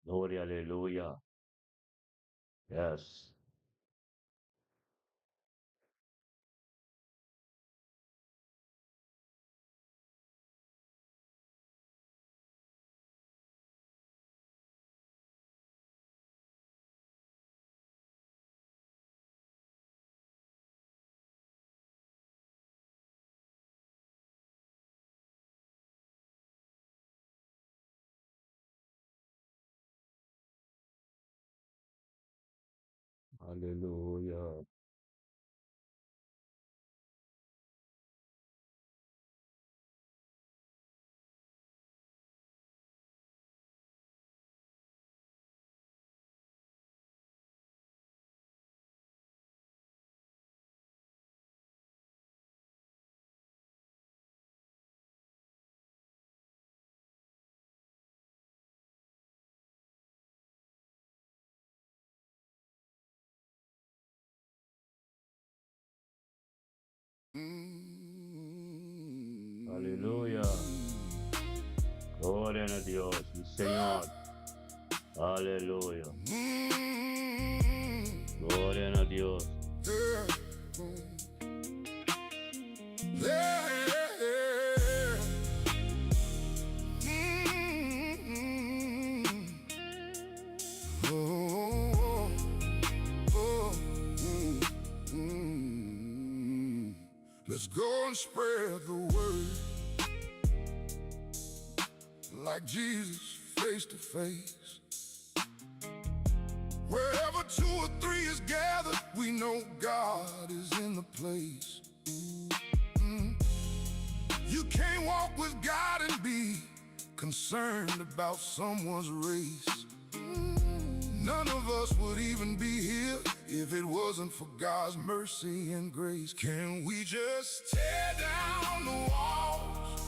Gloria, aleluya. Yes. Aleluya. Aleluya. Gloria na Dios, mi Señor. Aleluya. Gloria na Dios. Let's go and spread the word like Jesus face to face. Wherever two or three is gathered, we know God is in the place. You can't walk with God and be concerned about someone's race. None of us would even be here if it wasn't for God's mercy and grace. Can we just tear down the walls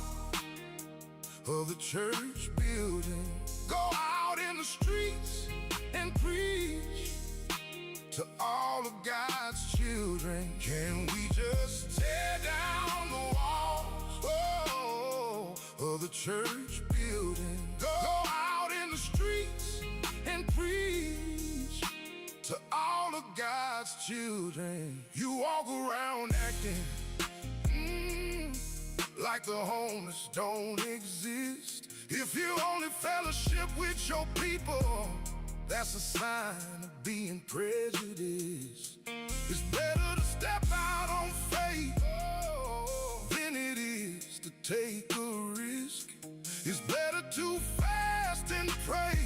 of the church building? Go out in the streets and preach to all of God's children. Can we just tear down the walls oh, of the church building? Go out in the streets and preach to all of God's children. You walk around acting like the homeless don't exist. If you only fellowship with your people, that's a sign of being prejudiced. It's better to step out on faith than it is to take a risk. It's better to fast and pray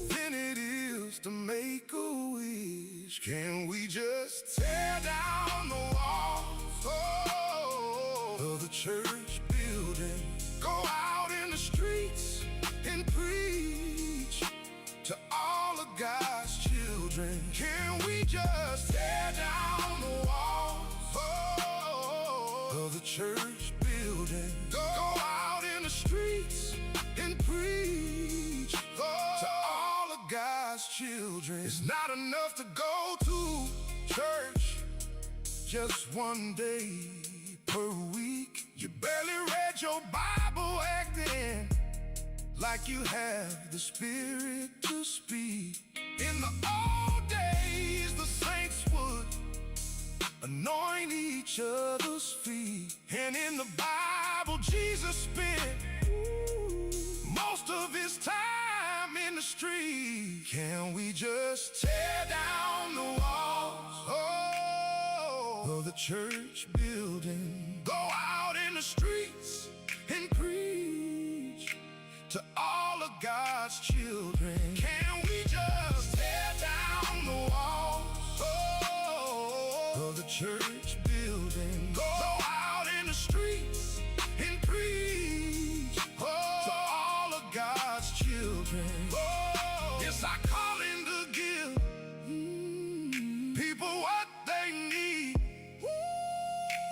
than it is to make a wish. Can we just tear down the walls oh, of the church building? Go out in the streets and preach to all of God's children. Can we just tear down the walls oh, of the church building? Go out in the streets and preach to all of God's children. It's not enough to go to church just one day per week. You barely read your Bible acting like you have the spirit to speak. In the old days, the saints would anoint each other's feet. And in the Bible, Jesus spent most of his time in the street. Can we just tear down the walls oh, of the church building? Go out in the streets and preach to all of God's children. Can we just tear down the walls oh, of the church building? Go out in the streets and preach oh, to all of God's children. Oh, it's our calling to give people what they need.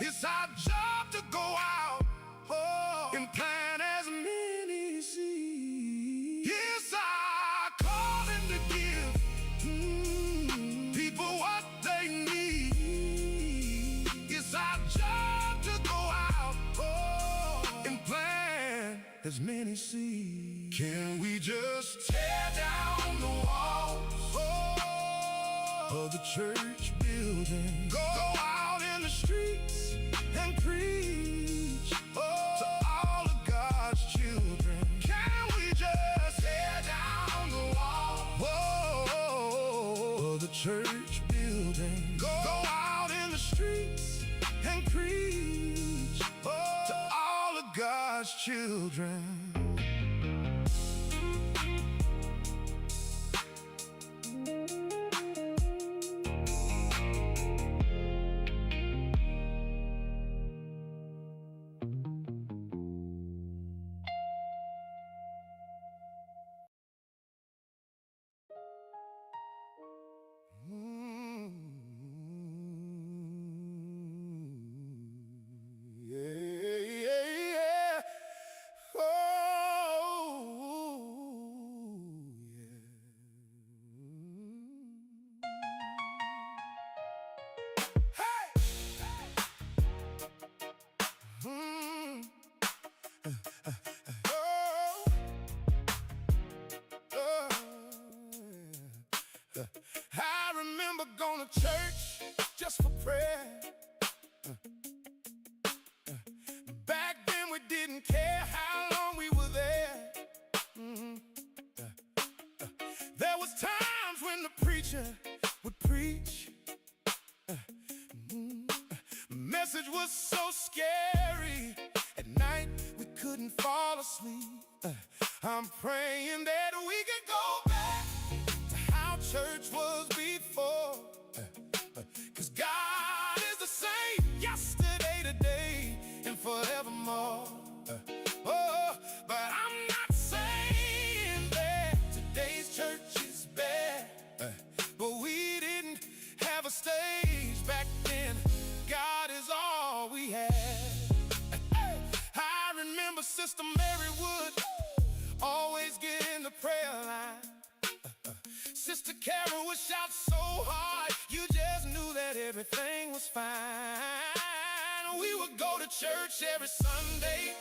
It's our job to go out oh, and plant as many seeds. It's our as many see. Can we just tear down the walls of the church building? Go out in the streets and preach to all of God's children. Can we just tear down the wall of the church building? Go out in the streets and preach to all of God's children. Yeah. Oh, yeah. Hey! Oh, oh, yeah. I remember going to church just for prayer. Back then we didn't care how long we were there. There was times when the preacher would preach. Message was so scary. At night we couldn't fall asleep. I'm praying that we could go back to how church was before. 'Cause God is the same yesterday, today, and forevermore. Oh, but I'm not saying that today's church is bad. But we didn't have a stage back then. God is all we had. Hey, I remember Sister Mary would always get in the prayer line. Sister Carol would shout so hard, you just knew that everything was fine. We would go to church every Sunday,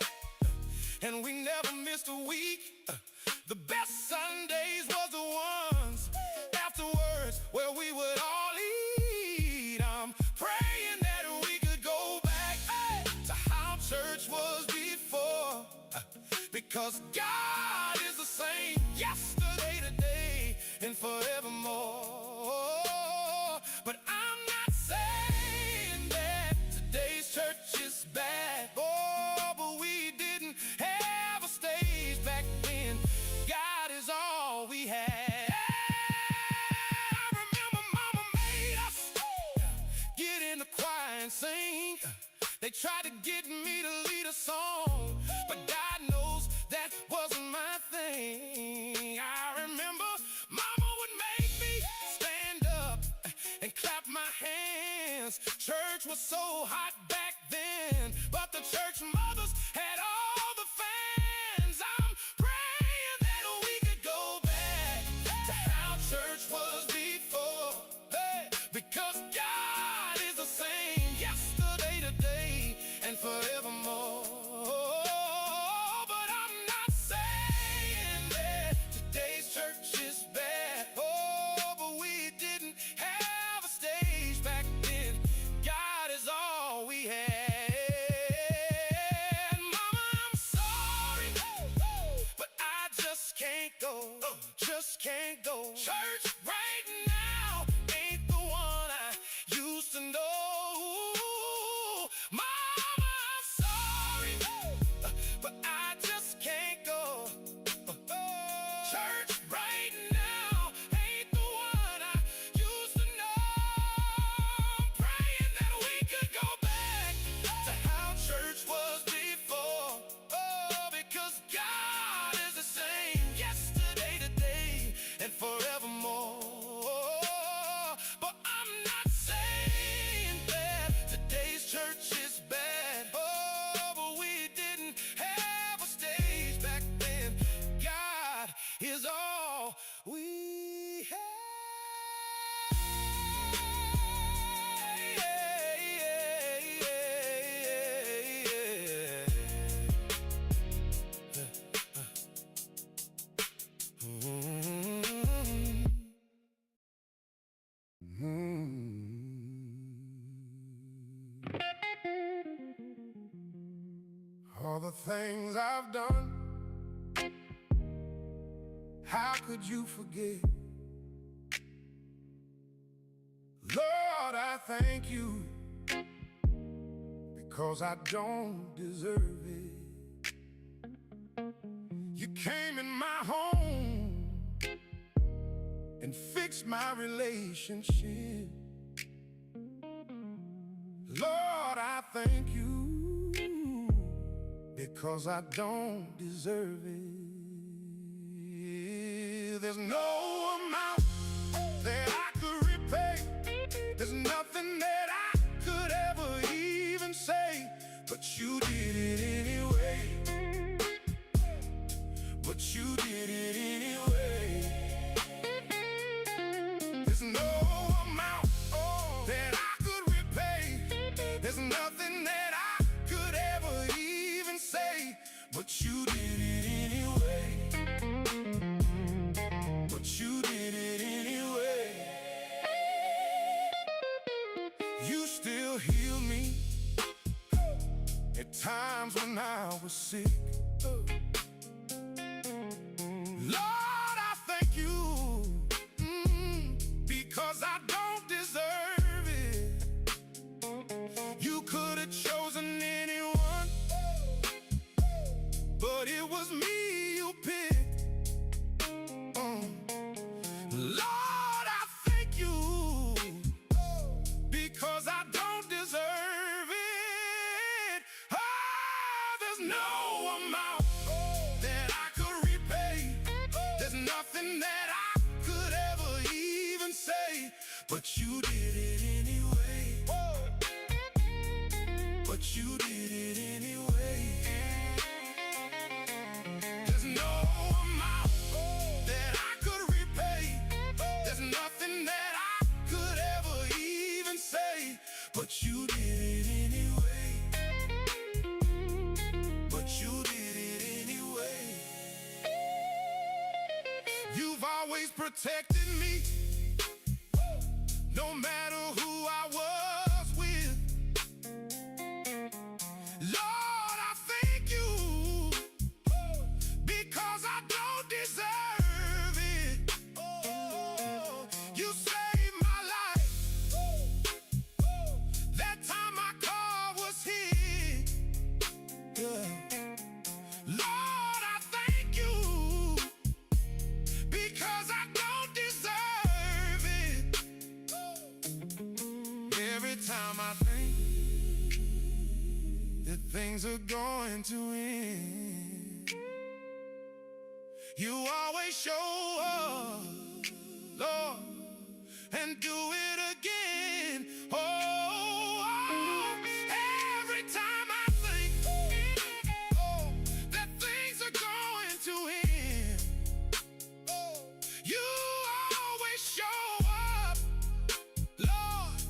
and we never missed a week. The best Sundays was the ones afterwards where we would all eat. I'm praying that we could go back, hey, to how church was before. Because God is the same yesterday, today, and forevermore. But I'm not saying that today's church is bad. Oh, but we didn't have a stage back then. God is all we had. I remember Mama made us get in the choir and sing. They tried to get me to lead a song, but God knows that wasn't my thing. I remember Mama would make me stand up and clap my hands. Church was so hot back then, but the church mothers had all the fans. I'm praying that we could go back to how church was before. Hey, because God is the same yesterday, today, and forevermore. But I'm not saying that today's church is bad. Oh, but we didn't have a stage back then. God is all we had. Mama, I'm sorry, but I just can't go. Just can't go. Church right now ain't the one I used to know. Mama, I'm sorry, but I just can't go. Church right now ain't the one I used to know. I'm praying that we could go back to how church was before. Oh, because God is the same yesterday, today, and forevermore. But I'm not saying that today's church is bad. Oh, but we didn't have a stage back then. God is all we had. Yeah. things I've done, how could you forget? Lord, I thank you because I don't deserve it. You came in my home and fixed my relationship. Lord, I thank you because I don't deserve it. There's no amount that I could repay. There's nothing that I could ever even say, but you did it anyway. But you did it anyway. There's no amount that I could repay. There's nothing that I could ever even say, but you did it anyway. But you did it anyway. You still heal me at times when I was sick. Lord, I thank you because I don't deserve it. You could have chosen anyone, but it was me you picked. Lord, I thank you because I don't deserve it. Ah, there's no amount that I could repay. There's nothing that I could ever even say, but you did it anyway. But you did it anyway. There's no amount that I could repay. There's nothing that I could ever even say, but you did it anyway. But you did it anyway. You've always protected me, no matter who I was with. Lord, I thank you because I don't deserve it. You saved my life. That time my car was hit. Yeah. Lord, I thank you because I don't deserve it. Every time I think that things are going to end, you always show up, Lord, and do it again. Oh, every time I think, oh, that things are going to end, you always show up, Lord,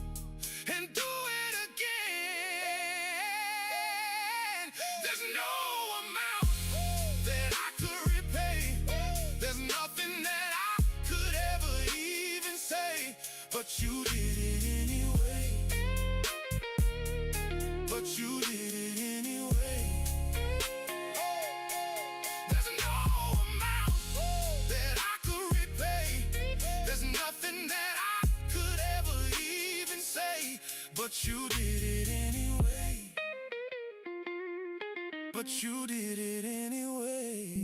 and do it again. There's no amount that I could repay. There's nothing that I could ever even say, but you did it anyway. But you did it anyway. There's no amount that I could repay. There's nothing that I could ever even say, but you did it anyway. But you did it anyway.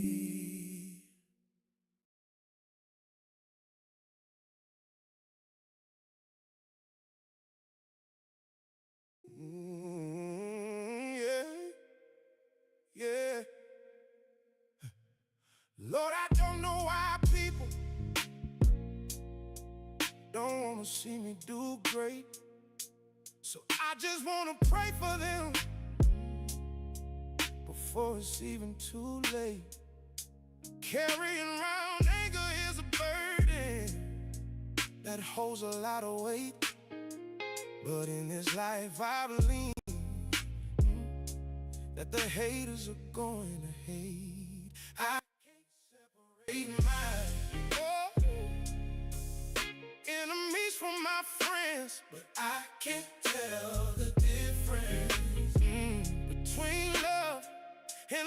Yeah. Lord, I don't know why people don't wanna see me do great. So I just wanna pray for them before it's even too late. Carrying around anger is a burden that holds a lot of weight. But in this life, I believe that the haters are going to hate. I can't separate my, oh, enemies from my friends, but I can't tell the difference between love and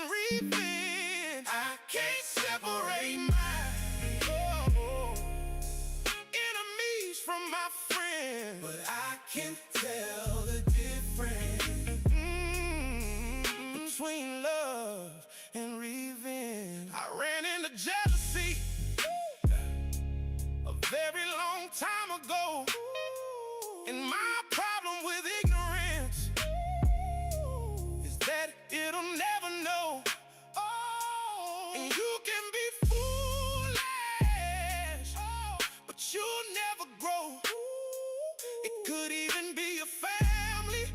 jealousy a very long time ago. And my problem with ignorance is that it'll never know. Oh, and you can be foolish, but you'll never grow. It could even be your family,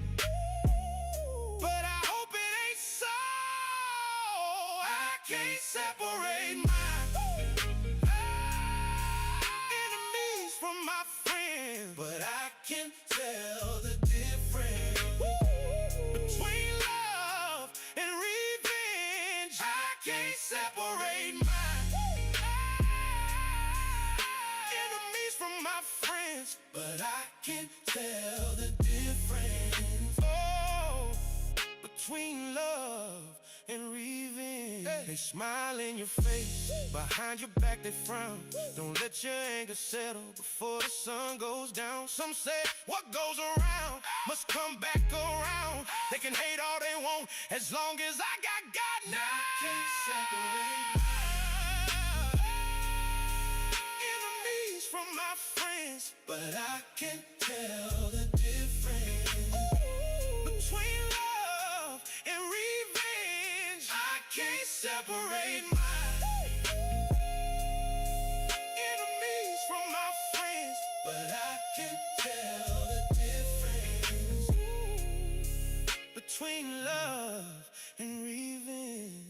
but I hope it ain't so. I can't separate my enemies from my friends, but I can tell the difference between love and revenge. I can't separate my enemies from my friends, but I can tell the difference. Oh, between love and revenge. They smile in your face, behind your back they frown. Don't let your anger settle before the sun goes down. Some say what goes around must come back around. They can hate all they want as long as I got God now. I can't separate enemies from my friends, but I can tell the difference between love and revenge. I can't separate my enemies from my friends, but I can tell the difference between love and revenge.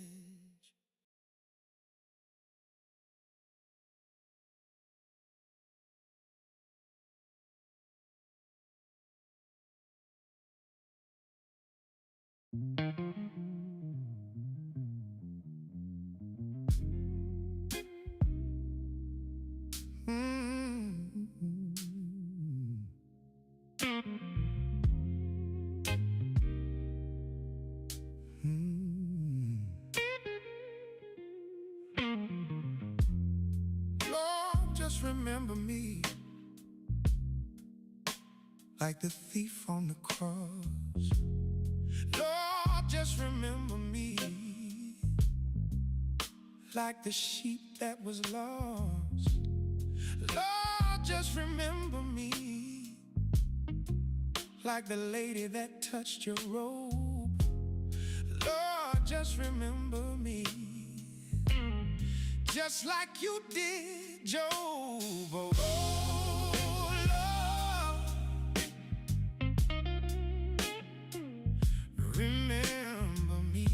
Lord, just remember me like the thief on the cross. Lord, just remember me like the sheep that was lost. Lord, just remember me like the lady that touched your robe. Lord, just remember me just like you did Job. Oh, Lord, remember me.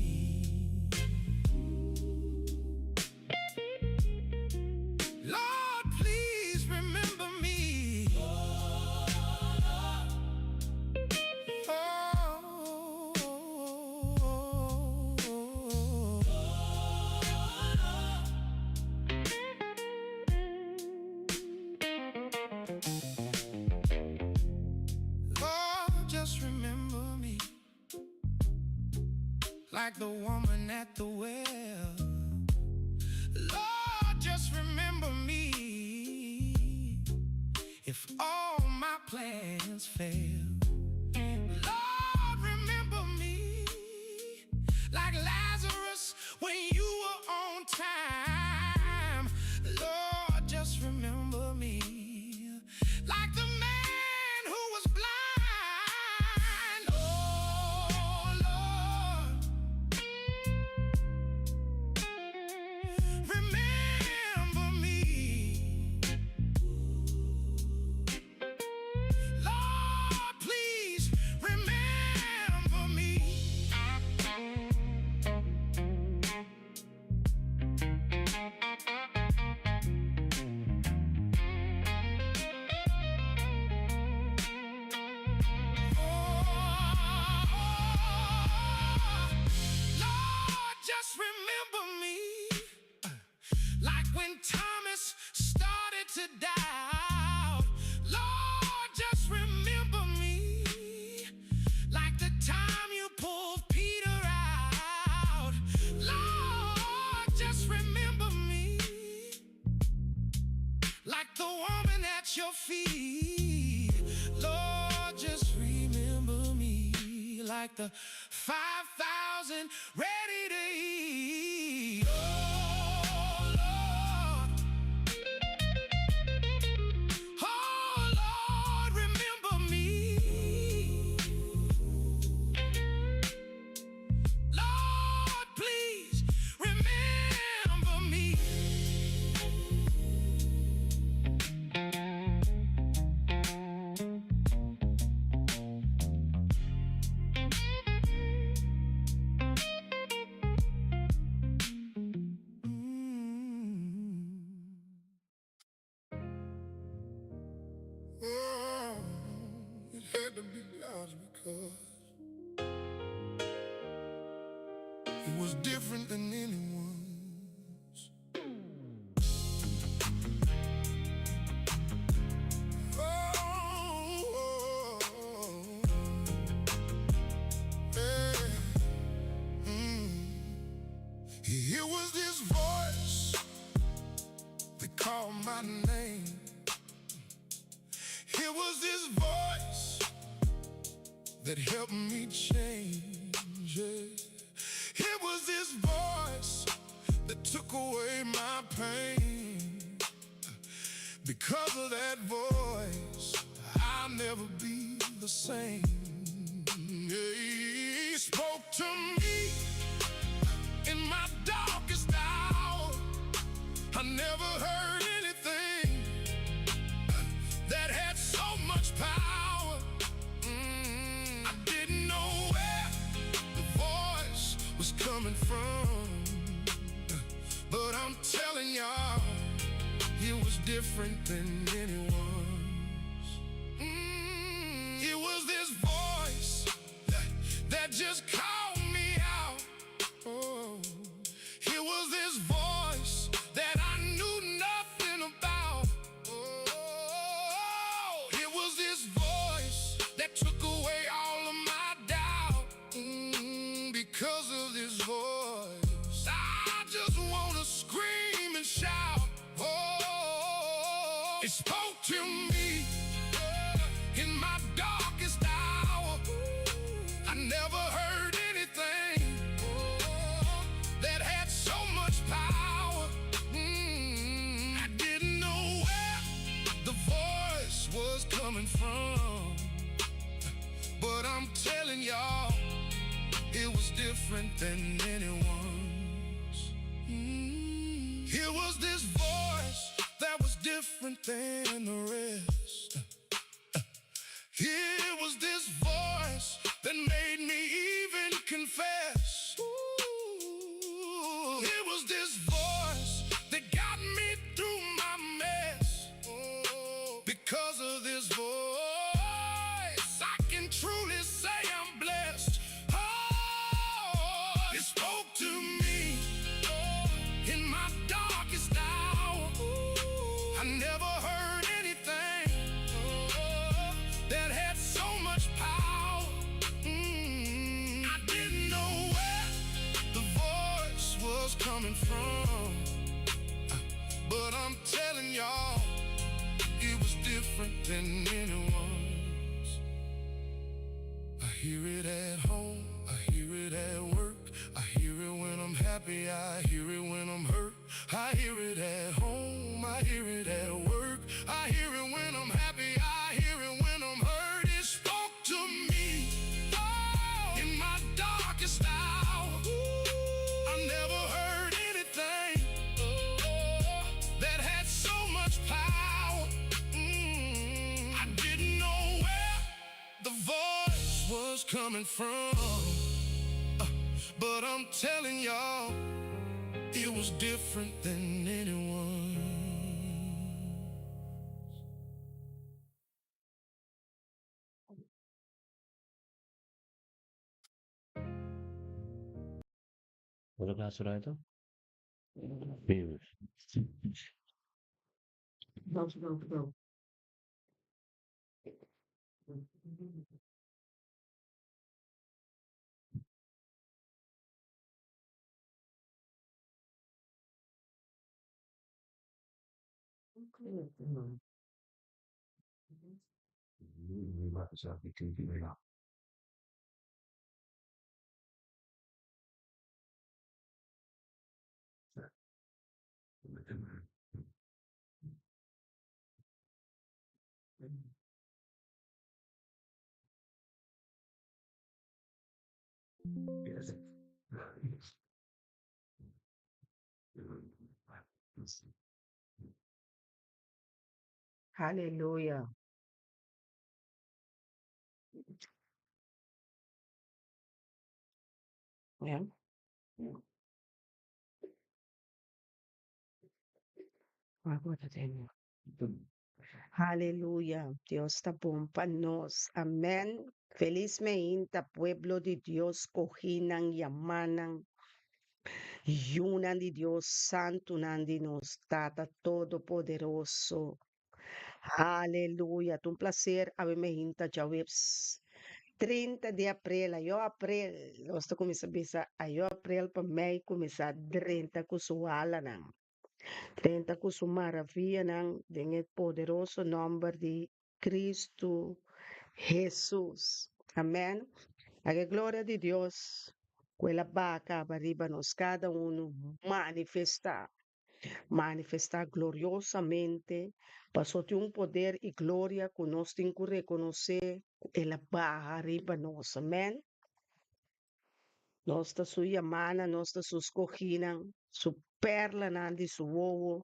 Lord, please remember me. Oh, Lord, just remember me like the woman at the well. Lord, just remember me if all my plans fail. Lord, remember me like Lazarus when you were on time. Lord, just remember me like the man who was blind. Oh, Lord, remember me. Lord, please remember me. Oh, Lord, just remember me. Like when Thomas started to doubt. Lord, just remember me. Like the time you pulled Peter out. Lord, just remember me. Like the woman at your feet. Lord, just remember me. Like the 5,000 ready to eat. Oh, was different than anyone's. Oh, hey. It was this voice that called my name. It was this voice that helped me change. Yeah. It was this voice that took away my pain. Because of that voice, I'll never be the same. Yeah, he spoke to me in my darkest hour. I never heard anything that had so much power. I didn't know where the voice was coming from. But I'm telling y'all, it was different than anyone's. It was this voice that just called me out. Oh, it was this voice that I knew nothing about. Oh, it was this voice that took away all of my doubt. Because of this voice, I just wanna scream and shout. Oh, it spoke to me in my darkest hour. I never heard anything that had so much power. I didn't know where the voice was coming from. But I'm telling y'all, it was different than anyone's. It was this voice that was different than the rest. It was this voice that made me even confess. Ooh, it was this voice that got me through my mess. Oh, because of this voice, I can truly say I'm blessed. Oh, it spoke to me in my darkest hour. I never heard anything that had so much power. I didn't know where the voice was coming from. But I'm telling y'all, it was different than anyone's. I hear it at home, I hear it at work. I hear it when I'm happy, I hear it when I'm hurt. I hear it at home, I hear it at work. I hear it when I'm happy, I hear it when I'm hurt. It spoke to me oh, in my darkest hour. I never heard anything that had so much power. I didn't know where the voice was coming from. But I'm telling y'all, it was different than anyone. कौन class सुनाया था? Hallelujah. Yeah. Hallelujah. Dios ta bon pa nos. Amen. Felis mainta, pueblo di Dios, skohínan, yamánan. Yunan di Dios, santunan di nos Tata Todopoderoso. Aleluya! Ta un placer awe me hinta djaweps 30 di aprel. Ayo aprel, nos ta cuminsa bisa ayo aprel pa mei cuminsa drenta cu su halanan, drenta cu su maravianan den e poderoso nomber di Cristo Hesus. Amen. Laga e gloria di Dios cu el a baha caba riba nos cada uno manifesta. Manifesta gloriosamente, paso tin un poder y gloria cu nos tin cu reconoce cu el a baha riba nos. Amen. Nos ta su yamanan, nos ta su scoginan, su perlanan di su wowo.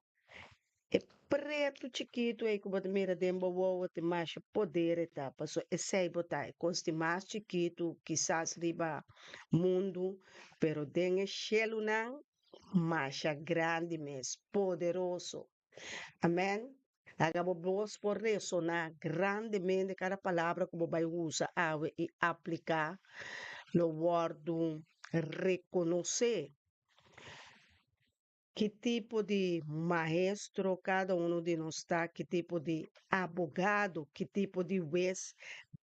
E pretu chikitu ei ku bo ta mira den bo wowo tin masha poder e ta, pasobra esei bo ta e kos di mas chikitu kisas riba mundu, pero den e shelunan masha grandi mes, poderoso. Amen. Laga bo bos por resoná grandemente kada palabra ku bo bai usa awe i apliká lo wòrdu rekonosé. Ki tipo di maestro kada uno di nos ta, ki tipo di abogado, ki tipo di wes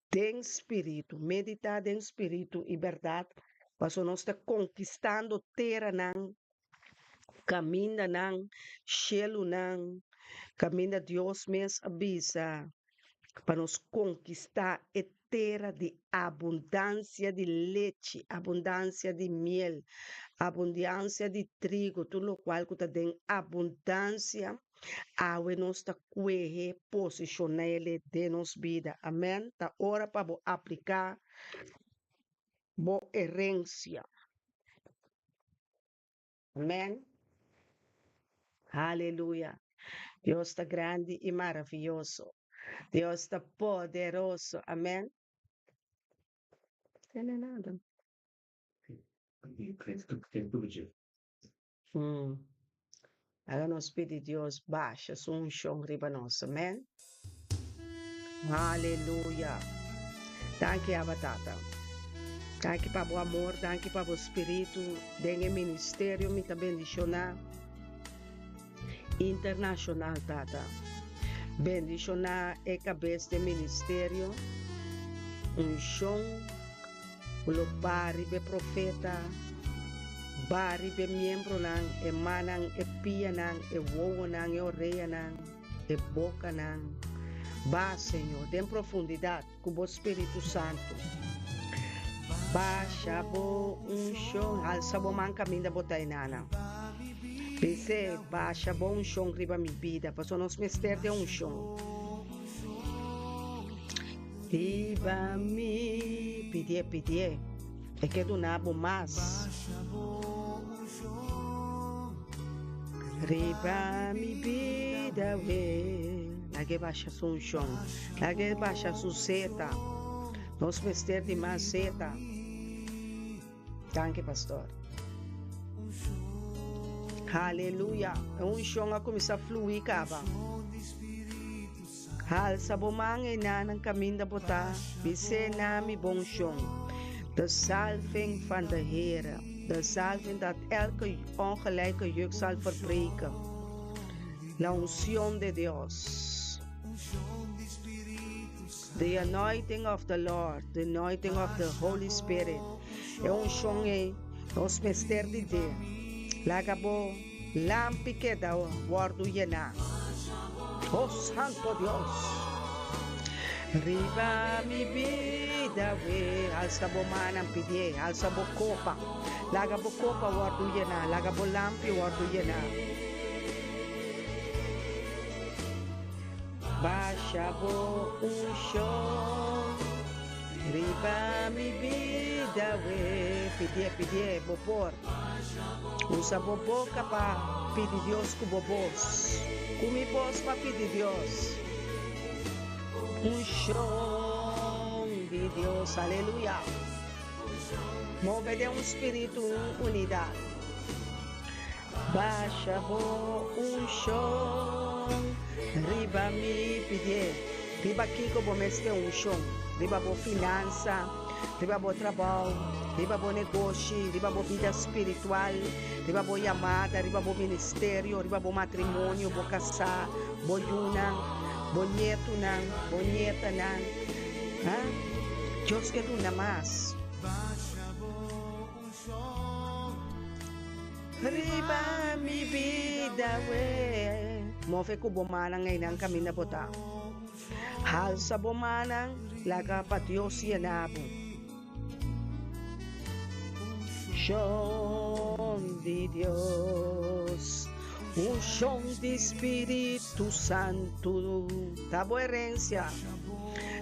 den spiritu. Meditá den spiritu i bèrdat, pasobra nos ta konkistando teranan, kamindanan, shelunan, kaminda Dios mes a bisa pa nos konkistá e tera di abundansia di lechi, abundansia di miel, abundansia di trigo, tur lokual ku ta den abundansia, awe nos ta kuehe posishon'ele den nos bida. Amèn. Ta ora pa bo apliká bo herensia. Amèn. Aleluya. Dios ta grandi i maravioso. Dios ta poderoso. Amèn. Tene nada. Mm. Laga nos pidi Dios basha su unshon riba nos. Amèn. Aleluya. Danki Abba Tata. Danki pa bo amor, danki pa bo spiritu den e ministerio mi ta bendiciona internacional Tata. Bendiciona e cabes den ministerio, unshon ku lo ba riba e profeta, ba riba e miembronan, e mannan, e pianan, e wowonan, e oreanan. E bokanan. Ba, Señor, den profundidat ku bo Spiritu Santu. Basha bo unshon, halsa bo man kaminda bo ta enana. Bis'é, Basha bo unshon riba mi bida, pasobra nos mester di e unshon. Riba mi. Pidié, pidié. E ke duna bo mas. Riba mi bida we. Lag'e basha su unshon. Lag'e basha su seta. Nos mester di mas seta. Danki pastor. Haleluya. E unshon a kuminsá flui kaba. Halsa bo man einan kaminda bo ta, bis'é na mi bon shon. De zalving van de Heere, de zalving dat elke ongelijke juk zal verbreken, la unción de Dios. The anointing of the Lord, the anointing of the Holy Spirit. E unshon ei, nos mester di dje. Laga bo lampi keda wòrdu yená. O Santo Dios! Riba mi bida we, alsa bo mannan pidié, alsa bo kopa. Laga bo kopa wòrdu yená, laga bo lampi wòrdu yená. Basha bo unshon riba mi bida we. Pidié, pidié, bo por. Usa bo boka pa pidi Dios ku bo bos. Ku mi bos pa pidi Dios. Unshon di Dios, aleluya. Move den un spiritu, un unidat. Basha bo unshon riba mi pidié. Riba kiko bo mester unshon? Riba bo finansa? Riba bo trabou, riba bo negoshi, riba bo bida spiritual, riba bo yamada, riba bo ministerio, riba bo matrimonio, bo kasá, bo yunan, bo nietunan, bo nietanan. Ha? Dios ke duna mas. Riba mi bida we. Move ku bo mannan einan kaminda bo ta. Halsa bo mannan, laga pa Dios yena bo. Unshon di Dios, unshon di Spiritu Santu ta bo herensia.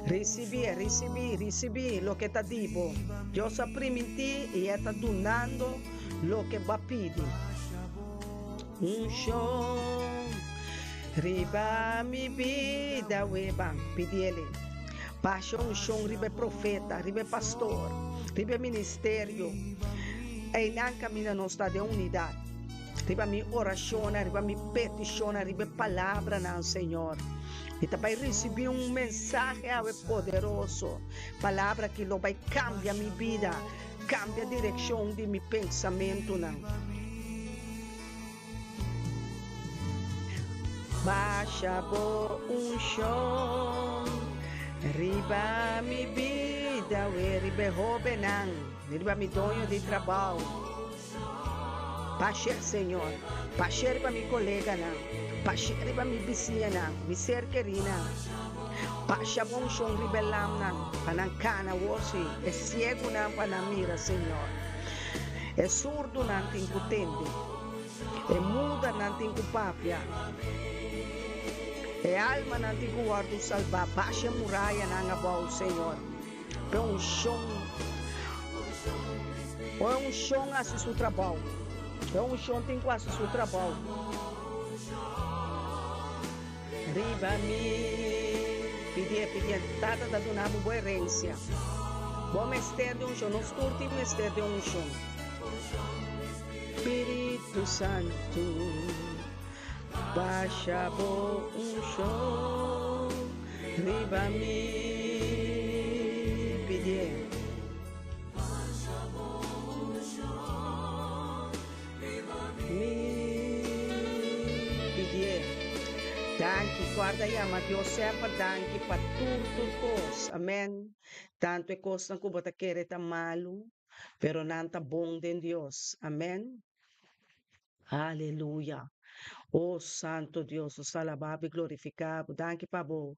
Risibí, risibí, risibí loke ta di bo. Dios a primintí i e ta dunando loke bo a pidi. Unshon riba mi bida weba, pidiele. Basha unshon riba e profeta, riba e pastor, riba e ministerio. Einan kaminda nos ta den unidat. Riba mi orashonnan, riba mi petishonnan, riba e palabranan, Señor. Mi ta bai risibí un mensahe awe poderoso. Palabra ki lo bai kambia mi bida, kambia direkshon di mi pensamentunan. Basha bo unshon riba mi bida, we riba e hóbennan, riba mi doño di trabou. Basha, Señor, basha riba mi koleganan, basha riba mi bisiñanan, mi ser kerinan. Basha bo unshon riba e lamnan, pa nan kana awor, sí, e siegunan pa nan mira, Señor. E surdunan tin ku tende, e mudanan tin ku papia, e almanan tin ku wòrdu salbá. Basha e murayanan abou, Señor. Pe un shon, o e un shon hasi su trabou. E un shon tin ku hasi su trabou. Riba mi, pidié, pidié, Tata ta duna bo bo herensia. Bo mester di un shon, nos tur tin mester di un shon. Spiritu Santu, basha bo unshon riba mi, pidié. Mi pidié. Danki, guarda yama Dios semper danki pa tur tur kos. Amen. Tantu e kosnan ku bo ta kere ta malu, pero nan ta bon den Dios. Amen. Aleluya. O Santo Dios, nos ta alabá bo i glorifiká bo. Danki pa bo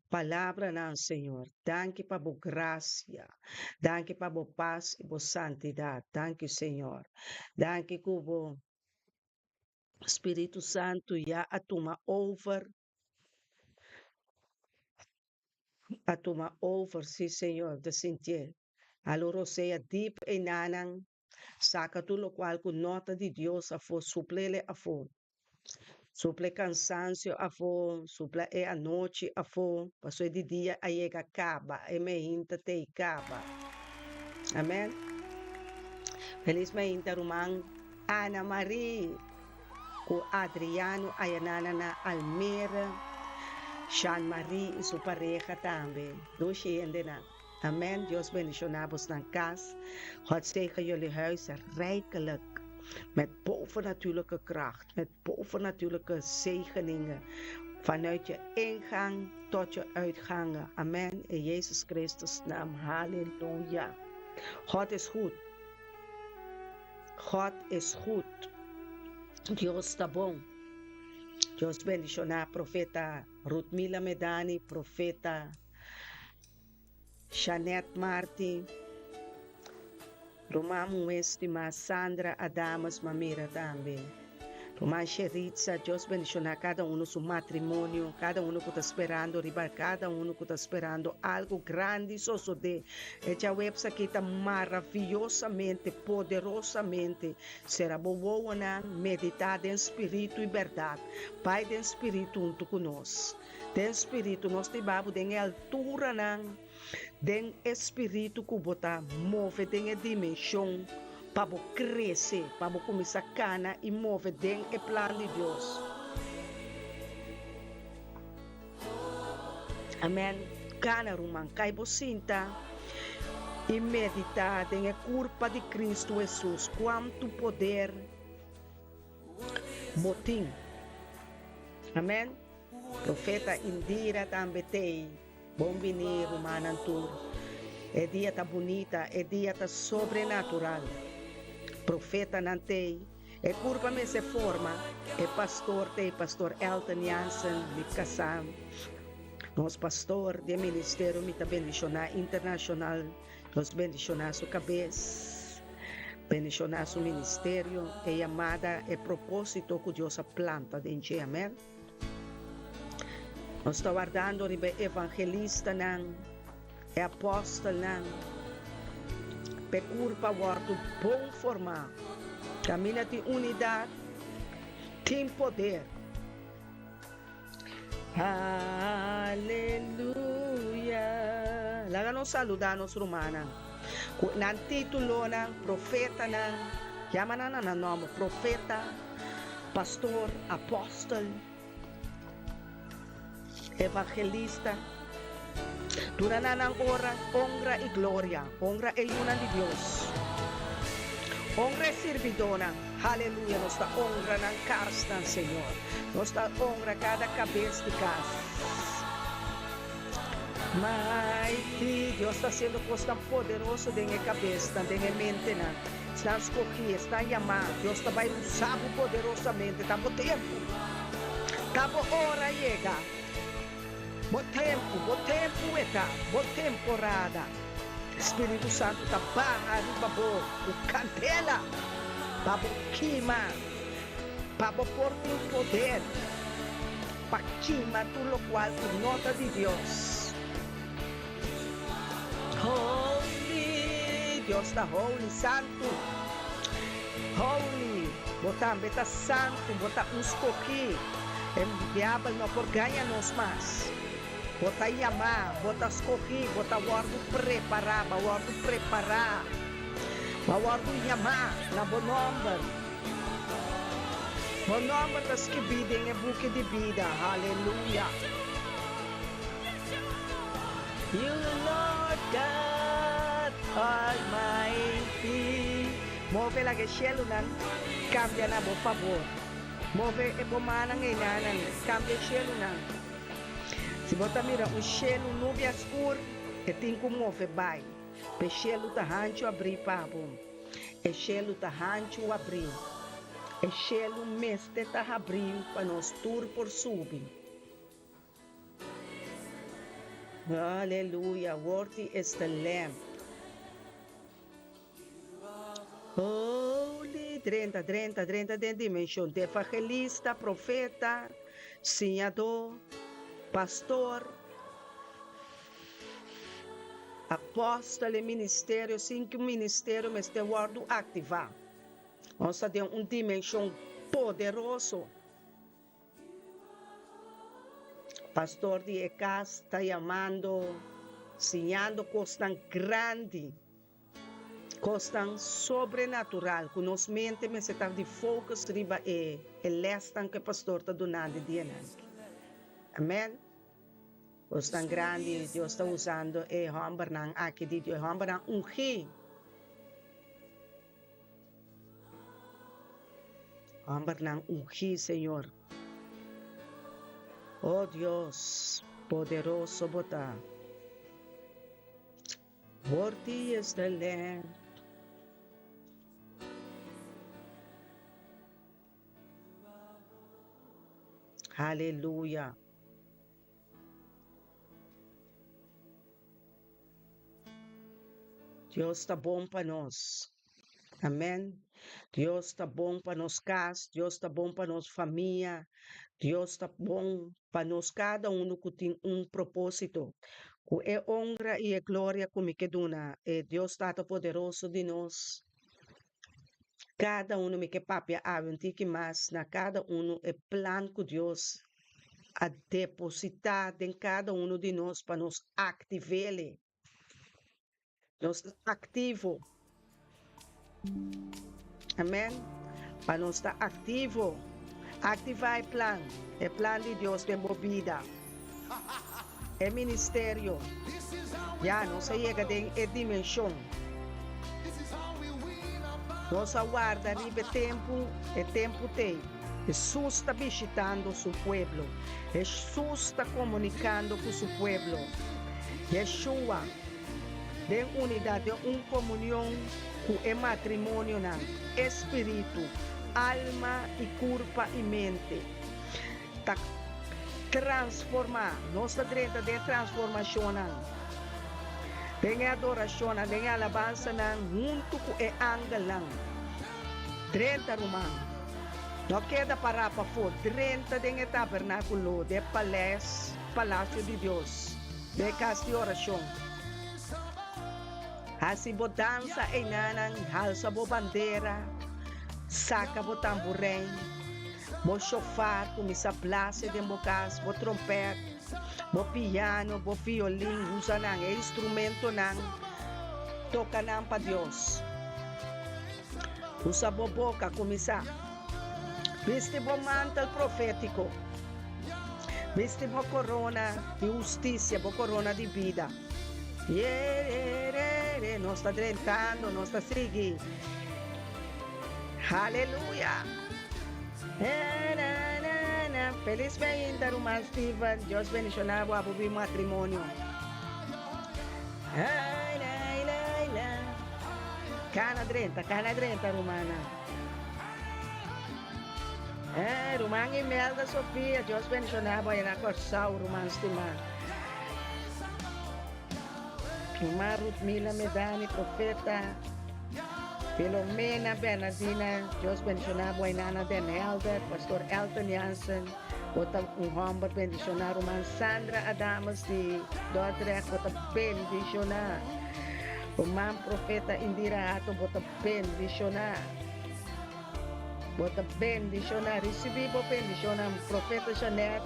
palabranan, Señor. Danki pa bo grasia. Danki pa bo pas i bo santidat. Danki, Señor. Danki ku bo Spiritu Santu ya a tuma over. A tuma over, sí, Señor. Ta sintié. Alo rosea dip einanan. Saka tur lokual ku no ta di Dios afó, supl'ele afó. Supla e kansansio afó, supla e anochi afó, pasobra e di dia a yega kaba, e meinta t'ei kaba. Amen. Felis meinta ruman Ana Marie ku Adriano Ayanana na Almere, Shan Marie i su pareha tambe. Dushi hendenan. Amen Dios bendiciona bosnan cas God zegen jullie huis rijkelijk met bovennatuurlijke kracht met bovennatuurlijke zegeningen vanuit je ingang tot je uitgangen amen in Jezus Christus naam hallelujah God is goed God is goed Dios ta bon Dios bendiciona profeta Ruthmila Medani profeta Shanette Martin, Ruman muhé stimá Sandra Adames m'a mira tambe. Ruman Sheritza, Dios bendishoná kada uno su matrimonio, kada uno ku ta sperando riba kada uno ku ta sperando algu grandi sosodé. E djaweps aki ta maraviyosamente, poderosamente. Sera bo wowonan, meditá den spiritu i bèrdat. Bai den spiritu huntu ku nos. Den spiritu nos ta iba bo den e alturanan den e spiritu ku bo ta move den e dimenshon pa bo krese, pa bo kuminsá kana i move den e plan di Dios. Amen. Kana ruman, kai bo sinta. I meditá den e kurpa di Kristu Hesus kuantu poder bo tin. Amèn. Profeta Indira tambe t'ei. Bon bini rumannan tur. E dia ta bunita, e dia ta sobrenatural. Profetanan t'ei, e kurpa mester forma, e pastor t'ei, Pastor Elton Jansen, mi kasá. Nos pastor di e ministerio mi ta bendishoná internashonal, nos bendishoná su kabes, bendishoná su ministerio, e yamada, e propósito ku Dios a planta den dje. Amèn. Nos ta wardando riba e evangelistanan, e apòstelnan, pa e kurpa wòrdu bon formá. Kaminda tin unidat, tin poder. Aleluya! Laga nos saludá nos rumannan ku nan títulonan, profetanan, yama nan na nan nòmber, profeta, pastor, apòstel, evangelista. Duna nan nan ora, onra i gloria, onra e yunan di Dios, onra e sirbidónan. Haleluya! Nos ta onra nan kasnan, Señor. Nos ta onra kada kabes di kas. Mighty Dios ta hasiendo kosnan poderoso den e kabesnan, den e mentenan. Esnan skogí, esnan yamá, Dios ta bai usa bo poderosamente. Ta bo tempu. Ta bo ora yega. Bo tempu, bo tempu e ta, bo temporada. Spiritu Santu ta baha riba bo ku kandela pa bo kima, pa bo por tin poder pa kima tur lokual ku no ta di Dios. Holy, Dios ta holy, santu. Holy, bo tambe ta santu, bo ta un skogí. E diabel no por gaña nos mas. Bo ta yamá, bo ta skogí, bo ta wòrdu prepará, bo a wòrdu prepará, bo a wòrdu yamá na bo nòmber. Bo nòmber ta skibí den e buki di bida. Haleluya! You Lord God Almighty. Move laga e shelunan kambia na bo fabor. Move e bo mannan einanan, kambia e shelunan. Si bo ta mira un shelu nubia skur, e tin ku move bai. P'e shelu ta hanchu abrí pa bo. E shelu ta hanchu abrí. E shelu mester ta habrí pa nos tur por subi. Aleluya, worthy is the Lamb. Holy, drenta, drenta, drenta den dimension di evangelista, profeta, siñadó, pastor, apòstel, e ministerio, sin ku ministerio mester wòrdu aktivá. Nos ta den un dimension poderoso. Pastor di e kas ta yamando, siñando kosnan grandi, kosnan sobrenatural ku nos mente mester ta di focus riba e e lèsnan ku e pastor ta dunando e dianan. Amen. Kosnan grandi Dios ta usando e hòmbernan aki di Dios, e hòmbernan ungí. Hombernan ungí, Señor. Oh Dios, poderoso bo ta. Worthy is the Lamb. Hallelujah. Dios ta bon pa nos. Amen. Dios ta bon pa nos cas, Dios ta bon pa nos famia, Dios ta bon pa nos cada uno cu tin un proposito. Cu e honra y e gloria cu mi ke duna e Dios Tata poderoso di nos, cada uno mi ke papia awe un tiki mas na cada uno e plan cu Dios a deposita den cada uno di nos pa nos activele. Nos ta activo. Amen. Pa nos ta activo. Activa e plan, e plan di Dios den bo bida. E ministerio. Ya, nos a yega den e dimenshon. Nos a warda riba e tempu, e tempu t'ei. Hesus ta bishitando su pueblo. Hesus ta komunikando ku su pueblo. Yeshua, den unidat, den un komunion ku e matrimonionan, e spiritu, alma i kurpa i mente, ta transformá. Nos ta drenta den e transformashonnan, den e adorashonnan, den e alabansanan huntu ku e angelnan. Drenta, ruman. No keda pará pafó. Drenta den e tabernákulo, den e pales, palasio di Dios, den e kas di orashon. Hasi bo dansa einanan, halsa bo bandera, saka bo tamburein, bo shofar, kuminsá blase den bo kas, bo trompèt, bo piano, bo violin, usa nan, e instrumentonan, toka nan pa Dios. Usa bo boka, kuminsá. Bisti bo mantel profétiko. Bisti bo korona di hustisia, bo korona di bida. Ye-re-re-re, nos ta drentando, nos ta sigui. Haleluya! Na-na-na-na. Felis meinta, ruman Steven. Dios bendishoná bo, abo bin matrimonio. Ai-lai-lai-la. Kana drenta, kana drenta, rumannan. Eh, ruman Imelda Sofia, Dios bendishoná bo ayá na Kòrsou, ruman stimá. Ruman Rutmila Medani, profeta. Filomena Bernardina, Dios bendishoná bo ayá na Den Helder. Pastor Elton Jansen, bo ta un hòmber bendishoná. Ruman Sandra Adamus di Dordrecht, bo ta bendishoná. Ruman Profeta Indira Hato bo ta bendiciona. Bo ta bendiciona. Ricibi bo bendicionnan Profeta Jeanette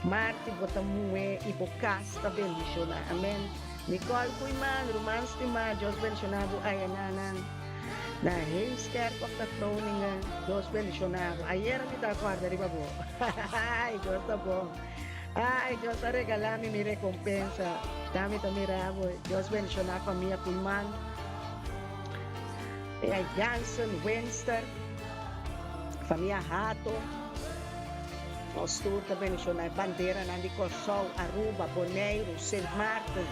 Marti bo ta muhe y bo cas ta bendiciona. Amen. Nicole Koeiman ruman stima Dios bendiciona bo ayananan na Heemskerk of ta Groningen Dios bendiciona bo. Ayera mi ta acorda riba bo. Ay Dios ta bon. Ay, Dios a regalá mi mi rekompensa. Ta mi ta mira bo. Dios bendishoná famia Koeiman, e Jansen, Winster, famia Hato. Nos tur ta bendishoná e banderanan di Kòrsou, Aruba, Boneiru, Sint Maarten,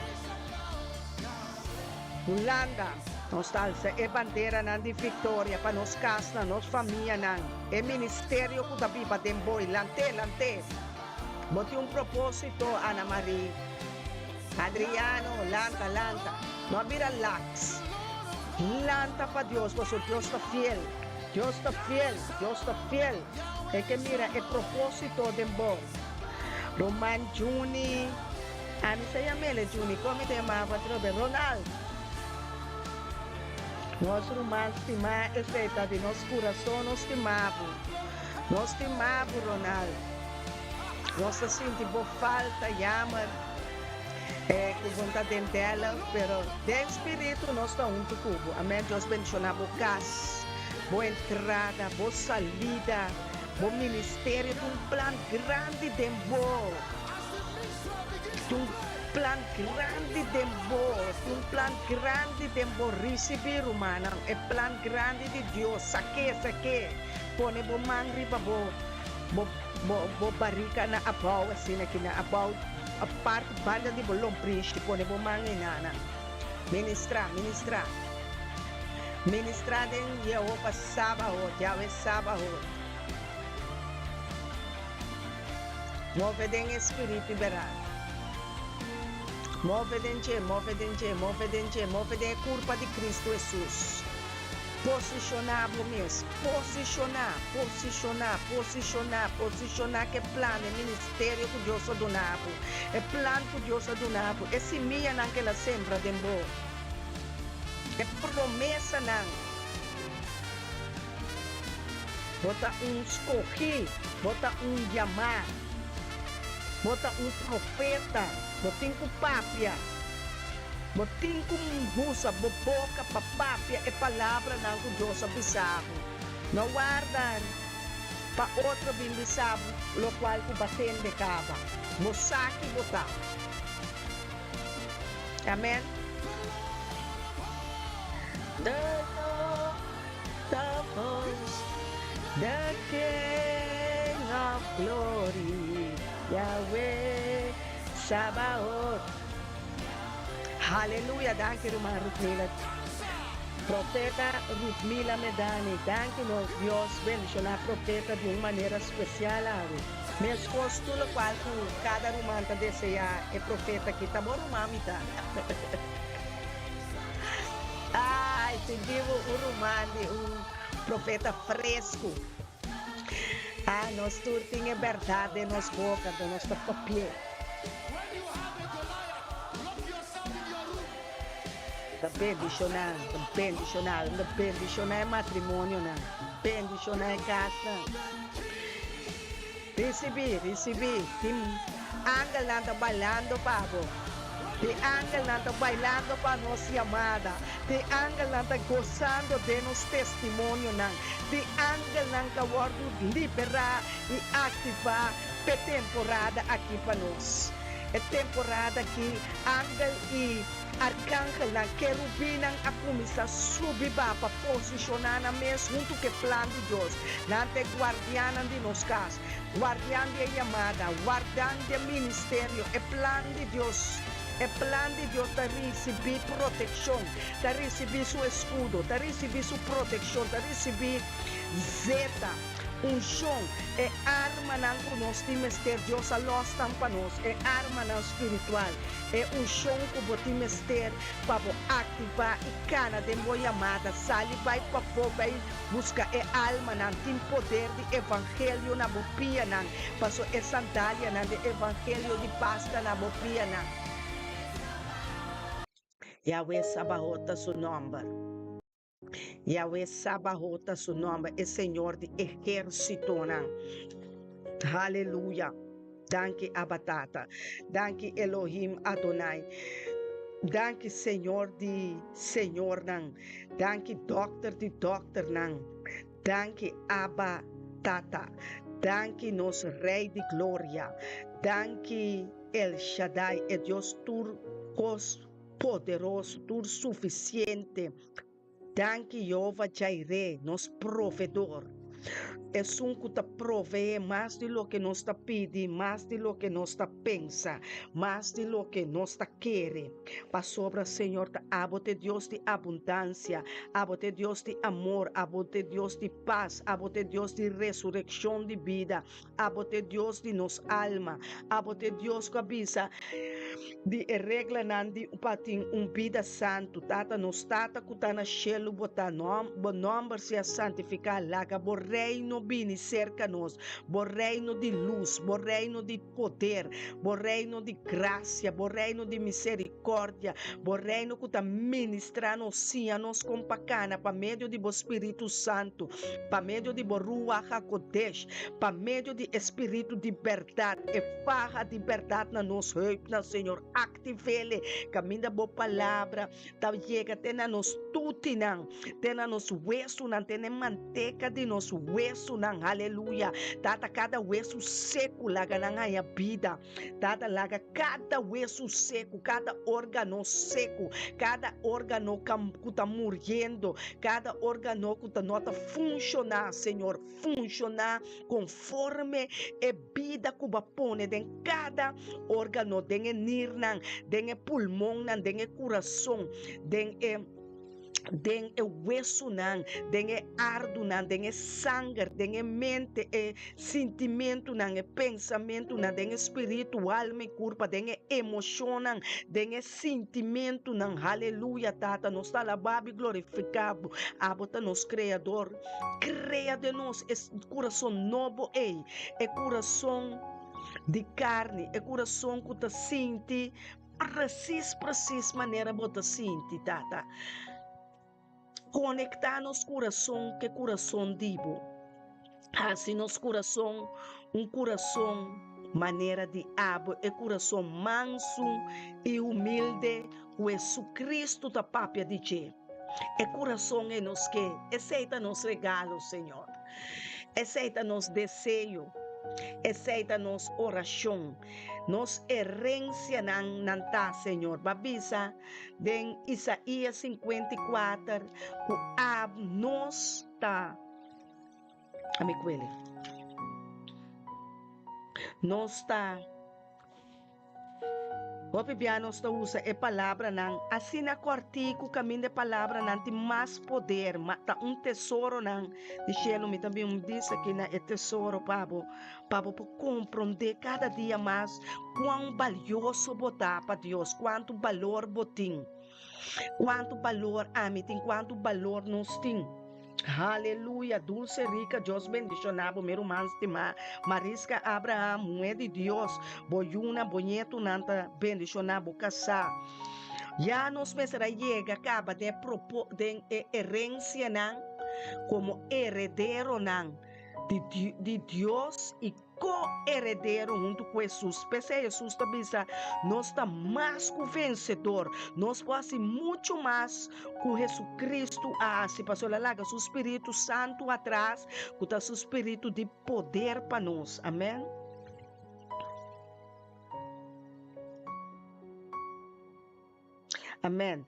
Hulanda. Nos ta alsa e banderanan di viktoria pa nos kasnan, nos famianan, e ministerio ku ta biba den bo. I lant'é, lant'é! Bo tin un propósito, Ana Marie. Adriano, lanta, lanta. No a bira laks. Lanta pa Dios, pasobra Dios ta fiel. Dios ta fiel, Dios ta fiel. E ke mira e propósito den bo. Ruman Juni, ami sa yam'el e Juni, kon mi ta yama bo atrobe? Ronald. Nos ruman stimá, esei ta di nos kurason, nos stima bo. Nos stima bo, Ronald. Nos ta sinti bo falta, jammer e ku bo ta den Delft, pero den spiritu nos ta huntu ku bo. Amen. Dios bendiciona bo kas, bo entrada, bo salida, bo ministerio. Tin un plan grandi den bo. Tin un plan grandi den bo. Tin un plan grandi den bo. Ricibi, rumannan, e plan grandi di Dios. Sak'é, sak'é. Pone bo man riba bo. Bo bo bo barika na abou asina ki na abou apart banda di bo lombrishi pone bo man einana. Ministra, ministra. Ministra den Jehova Sabaot, Yahweh Sabaot. Move den e spiritu i berdad. Move den dje, move den dje, move den dje, move den e kurpa di Kristu Hesus. Posishoná bo mes. Posishoná, posishoná, posishoná, posishoná ku e plan, e ministerio ku Dios a duna bo, e plan ku Dios a duna bo, e simianan ku El a sembra den bo, e promesanan. Bo ta un skohí, bo ta un yamá, bo ta un profeta, bo tin ku papia. Bo tin ku usa bo boka pa papia e palabranan ku Dios a bisa bo. No warda pa otro bin bisa bo lokual ku bo a tende kaba. Bo sa ki bo ta. Amen. The Lord of hosts, the King of glory, Yahweh Sabaoth. Haleluya, danki ruman Ruthmila. Profeta Ruthmila Medani, danki nos Dios bendiciona profeta di un manera special awe. Mescos tur locual cu cada ruman ta desea e profeta aki ta bo ruman mi ta. Ay, sinti bo un ruman di un profeta fresco. Ah, nos tur tin e berdad den nos boca, anto nos ta papi'é. Ta bendiciona, ta bendiciona, ta bendiciona e matrimonionan, bendiciona e casnan. Ricibi, ricibi, tin angelnan ta bailando pa bo. Tin angelnan ta bailando pa nos yamada. Tin angelnan ta gozando den nos testimonionan. Tin angelnan ta wordo liberá i activá p'e temporada aki pa nos. E temporada aki angel i arkangelnan, kerubinnan a kuminsá subi ba pa posishoná nan mes huntu ku e plan di Dios. Nan ta e guardiannan di nos kas, guardian di e yamada, guardian di e ministerio. E plan di Dios, e plan di Dios ta risibí protekshon, ta risibí su eskudo, ta risibí su protekshon, ta risibí zeta. Unshon, e armanan ku nos tin mester, Dios a lòs nan pa nos, e armanan spiritual, e unshon ku bo tin mester pa bo aktivá i kana den bo yamada, sali bai pafó bai buska e almanan, tin poder di evangelio na bo pianan, paso e sandalianan di evangelio di pas ta na bo pianan. Yahweh Sabaot ta su nòmber. Yahweh Sabaot ta su nòmber, e Señor di ehérsitonan. Haleluya! Danki, Abba Tata. Danki, Elohim Adonai. Danki, Señor di señornan. Danki, Dòkter di dòkternan. Danki, Abba Tata. Danki, nos Rei di Gloria. Danki, El Shaddai, e Dios tur kos Poderoso, tur sufisiente. Danki Jehova Jireh, nos Proveedor. Esun ku ta proveé mas di loke nos ta pidi, mas di loke nos ta pensa, mas di loke nos ta kere. Pasobra, Señor, ta abo ta e Dios di abundansia, abo ta e Dios di amor, abo ta e Dios di pas, abo ta e Dios di resurekshon di bida, Abo ta e Dios di nos alma. Abo ta e Dios ku a bisa di e reglanan di pa tin un bida santu. Tata, nos Tata ku ta na shelu, bo ta bo nòmber sea santifiká. Laga bo reino bini serka nos, bo reino di lus, bo reino di poder, bo reino di grasia, bo reino di miserikòrdia, bo reino ku ta ministrá nos, siña nos kon pa kana pa medio di bo Spiritu Santu, pa medio di bo Ruach HaKodesh. Pa medio di e Spiritu di bèrdat, e faha di bèrdat na nos heupnan, Señor, aktiv'é kaminda Bo Palabra ta yega te na nos tutinan, te na nos wesunan, te na e manteka di nos wesunan. Aleluya! Tata, kada wesu seku laga nan haña bida. Tata, laga kada wesu seku, kada órgano seku, kada órgano ku ta muriendo, kada órgano ku ta no ta funshoná, Señor, funshoná konforme e bida ku bo a pone den kada órgano, den e nirnan, den e pulmonnan, den e kurason, den e den e wesunan, den e ardunan, den e sanger, den e mente, e sintimentunan, e pensamentunan, den e spiritu, alma i kurpa, den e emoshonnan, den e sintimentunan. Haleluya, Tata, nos ta alabá bo i glorifiká bo. Abo ta nos Kreador. Krea den nos e kurason nobo ei, e kurason di karni, e kurason ku ta sinti presis presis manera bo ta sinti, Tata. Konektá nos kurason ku e kurason di bo. Hasi nos kurason un kurason manera di abo, e kurason mansu i humilde ku Hesukristu ta papia di dje. E kurason ei nos ke, esei ta nos regalo, Señor. Esei ta nos deseo. Esei ta nos orashon. Nos herensianan nan ta, Señor. Bo a bisa den Isaías 54 ku ab nos ta. Ami kuele. Nos ta. Hopi bia nos ta usa e palabranan asina kòrtiku kaminda e palabranan tin mas poder, ma ta un tesoronan di shelu. Mi ta bin bisa aki na e tesoro pa bo, pa bo por komprondé kada dia mas kuan balioso bo ta pa Dios, kuantu balor bo tin. Kuantu balor ami tin, kuantu balor nos tin. Haleluya, dulce rica, Dios bendiciona bo, mi ruman stima. Mariska Abraham, muhe di Dios, bo yuna, bo ñetunan ta bendiciona bo casá. Ya nos mester a yega caba den e propo, den e herencianan como herederonan di, di Dios y Ko-heredero huntu ku Hesus. P'esei Hesus ta bisa, Nos ta mas ku vensedor. Nos por hasi muchu mas ku Hesukristu a hasi, pasobra el a laga su spiritu santu atras, ku ta su spiritu di poder pa nos. Amèn. Amèn.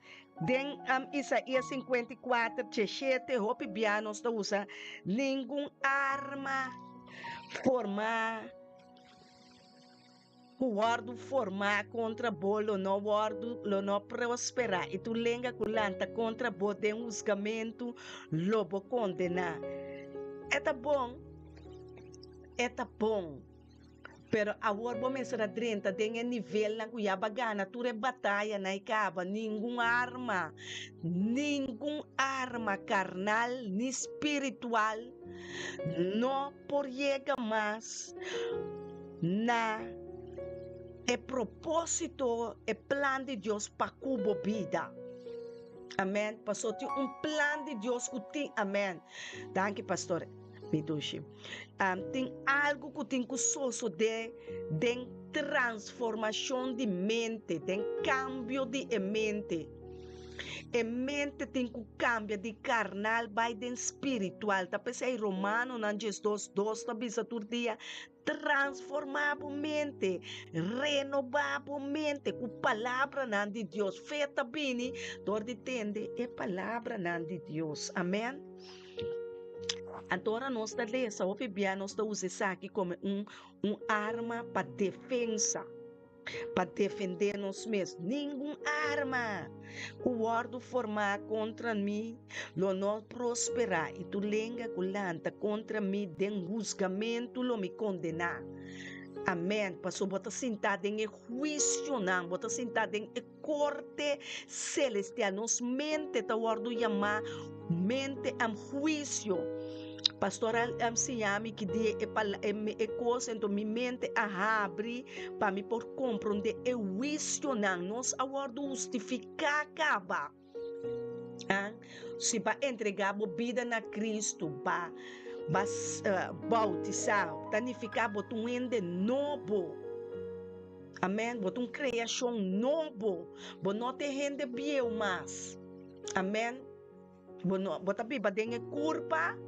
Den Isaías 54, 17, hopi bia nos ta usa ningun arma formá ku wòrdu formá kontra bo lo no wòrdu lo no prosperá, i tur lenga ku lanta kontra bo den husgamentu lo bo kondená. E ta bon, e ta bon. Pero awor bo mester a drenta den e nivelnan ku ya bo a gana tur e batayanan i kaba. Ningun arma, ningun arma karnal ni spiritual no por yega mas na e propósito, e plan di Dios pa ku bo bida. Amèn. Pasobra tin un plan di Dios ku tin. Amèn. Danki, pastor. Mi dushi. Tin algu ku tin ku sosodé den transformashon di mente, den kambio di e mente. E mente tin ku kambia di karnal bai den spiritual. Ta p'esei Romanonan 12, 2 ta bisa tur dia, Transformá bo mente, renobá bo mente ku palabranan di Dios. Fe ta bini dor di tende e palabranan di Dios. Amèn. Anto ora nos ta lesa hopi bia nos ta usa esaki komo un un arma pa defensa, pa defendé nos mes. Ningun arma ku wòrdu formá kontra mi lo no prosperá, i tur lenga ku lanta kontra mi den husgamentu lo mi kondená. Amèn. Pasobra bo ta sintá den e huisionan, bo ta sintá den e Korte selestial. Nos mente ta wòrdu yamá mente am huisio. Pastor a a siña mi ki dia e pala e e kos, enton mi mente a habri pa mi por komprondé e huisionan. Nos a wòrdu hustifiká kaba. Ah, si bo a entregá bo bida na Kristu, bo a boutisá, ta nifiká bo ta un hende nobo. Amèn. Bo ta un kreashon nobo. Bo no ta e hende bieu mas. Amèn. Bo no, bo ta biba den e kurpa,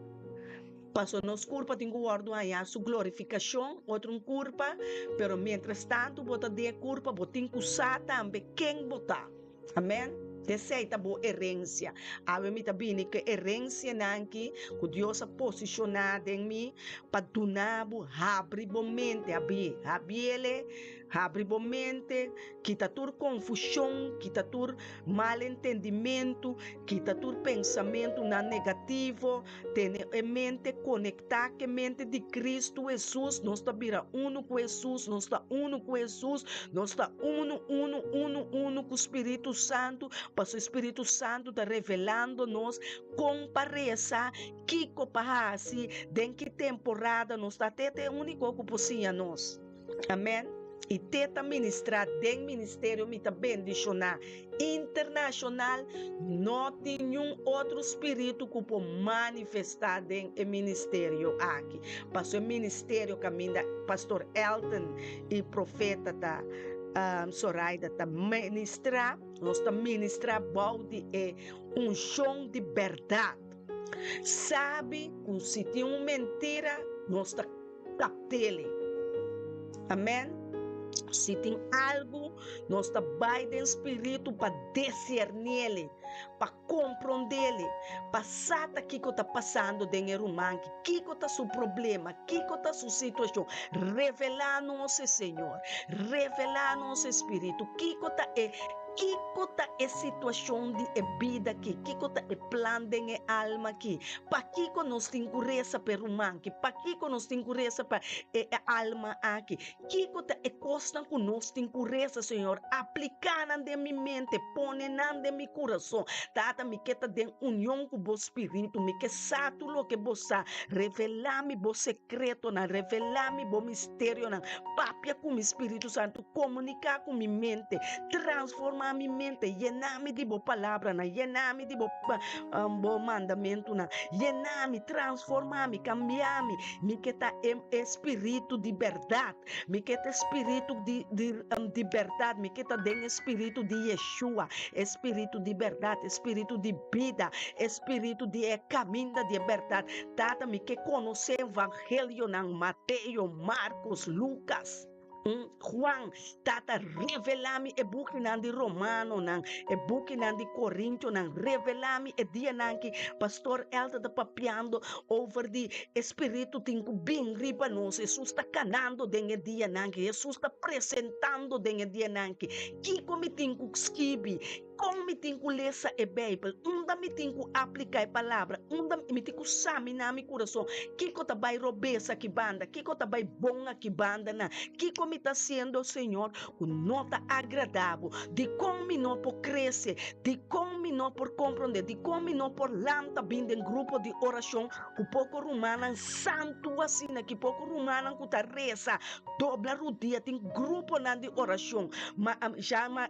pasobra nos kurpa tin ku wòrdu haña su glorifikashon, otro un kurpa, pero mientrastantu bo ta den e kurpa, bo tin ku sa tambe ken bo ta. Amèn. Esei ta bo herensia. Awe mi ta bini ku e herensianan aki ku Dios a posishoná den mi pa duna bo, habri bo mente, habri, habiele, habri bo mente, kita tur konfushon, kita tur malentendimentu, kita tur pensamentunan negativo, tene e mente konektá ku e mente di Kristu Hesus, nos ta bira unu ku Hesus, nos ta unu ku Hesus, nos ta unu, unu, unu, unu ku Spiritu Santu, pasobra Spiritu Santu ta revelando nos kon pa resa, kiko pa hasi, den ki temporada nos ta, te ta e úniko ku por siña nos. Amèn. I te ta ministrá den ministerio mi ta bendishoná internashonal, no tin niun otro spiritu ku por manifestá den e ministerio aki. Paso e ministerio kaminda Pastor Elton i Profeta ta Soraida ta ministrá, nos ta ministrá bou di e unshon di bèrdat. Sabi ku si tin un mentira, nos ta. kapt'ele. Amen. Si tin algu, nos ta bai den spiritu pa discerniele, pa komprondele, pa sa ta kiko ta pasando den e ruman ki, kiko ta su problema, kiko ta su situashon. Revelá nos e Señor, revelá nos e Spiritu, kiko ta e kiko ta e situashon di e bida ki, kiko ta e plan den e alma ki, pakiko nos tin ku resa pa e ruman ki, pakiko nos tin ku resa pa e alma aki. Kiko ta e kosnan ku nos tin ku resa, Señor? Apliká nan den mi mente, pone nan den mi kurason. Tata, mi ke ta den union ku bo Spiritu. Mi ke sa tur loke bo sa. Revelá mi bo sekretonan, revelá mi bo misterionan. Papia ku mi, Spiritu Santu. Komuniká ku mi mente. Transformá mi mente. Yená mi di bo palabranan. Yená mi di bo, bo mandamentunan. Yená mi, transformá mi, kambiá mi. Mi ke ta e e spiritu di bèrdat. Mi ke ta e spiritu di di di bèrdat. Mi ke ta den e spiritu di Yeshua, e spiritu di bèrdat, e spiritu di bida, e spiritu di e kaminda di e bèrdat. Tata, mi ke konosé evangelionan, Mateo, Markos, Lukas. Juan, Tata, revelá mi e bukinan di Romanonan, e bukinan di Korintionan, revelá mi e dianan ki Pastor Elton ta papiando over di e Spiritu tin ku bin riba nos. Hesus ta kanando den e dianan ki, Hesus ta presentando den e dianan ki. Kiko mi tin ku skibi? Kon mi tin ku lesa e Beibel? Unda mi tin ku apliká e Palabra? Unda mi tin ku saminá mi kurason? Kiko ta bai robes aki banda? Kiko ta bai bon aki banda nan? Kiko mi ta hasiendo, Señor, ku no ta agradá bo? Dikon mi no por krese? Dikon mi no por komprondé? Dikon mi no por lanta bin den grupo di orashon ku poko rumannan santu asina ki poko rumannan ku ta resa dobla rudia tin gruponan di orashon ma ja ma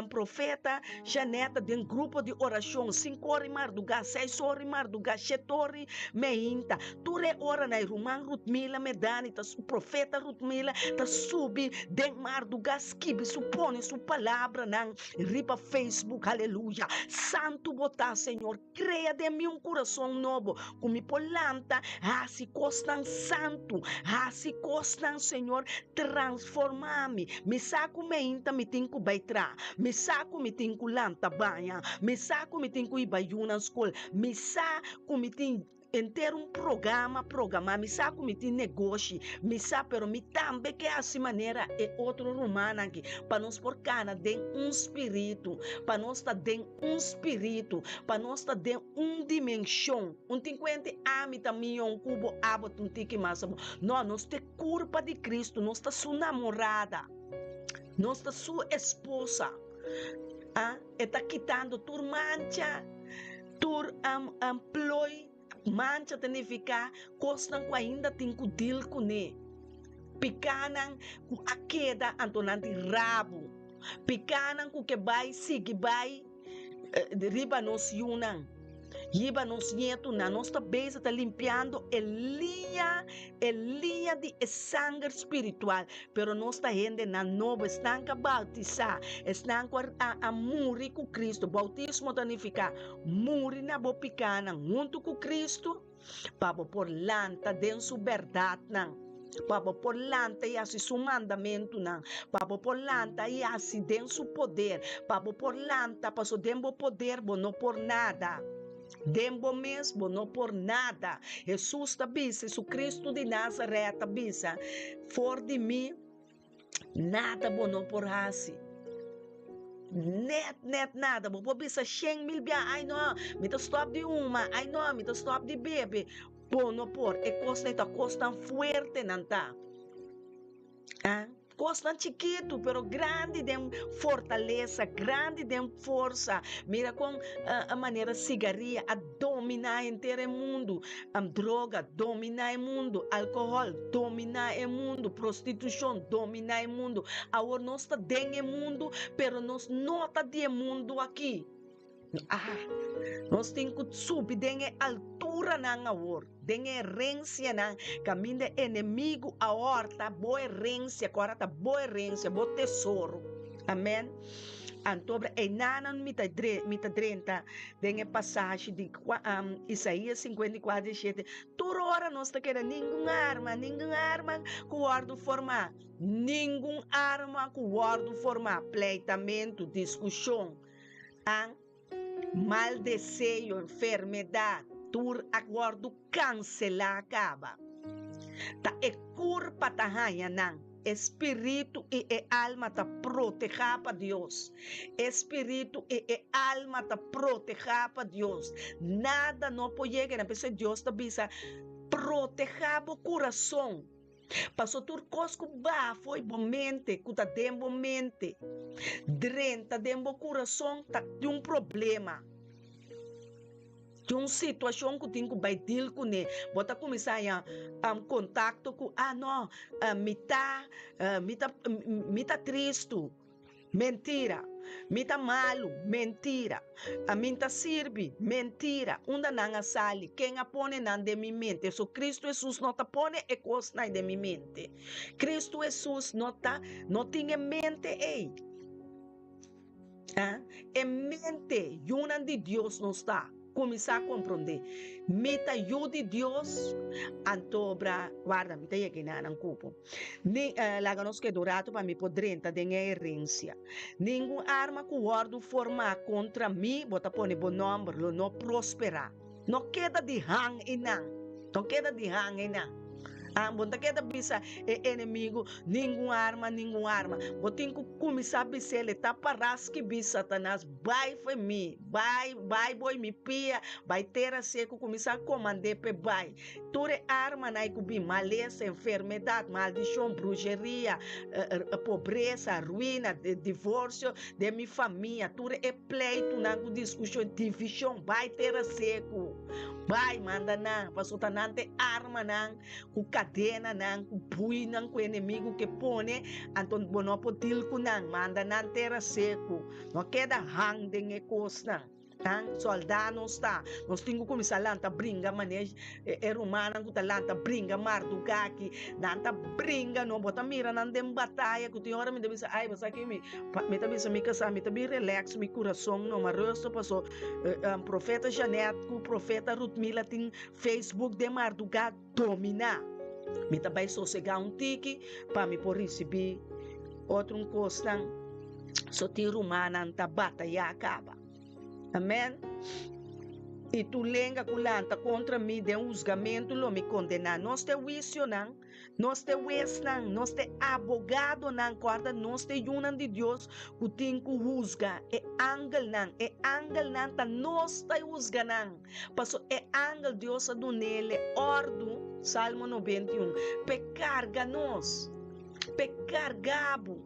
profeta Janeta den grupo di orashon sinku ora di mardugá seis ora di mardugá shete ora di meinta tur e oranan e ruman Rutmila Medani ta profeta Rutmila ta subi den mardugá skibi su pone su palabranan riba Facebook aleluya santu bo ta Señor. Krea den mi un kurason nobo, ku mi por lanta hasi kosnan santu, hasi kosnan, Señor, transformá mi. Mi sa ku meinta mi tin ku bai traha, mi sa ku mi tin ku lanta baña, mi sa ku mi tin ku iba yunan skol, mi sa ku mi tin Henter un programa programá. Mi sa ku mi tin negoshi, mi sa, pero mi tambe ke hasi manera e otro rumannan aki, pa nos por kana den un spiritu, pa nos ta den un spiritu, pa nos ta den un dimenshon. Un tin kuente ami ta mion ku bo, abo ta un tiki mas abou. No, nos ta e kurpa di Kristu, nos ta su namorada, nos ta su esposa. A, e ta kitando tur mancha. Tur plooi mancha ta nifiká kosnan ku ainda tin ku dil kuné, pikánan ku a keda anto nan tin rabu, pikánan ku ke bai sigui bai riba nos yunan, riba nos ñetunan. Nos ta bezig ta limpiando e liña, e liña di e sanger spiritual. Pero nos ta hendenan nobo, esnan ku a bautisá, esnan ku a muri ku Kristu. Boutismo ta nifiká muri na bo pikánan huntu ku Kristu pa bo por lanta den su bèrdatnan, pa bo por lanta i hasi su mandamentunan, pa bo por lanta i hasi den su poder, pa bo por lanta, pasobra den bo poder bo no por nada. Den bo mes bo no por nada. Hesus ta bisa, Jesucristo di Nazaret ta bisa, For di mi nada bo no por hasi. Net, net nada. Bo por bisa shen mil bia, ai no, mi ta stop di huma, ai no, mi ta stop di bebe. Bo no por. E kosnan ta kosnan fuerte nan ta. Ah. Kosnan chikitu, pero grandi den fortalesa, grandi den forsa. Mira kon manera sigaria a dominá henter e mundu, droga dominá e mundu, alkohòl dominá e mundu, prostitushon dominá e mundu. Awor nos ta den e mundu, pero nos no ta di e mundu aki. Ah, nos tin ku subi den e alturanan awor, den e herensianan kaminda e enemigu a hòrta bo herensia, ku ora ta bo herensia, bo tesoro. Amèn. Antobra einanan mi ta dre, mi ta drenta den e pasashi di Isaías 54, 17. Tur ora nos ta keda ningun arma, ningun arma ku wòrdu formá, ningun arma ku wòrdu formá, pleitamentu, diskushon, an mal deseo, enfermedat, tur a wòrdu kanselá kaba. Ta e kurpa ta haña nan. E spiritu i e alma ta protehá pa Dios. E spiritu i e alma ta protehá pa Dios. Nada no por yega nan. P'esei Dios ta bisa, Protehá bo kurason. Paso tur kos ku baha fo'i bo mente, ku ta den bo mente, drenta den bo kurason ta tin un problema. Tin un situashon ku tin ku bai deal kuné. Bo ta kuminsá haña kontakto ku, ah no, mi ta, mi ta, mi ta tristu. Mentira. Mi ta malu. Mentira. Mi n'ta sirbi. Mentira. Unda nan a sali? Ken a pone nan den mi mente? So Cristo Hesus no ta pone e kosnan den mi mente. Cristo Hesus no ta, no tin e mente ei. Ah, e mente yunan di Dios nos ta kuminsá komprondé. Mi ta yu di Dios, anto bra, warda, mi ta yega enanan kupo. Ni, eh, laga nos keda un ratu pa mi por drenta den e herensia. Ningun arma ku wòrdu formá kontra mi, bo ta pone bo nòmber, lo no prosperá. No keda di han einan, no keda di han einan. Ah, bo no ta keda bisa e enemigu, Ningun arma, ningun arma. Bo tin ku kuminsá bis'el, e ta pará skibí, Satanas, bai fo'i mi, bai, bai boi mi pia, bai tera seku, kuminsá komand'é p'e bai. Tur e armanan ei ku bin, malesa, enfermedat, maldishon, bruheria, pobresa, ruina, divorsio den mi famia, tur e pleitunan ku diskushon, divishon, bai tera seku, bai manda nan, pasobra ta nan ta e armanan ku kadenanan, ku buinan ku enemigu ke pone, anto bo no por dil ku nan, manda nan tera seku, no keda hang den e kosnan. Nan soldá nos ta. Nos tin ku kuminsá lanta bringa manera e rumannan ku ta lanta bringa mardugá aki. Nan ta bringa no. Bo ta mira nan den bataya ku tin ora mi ta bisa ay bo sa ki mi mi ta bisa mi kasá mi ta bin relax mi kurason no ma rustu paso profeta Jeanette ku profeta Ruthmila tin Facebook den mardugá dominá. Mi ta bai sosegá un tiki pa mi por risibí otro un kosnan. So tin rumannan ta batayá kaba. Amen. I tur lenga ku lanta kontra mi den husgamentu lo mi kondená. Nos ta e huisionan, nos ta e huesnan, nos ta e abogadonan, kòrda nos ta e yunan di Dios ku tin ku husga e angelnan. E angelnan ta nos ta husga nan. Paso e angel Dios a dun'el e òrdu, Salmo 91, p'e karga nos, p'e karga bo.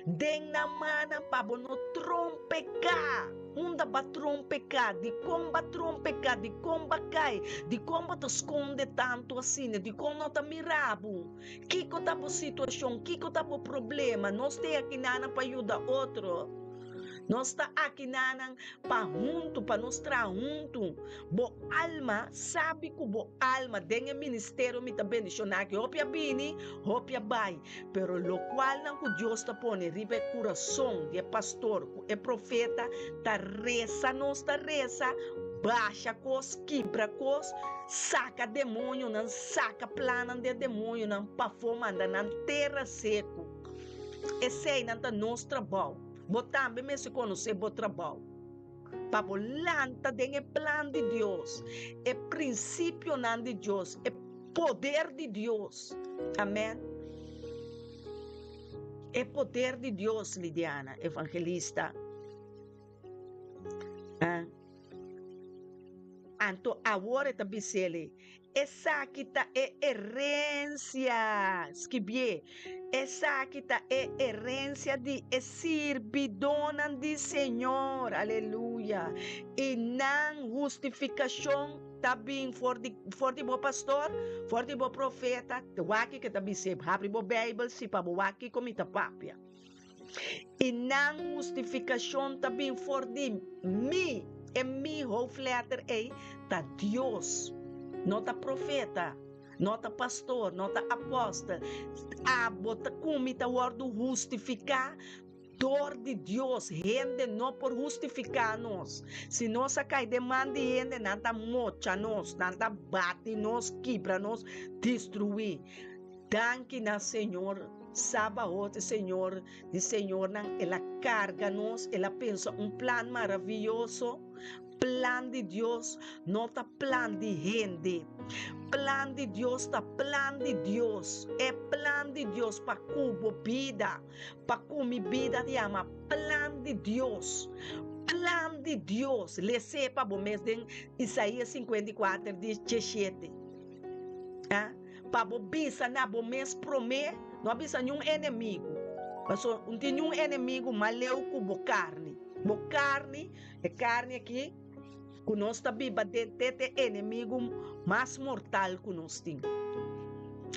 Den nan mannan pa bo no trompeká. Unda bo a trompeká? Dikon bo a trompeká? Dikon bo a kai? Dikon bo ta skonde tantu asina? Dikon no ta mira bo? Kiko ta bo situashon? Kiko ta bo problema? Nos ta e akinanan pa yuda otro. Nos ta akinanan pa huntu, pa nos traha huntu. Bo alma sabi ku bo alma den e ministerio mi ta bendishoná aki. Hopi a bini, hopi a bai. Pero lokualnan ku Dios ta pone riba e kurason di e pastor ku e profeta ta resa nos ta resa, basha kos, kibra kos, saka demoñonan, saka plannan di e demoñonan pafó manda nan tera seku. Eseinan ta nos trabou. Bo tambe mester konosé bo trabou. Pa bo lanta den e plan di Dios, e prinsipionan di Dios, e poder di Dios. Amen. E poder di Dios, Lidiana, evangelista. Ah. Anto awor e ta bis'el, Esaki ta e herensia, skibié, esaki ta e herensia di e sirbidónan di Señor, aleluya, i nan hustifikashon ta bin for di, for di bo pastor, for di bo profeta, wak kiko ta bis'é, habri bo Beibel si pa bo wak kiko mi ta papia. I nan hustifikashon ta bin for di mi. E mi hoofdletter ei ta Dios, no ta profeta, no ta pastor, no ta apòstel. Abo ta ku mi ta wòrdu hustifiká. Dor di Dios, hende no por hustifiká nos. Si nos a kai den man di hende, nan ta mocha nos, nan ta bati nos, kibra nos, destruí. Danki na Señor Sabaoth, Señor di señornan, El a karga nos, El a pensa un plan maravioso. Plan di Dios no ta plan di hende. Plan di Dios ta plan di Dios. E plan di Dios pa ku bo bida, pa ku mi bida yama plan di Dios. Plan di Dios. Les'é pa bo mes den Isaías 54 di 17. Ah, pa bo bisa na bo mes promé, no a bisa niun enemigu. Pasobra no tin niun enemigu mas leu ku bo karni. Bo karni E karni aki ku nos ta biba den te ta e enemigu mas mortal ku nos tin.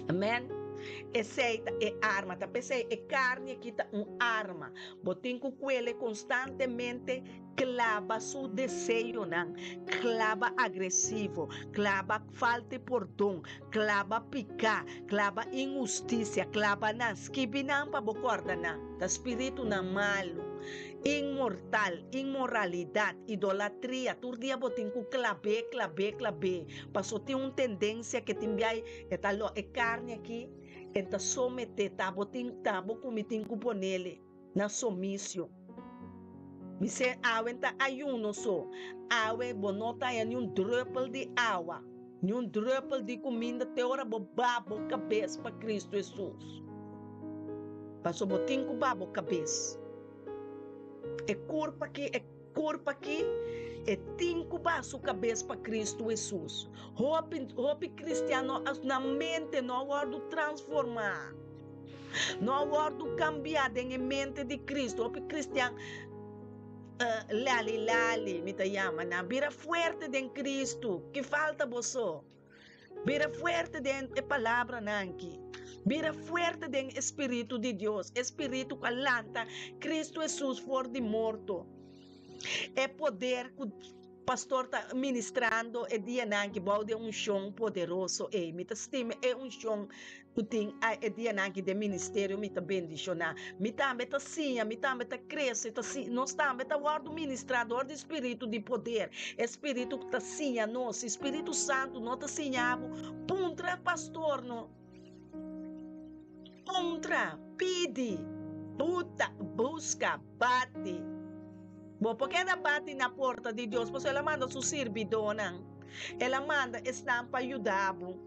Amen. Esei ta e arma. Ta p'esei e karni aki ta un arma. Bo tin ku kuele konstantemente klaba su deseonan, klaba agresivo, klaba falta di pordon, klaba piká, klaba inhustisia, klaba nan. Skibi nan pa bo kòrda nan. Ta spiritunan malu. Inmortal, inmoralidad, idolatria, tur dia bo tin cu clab'é, clab'é, clab'é, paso tin un tendencia ke tin biai e ta lo e carni aki e ta somete, ta bo tin, ta bo cu mi tin cu ponele na somisio. Mi se awe ta ayuno so, awe bo no ta haya ni un druppel di awa, ni un druppel di cuminda te ora bo ba bo cabes pa Cristo Jesus. Paso bo tin cu ba bo cabes. E kurpa ki, e kurpa ki, e tin ku baha su kabes pa Kristu Hesus. Hopi, hopi kristian no a, nan mente no a wòrdu transformá, no a wòrdu kambiá den e mente di Kristu. Hopi kristian lali lali, mi ta yama nan, bira fuerte den Kristu. Ki falta boso? Bira fuerte den e palabranan aki. Bira fuerte den e spiritu di Dios, e spiritu ku a lanta Kristu Hesus for di morto. E poder ku pastor ta ministrando e dianan aki bou di e unshon poderoso ei. Mi ta stima e unshon ku tin e dianan aki den ministerio, mi ta bendishoná. Mi tambe ta siña, mi tambe ta krese, ta si, nos tambe ta wòrdu ministrá dor di spiritu di poder, e spiritu ku ta siña nos. Si spiritu santu no ta siña bo, puntra pastor no. Puntra, pidi, buta, buska, bati. Bo por keda bati na porta di Dios, pasobra el a manda su sirbidónan, el a manda esnan pa yuda bo.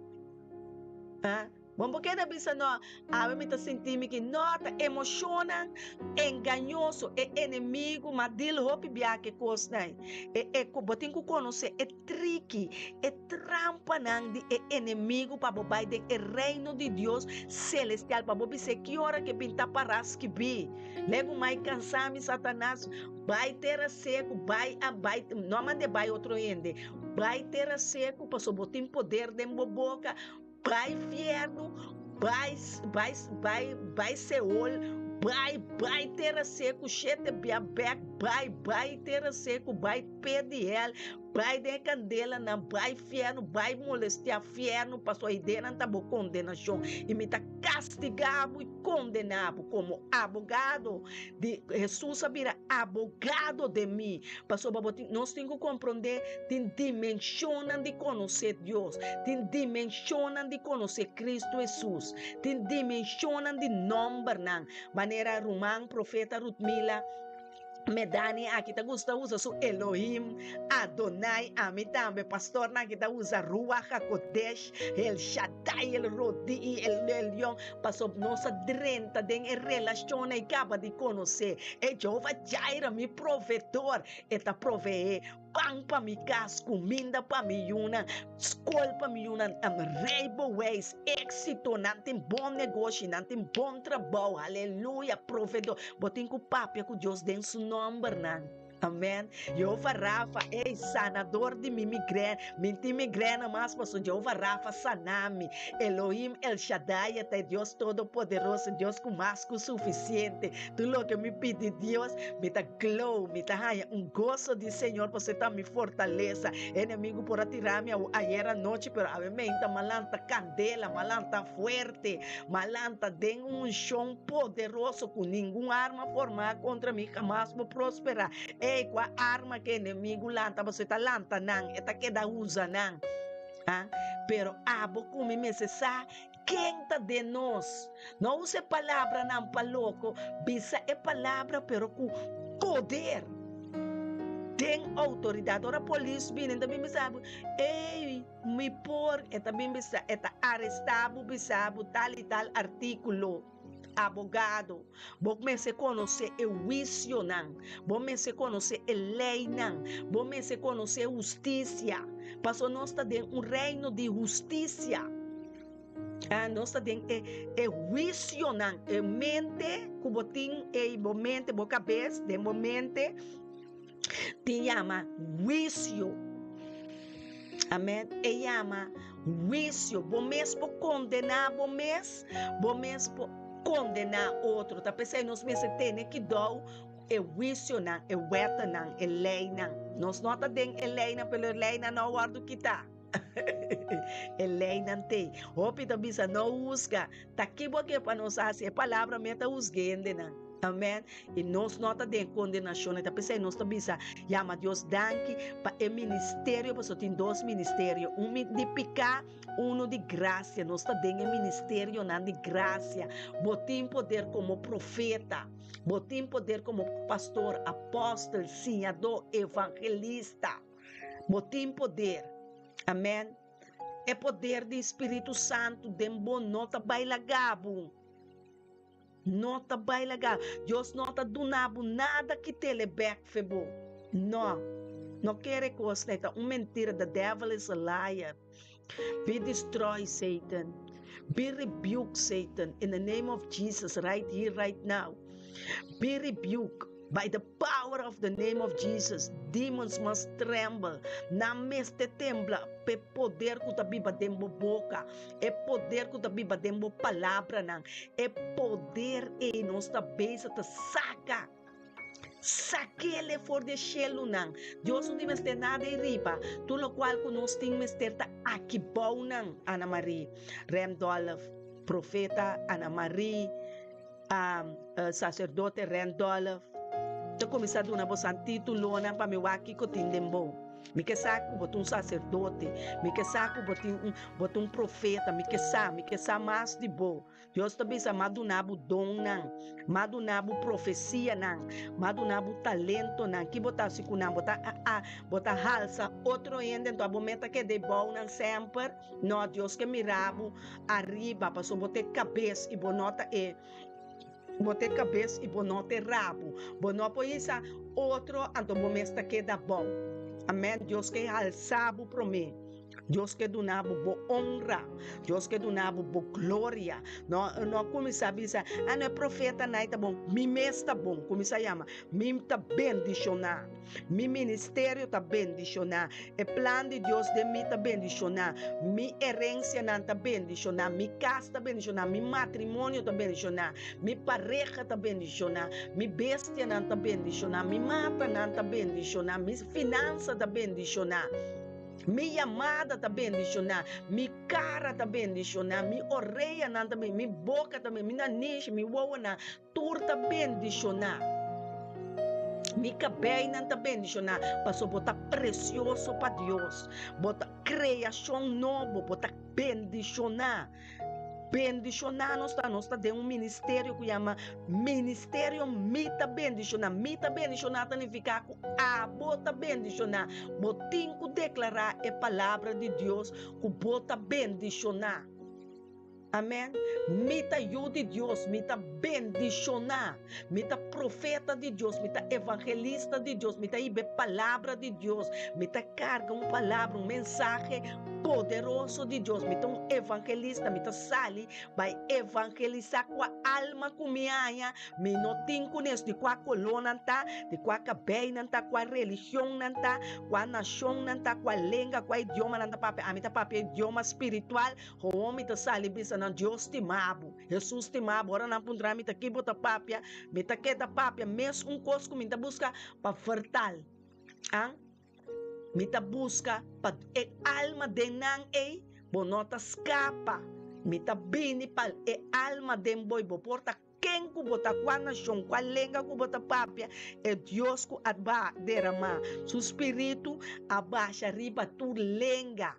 Ha? Bo por keda bisa no, awe mi ta sinti mi ki no, ta emoshonnan engañoso, e enemigu ma dil hopi bia ke kosnan. E e bo tin ku konosé e triki, e trampanan di e enemigu pa bo bai den e reino di Dios selestial, pa bo bis'é ki ora ke bin ta pará skibí. Legu mai kansa mi Satanas, bai tera seku, bai a bai, no a mand'é bai otro hende, bai tera seku pasobra bo tin poder den bo boka. Bai fiernu, bai, bai, bai, bai Seol, bai, bai tera seku shete bia bek, bai, bai tera seku, bai pe di hel, bai den e kandelanan, bai fiernu, bai molestia fiernu, pasobra eidenan ta bo kondenashon, i mi ta kastigá bo i kondená bo komo abogado di Hesus a bira abogado den mi, pasobra bo tin, nos tin ku komprondé tin dimenshonnan di konosé Dios, tin dimenshonnan di konosé Kristu Hesus, tin dimenshonnan di nòmbernan, manera ruman profeta Rutmila Medani aki ta gusta usa su Elohim, Adonai, ami tambe, pastornan aki ta usa Ruach HaKodesh, El Shaddai, El Rodi, El Elyon, pasobra nos a drenta den e relashonnan i kaba di konosé e Jehovah Jireh, mi proveedor, e ta proveé Pan pa mi kas, kuminda pa mi yunan, skol pa mi yunan, rijbewijs, éksito, nan tin bon negoshi, nan tin bon trabou, aleluya, proveedor. Bo tin ku papia ku Dios den su nòmbernan. Amen. Jehovah Rafa, ey, sanador di mi migrèn. Mi n'tin migrèna mas pasobra Jehovah Rafa sana mi. Elohim El Shaddai ta e Dios Todopoderoso, Dios ku mas ku sufisiente. Tur loke mi pidi Dios, mi ta glow, mi ta haña un goso di Señor pasobra e ta mi fortalesa. E enemigu por a tira mi awo ayer anochi, pero awe meinta m'a lanta kandela, m'a lanta fuerte, m'a lanta den un unshon poderoso ku ningun arma formá kontra mi hamas por prosperá. Ey, kua arma ku e enemigu lanta pasobra e ta lanta nan, e ta keda usa nan. Ah, pero abo ku mi mester sa Ken ta den nos? No usa e palabranan pa loko, bisa e palabra pero ku poder, den outoridat. Ora polis bini, e ta bin bisa bo, Ey, mi por, e ta bin bisa, e ta arestá bo, bisa bo tal i tal artíkulo. Abogado, bo mester konosé e huisionan, bo mester konosé e leinan, bo mester konosé hustisia, pasobra nos ta den un reino di hustisia. Ah, nos ta den e e huisionan, e mente ku bo tin ei, bo mente, bo kabes, den bo mente tin yama huisio. Amen. E yama huisio. Bo mes por kondená bo mes, bo mes por kondená otro. Ta p'esei nos mester tene kidou e huisionan, e wetnan, e leinan. Nos no ta den e leinan, pero e leinan no a wòrdu kitá. E leinan t'ei. Hopi ta bisa, No husga. Ta ki bo ke pa nos hasi? E palabra mes ta husga hendenan. Amen. I nos no ta den kondenashon. E ta p'esei nos ta bisa, Yama Dios danki pa e ministerio, pasobra tin dos ministerio, un di piká, unu di grasia. Nos ta den e ministerionan di grasia. Bo tin poder komo profeta. Bo tin poder komo pastor, apòstel, siñadó, evangelista. Bo tin poder. Amen. E poder di Spiritu Santu den bo no ta bai laga bo. No ta bai laga. Dios no ta duna bo nada kit'el e bek fe bo. No. No kere kos ei. Ta un mentira. The devil is a liar. Be destroy Satan. Be rebuke Satan in the name of Jesus right here right now. Be rebuke by the power of the name of Jesus. Demons must tremble. Nan mester tembla p'e poder ku ta biba den bo boka, e poder ku ta biba den bo palabranan. E poder ei nos ta bezig ta saka. Sakele for di e shelunan. Dios no tin mester nada ei riba. Tur lokual ku nos tin mester ta aki bounan, Ana Marie Randolph, profeta Ana Marie. Saserdote Randolph ta kuminsá duna bosan títulonan pa mi wak kiko tin den bo. Mi ke sa ku bo ta un saserdote, mi ke sa ku bo tin un, bo ta un profeta, mi ke sa, mi ke sa mas di bo. Dios ta bisa, M'a duna bo donnan, m'a duna bo profesianan, m'a duna bo talentonan. Ki bo ta hasi ku nan? Bo ta, bo ta halsa otro hende, anto abo meta keda e bounan semper? No, Dios ke mira bo ariba, pasobra bo ta e kabes i bo no ta e, bo ta e kabes i bo no ta e rabu. Bo no por hisa otro, anto bo mes ta keda abou. Amen. Dios ke halsa bo promé. Dios ke duna bo bo honra. Dios ke duna bo bo gloria. No, no kuminsá bisa, ah, no e profeta nai ta bon. Mi mes ta bon. Kuminsá yama, mi ta bendishoná. Mi ministerio ta bendishoná. E plan di Dios den mi ta bendishoná. Mi herencianan ta bendishoná. Mi cas ta bendishoná. Mi matrimonio ta bendishoná. Mi pareha ta bendishoná. Mi bestianan ta bendishoná. Mi matanan ta bendishoná. Mi finansa ta bendishoná. Mi yamada ta bendishoná. Mi cara ta bendishoná. Mi oreanan ta bendishoná. Mi boca ta bendishoná. Mi nanishi, mi wowonan. Tur ta bendishoná. Mi kabeinan ta bendishoná, pasobra bo ta presioso pa Dios. Bo ta kreashon nobo, bo ta bendishoná. Bendishoná nos ta, nos ta den un ministerio ku yama Ministerio Mi Ta Bendishoná. Mi ta bendishoná ta nifiká ku abo ta bendishoná. Bo tin ku deklará e palabra di Dios ku bo ta bendishoná. Amen. Mi ta yu di Dios, mi ta bendishoná. Mi ta profeta di Dios, mi ta evangelista di Dios, mi ta hiba e palabra di Dios. Mi ta karga un palabra, un mensahe poderoso di Dios. Mi ta un evangelista, mi ta sali bai evangelisá kua alma ku mi haña. Mi no tin kunes di kua koló nan ta, di kua kabei nan ta, kua religion nan ta, kua nashon nan ta, kua lenga, kua idioma nan ta papia. Ami ta papia idioma spiritual. Gewoon mi ta sali bisa nan, Dios stima bo, Hesus stima bo. Ora nan puntra mi ta ki bo ta papia, mi ta keda papia mes un kos ku mi ta buska pa vertal. An? Mi ta buska pa e alma den nan ei, bo no ta skapa. Mi ta bini pa e alma den bo i bo por ta ken ku bo ta, kua nashon, kua lenga ku bo ta papia, e Dios ku a deramá su spiritu a basha riba tur lenga,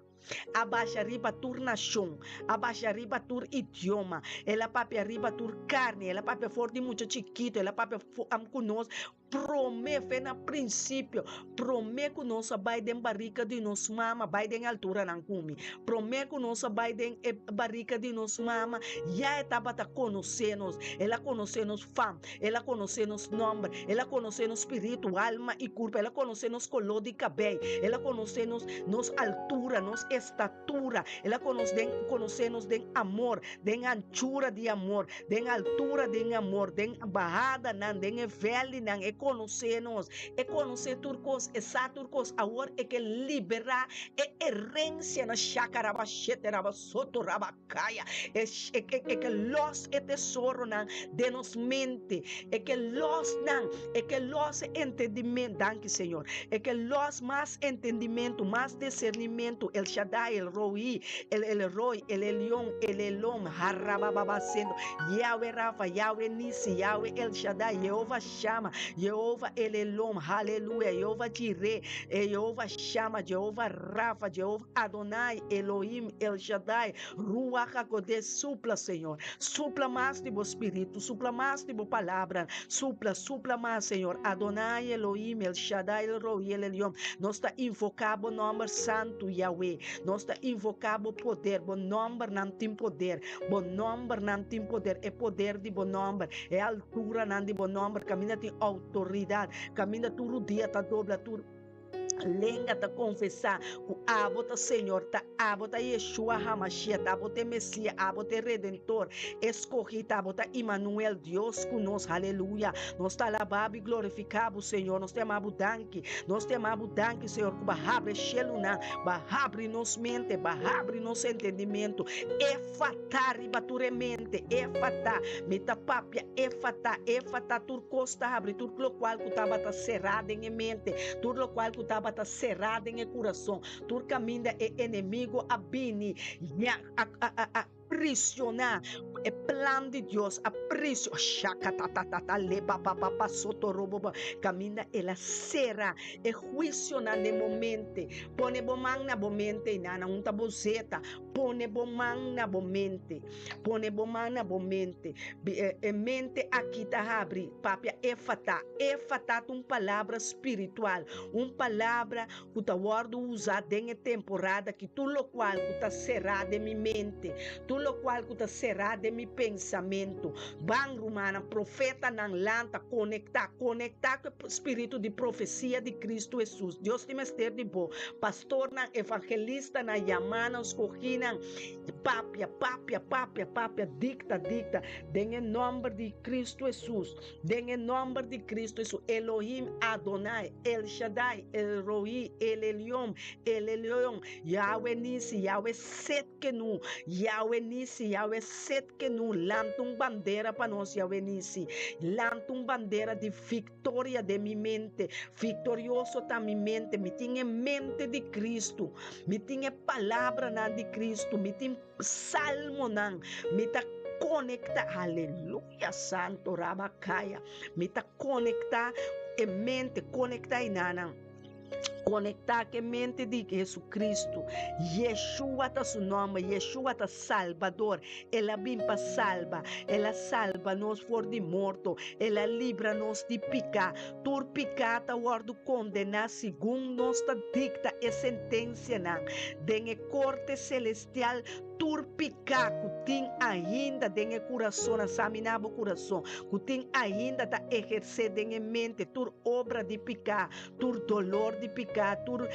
a basha riba tur nashon, a basha riba tur idioma. El a papia riba tur karni, el a papia for di mucha chikitu, el a papia ku nos Promé, fe na prinsipio, promé ku nos a bai den barika di nos mama, bai den alturanan ku mi. Promé ku nos a bai den e barika di nos mama, ya e tabata konosé nos. El a konosé nos fam, el a konosé nos nòmber, el a konosé nos spiritu, alma i kurpa, el a konosé nos koló di kabei, el a konosé nos nos altura, nos estatura, el a konosé nos den amor, den anchura di amor, den altura den amor, den bahadanan, den e vèlinan, e konosé nos, e konosé tur kos, e sa tur kos, awor e ke liberá e herensianan, shakarabasheterabasotoroabakaya, e e e ke lòs e tesoronan den nos mente, e ke lòs nan, e ke lòs e entendimentu, danki Señor, e ke lòs mas entendimentu, mas disernimentu, El Shaddai, El Roí, El El Roi, El Elión, El Elón, Harabababasendo, Yahweh Rafa, Yahweh Nisi, Yahweh El Shaddai, Jehovah Shama, Jehovah El Elom, Haleluya, Jehovah Jireh, Jehovah Shama, Jehovah Rafa, Jehovah Adonai, Elohim, El Shaddai, Ruach HaKodesh, supla, Señor, supla mas di bo Spiritu, supla mas di bo Palabra, supla, supla mas, Señor, Adonai, Elohim, El Shaddai, El Roi, El Elión, nos ta invoká bo nòmber santu, Yahweh. Nos ta invoká bo poder, bo nòmbernan tin poder, bo nòmbernan tin poder, e poder di bo nòmber, e alturanan di bo nòmber, kaminda tin outoridat, kaminda tur rudia ta dobla, tur lenga ta konfesá ku abo ta Señor, ta abo ta Yeshua HaMashiach, ta abo ta e Mesías, abo ta e Redentor, e Skohí, ta abo ta Imanuel, Dios ku nos, haleluya. Nos ta alabá bo i glorifiká bo, Señor, nos ta yama bo danki. Nos ta yama bo danki, Señor, ku bo a habri e shelunan, bo a habri nos mente, bo a habri nos entendimentu. Efatá riba tur e mente, efatá. Mi ta papia, efatá, efatá. Tur kos ta habri, tur lokual ku tabata será den e mente, tur lokual ku tabata será den e kurason, tur kaminda e enemigo a bini, ya, a, a, a, a prisioná e plan di Dios a prisio shakatatatata lebabababa sotorobobo kaminda el a sera e huisionan den bo mente. Pone bo man na bo mente i nana un ta bo zeta. Pone bo man na bo mente. Pone bo man na bo mente. E mente aki ta habri. Papia efata. Efata ta un palabra spiritual. Un palabra ku ta wòrdu usá den e temporada aki, tur lokual ku ta será den mi mente, tur lokual ku ta será den mi pensamentu. Ban, rumannan, profetanan, lanta, konektá, konektá ku e spiritu di profesia di Kristu Hesus. Dios tin mester di bo. Pastornan, evangelistanan, yamanan, skohínan, papia, papia, papia, papia, dikta, dikta, den e nòmber di Kristu Hesus. Den e nòmber di Kristu Hesus, Elohim, Adonai, El Shaddai, El Roi, El Elion, El Elion, Yahweh Nisi, Yahweh Setkenu, Yahweh Nisi, Yahweh Setkenu, lanta un bandera pa nos, Yahweh Nisi, lanta un bandera di viktoria den mi mente, viktorioso ta mi mente, mi tin e mente di Kristu, mi tin e palabranan di Kristu, mi tin salmonan, mi ta konekta, aleluya. Ya santo rabakaya. Mi ta konektá e mente, konektá e nanan. Konektá ku e mente di Jesucristo. Yeshua ta su nòmber, Yeshua ta Salbador. El a bin pa salba. El a salba nos for di morto. El a libra nos di piká. Tur piká ta wòrdu kondená segun nos ta dikta e sentensianan den e korte selestial. Tur piká ku tin ainda den e kurasonnan, saminá bo kurason, ku tin ainda ta ehersé den e mente tur obra di piká, tur dolor di piká, tur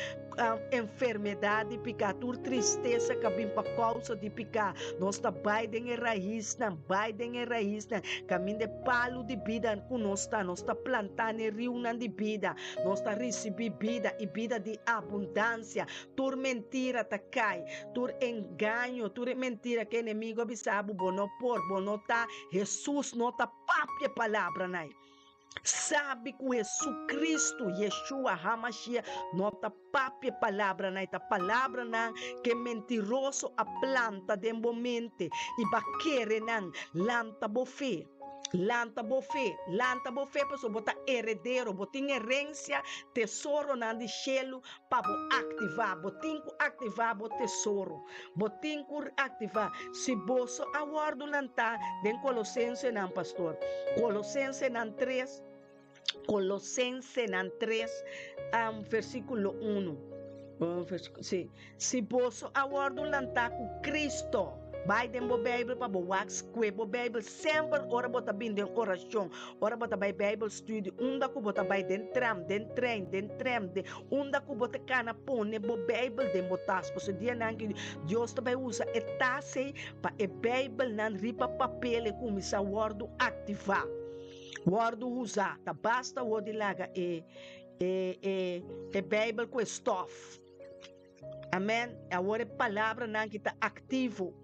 Enfermedat di piká, tur tristesa ka bin pa kousa di piká. Nos ta bai den e raisnan, bai den e raisnan, kaminda e palu di bida ku nos ta. Nos ta plantá na e riunan di bida. Nos ta risibí bida i bida di abundansia. Tur mentira ta kai, tur engaño, tur e mentira ku e enemigu a bisa bo, bo no por, bo no ta, Hesus no ta papia e palabranan. Sabi ku Hesukristu, Yeshua HaMashiach, no ta papia e palabranan, e ta palabranan ku e mentiroso a planta den bo mente i bo a kere nan. Lanta bo fe, lanta bo fe, lanta bo fe pasobra bo ta heredero, bo tin herensia, tesoronan di shelu pa bo aktivá. Bo tin ku aktivá bo tesoro. Bo tin ku aktivá. Si boso a wòrdu lantá den Kolosensenan, pastor. Kolosensenan tres, Kolosensenan tres, versíkulo unu. Sí. Si boso a wòrdu lantá ku Kristo, bai den bo Beibel pa bo wak skue bo Beibel semper ora bo ta bin den orashon, ora bo ta bai Beibel studio, unda ku bo ta bai den tram, den trein, den trèm, den unda ku bo ta kana pone bo Beibel den bo tas. Pasobra dianan ki Dios ta bai usa e tas ei pa e Beibelnan riba papel e kuminsá wòrdu aktivá, wòrdu usá. Ta basta awor di laga e e e e Beibel ku e stòf. Amen. Awor e palabranan ki ta aktivo.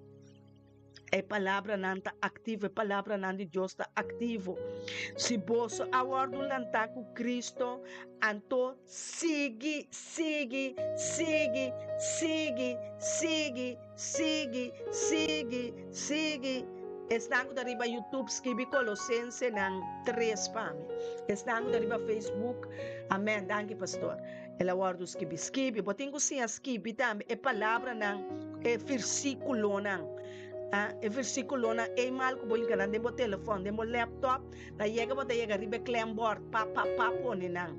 E palabranan ta aktivo, e palabranan di Dios ta aktivo. Si boso a wòrdu lantá ku Kristo, anto sigui, sigui, sigui, sigui, sigui, sigui, sigui, sigui. Esnan ku ta riba YouTube, skibi Kolosensenan tres pa mi. Esnan ku ta riba Facebook, amen. Danki, pastor. El a wòrdu skibi. Skibi, bo tin ku siña skibi tambe e palabranan, e versíkulonan. Ah, e versíkulonan ei mal ku bo hinka nan den bo telefòn, den bo laptop, ta yega bo ta yega riba e klembòrt, pa pa pa pone nan.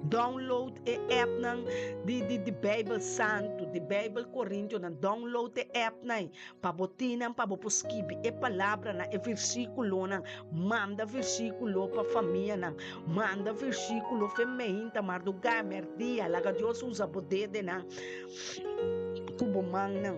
Download e appnan di di di Beibel Santu, di Beibel Korintionan, download e appnan ei. Pa bo tin nan pa bo por skibi e palabranan, e versíkulonan. Manda versíkulo pa famianan. Manda versíkulo fe meinta, mardugá, mèrdia. Laga Dios usa bo dedenan ku bo mannan.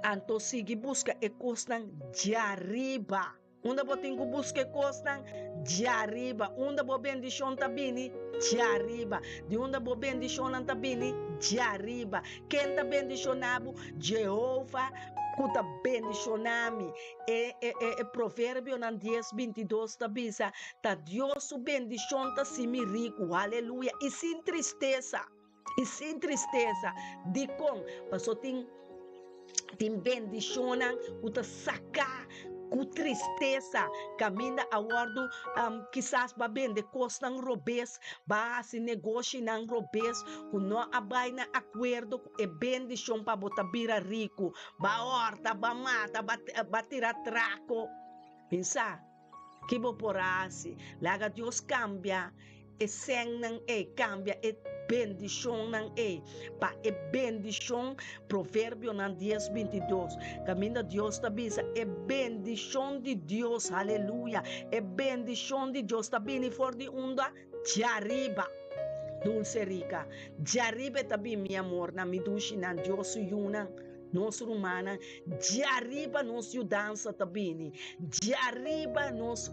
Anto sigui buska e kosnan djariba. Unda bo tin ku buska e kosnan? Djariba. Unda bo bendishon ta bini? Djariba. Di unda bo bendishonnan ta bini? Djariba. Ken ta bendishoná bo? Jehova ku ta bendishoná mi. E e e Proverbionan dies bintidos ta bisa, Ta Dios su bendishon ta hasi mi riku, haleluya, i sin tristesa. I sin tristesa. Dikon? Pasobra tin tin bendishonnan ku ta saká ku tristesa. Kaminda a wòrdu kisas bo a bende kosnan robes, bo a hasi negoshinan robes ku no a bai na akuerdo ku e bendishon pa bo ta bira riku. Bo a hòrta, bo a mata, bo a tira trako. Pensa. Ki bo por hasi? Laga Dios kambia e sènnan ei, kambia e bendishonnan ei pa e bendishon, Proverbionan dies bintidos, kaminda Dios ta bisa e bendishon di Dios, haleluya, e bendishon di Dios ta bini for di unda? Djariba. Dulce Rica, djariba e ta bini mi amornan, mi dushinan, Dios su yunan. Nos rumannan, djariba nos yudansa ta bini, djariba nos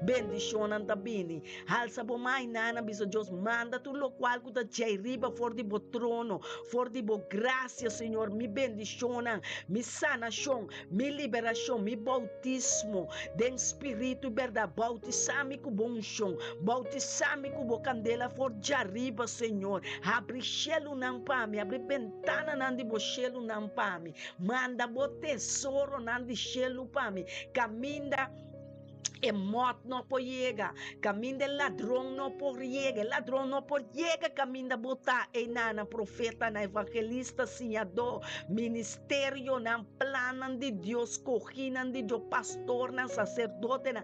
bendishonnan ta bini. Halsa bo man i nana bisa Dios, manda tur lokual ku ta djariba for di bo trono, for di bo grasia, Señor, mi bendishonnan, mi sanashon, mi liberashon, mi boutismo den spiritu i bèrdat. Boutisá mi ku bo unshon, boutisá mi ku bo kandela for djariba, Señor. Habri shelunan pa mi, habri Tananan di bo shelunan pa mi. Manda bo tesoronan di shelu pa mi. Kaminda e mòt no por yega, kaminda e ladron no por yega, e ladron no por yega kaminda bo ta. Einanan, profetanan, evangelista, siñadó, ministerionan, plannan di Dios, skohinan di Dios, pastornan, saserdotenan,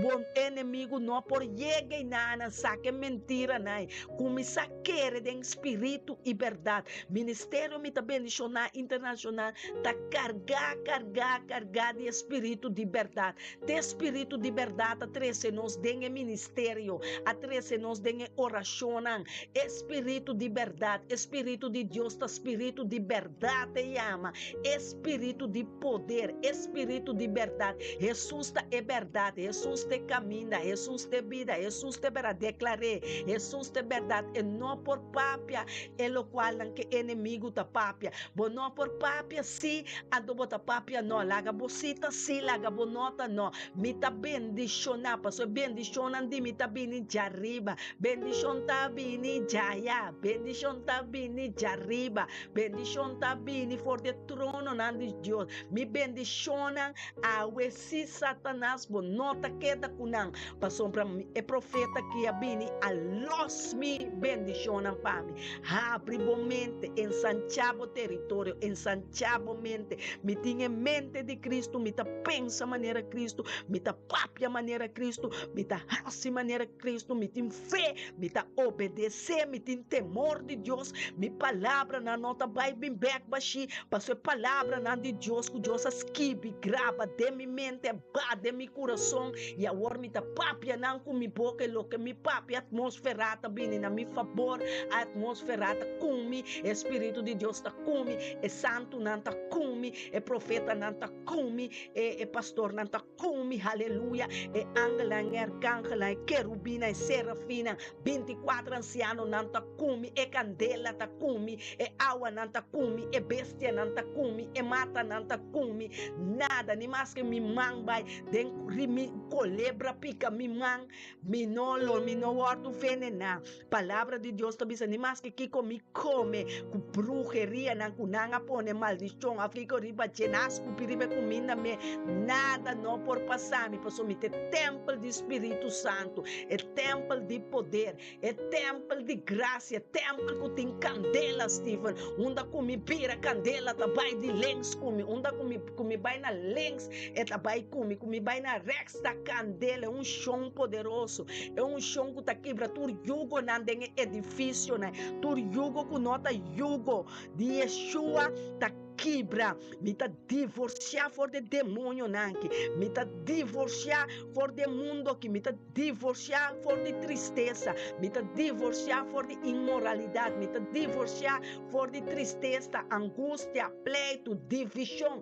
bo enemigu no por yega einanan, saka e mentiranan ei. Kuminsá Kere den spiritu i bèrdat. Ministerio Mi Ta Bendishoná Internashonal ta kargá, kargá, kargá di e spiritu di bèrdat. Te spiritu di bèrdat. bèrdat a trese nos den e ministerio, a trese nos den e orashonnan. E spiritu di bèrdat, e spiritu di Dios ta spiritu di bèrdat e yama, e spiritu di poder, e spiritu di bèrdat. Hesus ta e bèrdat, Hesus ta e kaminda, Hesus ta e bida, Hesus ta e bèrdat. Deklar'é, Hesus ta e bèrdat. E no por papia e lokualnan ku e enemigu ta papia. Bo no por papia sí, anto bo ta papia no. Laga bo sí ta sí, laga bo no ta no. Mi ta bendishoná, pasobra e bendishonnan di mi ta bini djariba. Bendishon ta bini djaya, bendishon ta bini djariba, bendishon ta bini for di e trononan di Dios. Mi bendishonnan awe sí, Satanas, bo no ta keda ku nan, pasobra e profeta ki a bini a lòs mi bendishonnan pa mi. Habri bo mente, ensanchá bo teritorio, ensanchá bo mente. Mi tin e mente di Kristu, mi ta pensa manera Kristu, mi ta papia manera Kristu, mi ta hasi manera Kristu, mi tin fe, mi ta obedesé, mi tin temor di Dios, mi palabranan no ta bai bin bèk bashí, pasobra e palabranan di Dios ku Dios a skibi, graba den mi mente, a ba den mi kurason, i awor mi ta papia nan ku mi boka, i loke mi papia, atmósfera ta bini na mi fabor, atmósfera ta ku mi, e Spiritu di Dios ta ku mi, e santunan ta ku mi, e profetanan ta ku mi, e pastornan ta ku mi, haleluya, e angelnan, e arkangelnan, e kerubinnan, e serafinnan, bintikuater ansianonan ta ku mi, e kandela ta ku mi, e awanan ta ku mi, e bestianan ta ku mi, e matanan ta ku mi, nada, ni maske mi man bai den mi kolebra pika mi man, mi no lo, mi no wòrdu venená. Palabra di Dios ta bisa, ni maske kiko mi kome ku brujerianan ku nan a pone maldishon òf kiko riba dje, nan a skupi riba e kuminda me, nada no por pasa mi, pasobra mi ta e tèmpel di Spiritu Santu, e tèmpel di poder, e tèmpel di grasia, e tèmpel ku tin kandela, Steven, unda ku mi bira kandela ta bai di links ku mi, unda ku mi ku mi bai na links e ta bai ku mi, ku mi bai na rèks ta kandela, e unshon poderoso. E unshon ku ta kibra tur yugonan den e edifisionan, tur yugo ku no ta yugo di Yeshua ta kibra. Mi ta divorsiá for di e demonionan aki, mi ta divorsiá for di e mundo aki, mi ta divorsiá for di tristesa, mi ta divorsiá for di inmoralidat, mi ta divorsiá for di tristesa, angustia, pleitu, divishon.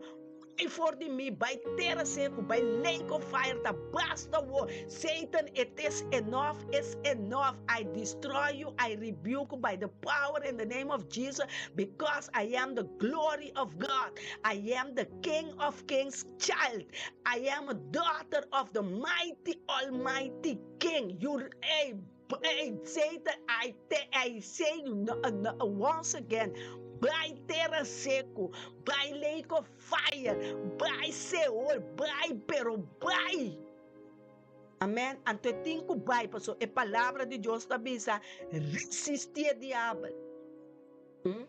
Bai for di mi, bai tera seku, bai lake of fire, ta basta wo. Satan, it is enough, is enough. I destroy you, I rebuke you by the power in the name of Jesus, because I am the glory of God. I am the King of Kings child. I am a daughter of the mighty, almighty King. You, hey, hey, Satan, I, I say you no, no, once again, bai tera seku, bai lake of fire, bai Seol, bai, pero bai. Amen. Anto e tin ku bai, pasobra e palabra di Dios ta bisa, resistí e diabel. Hmm?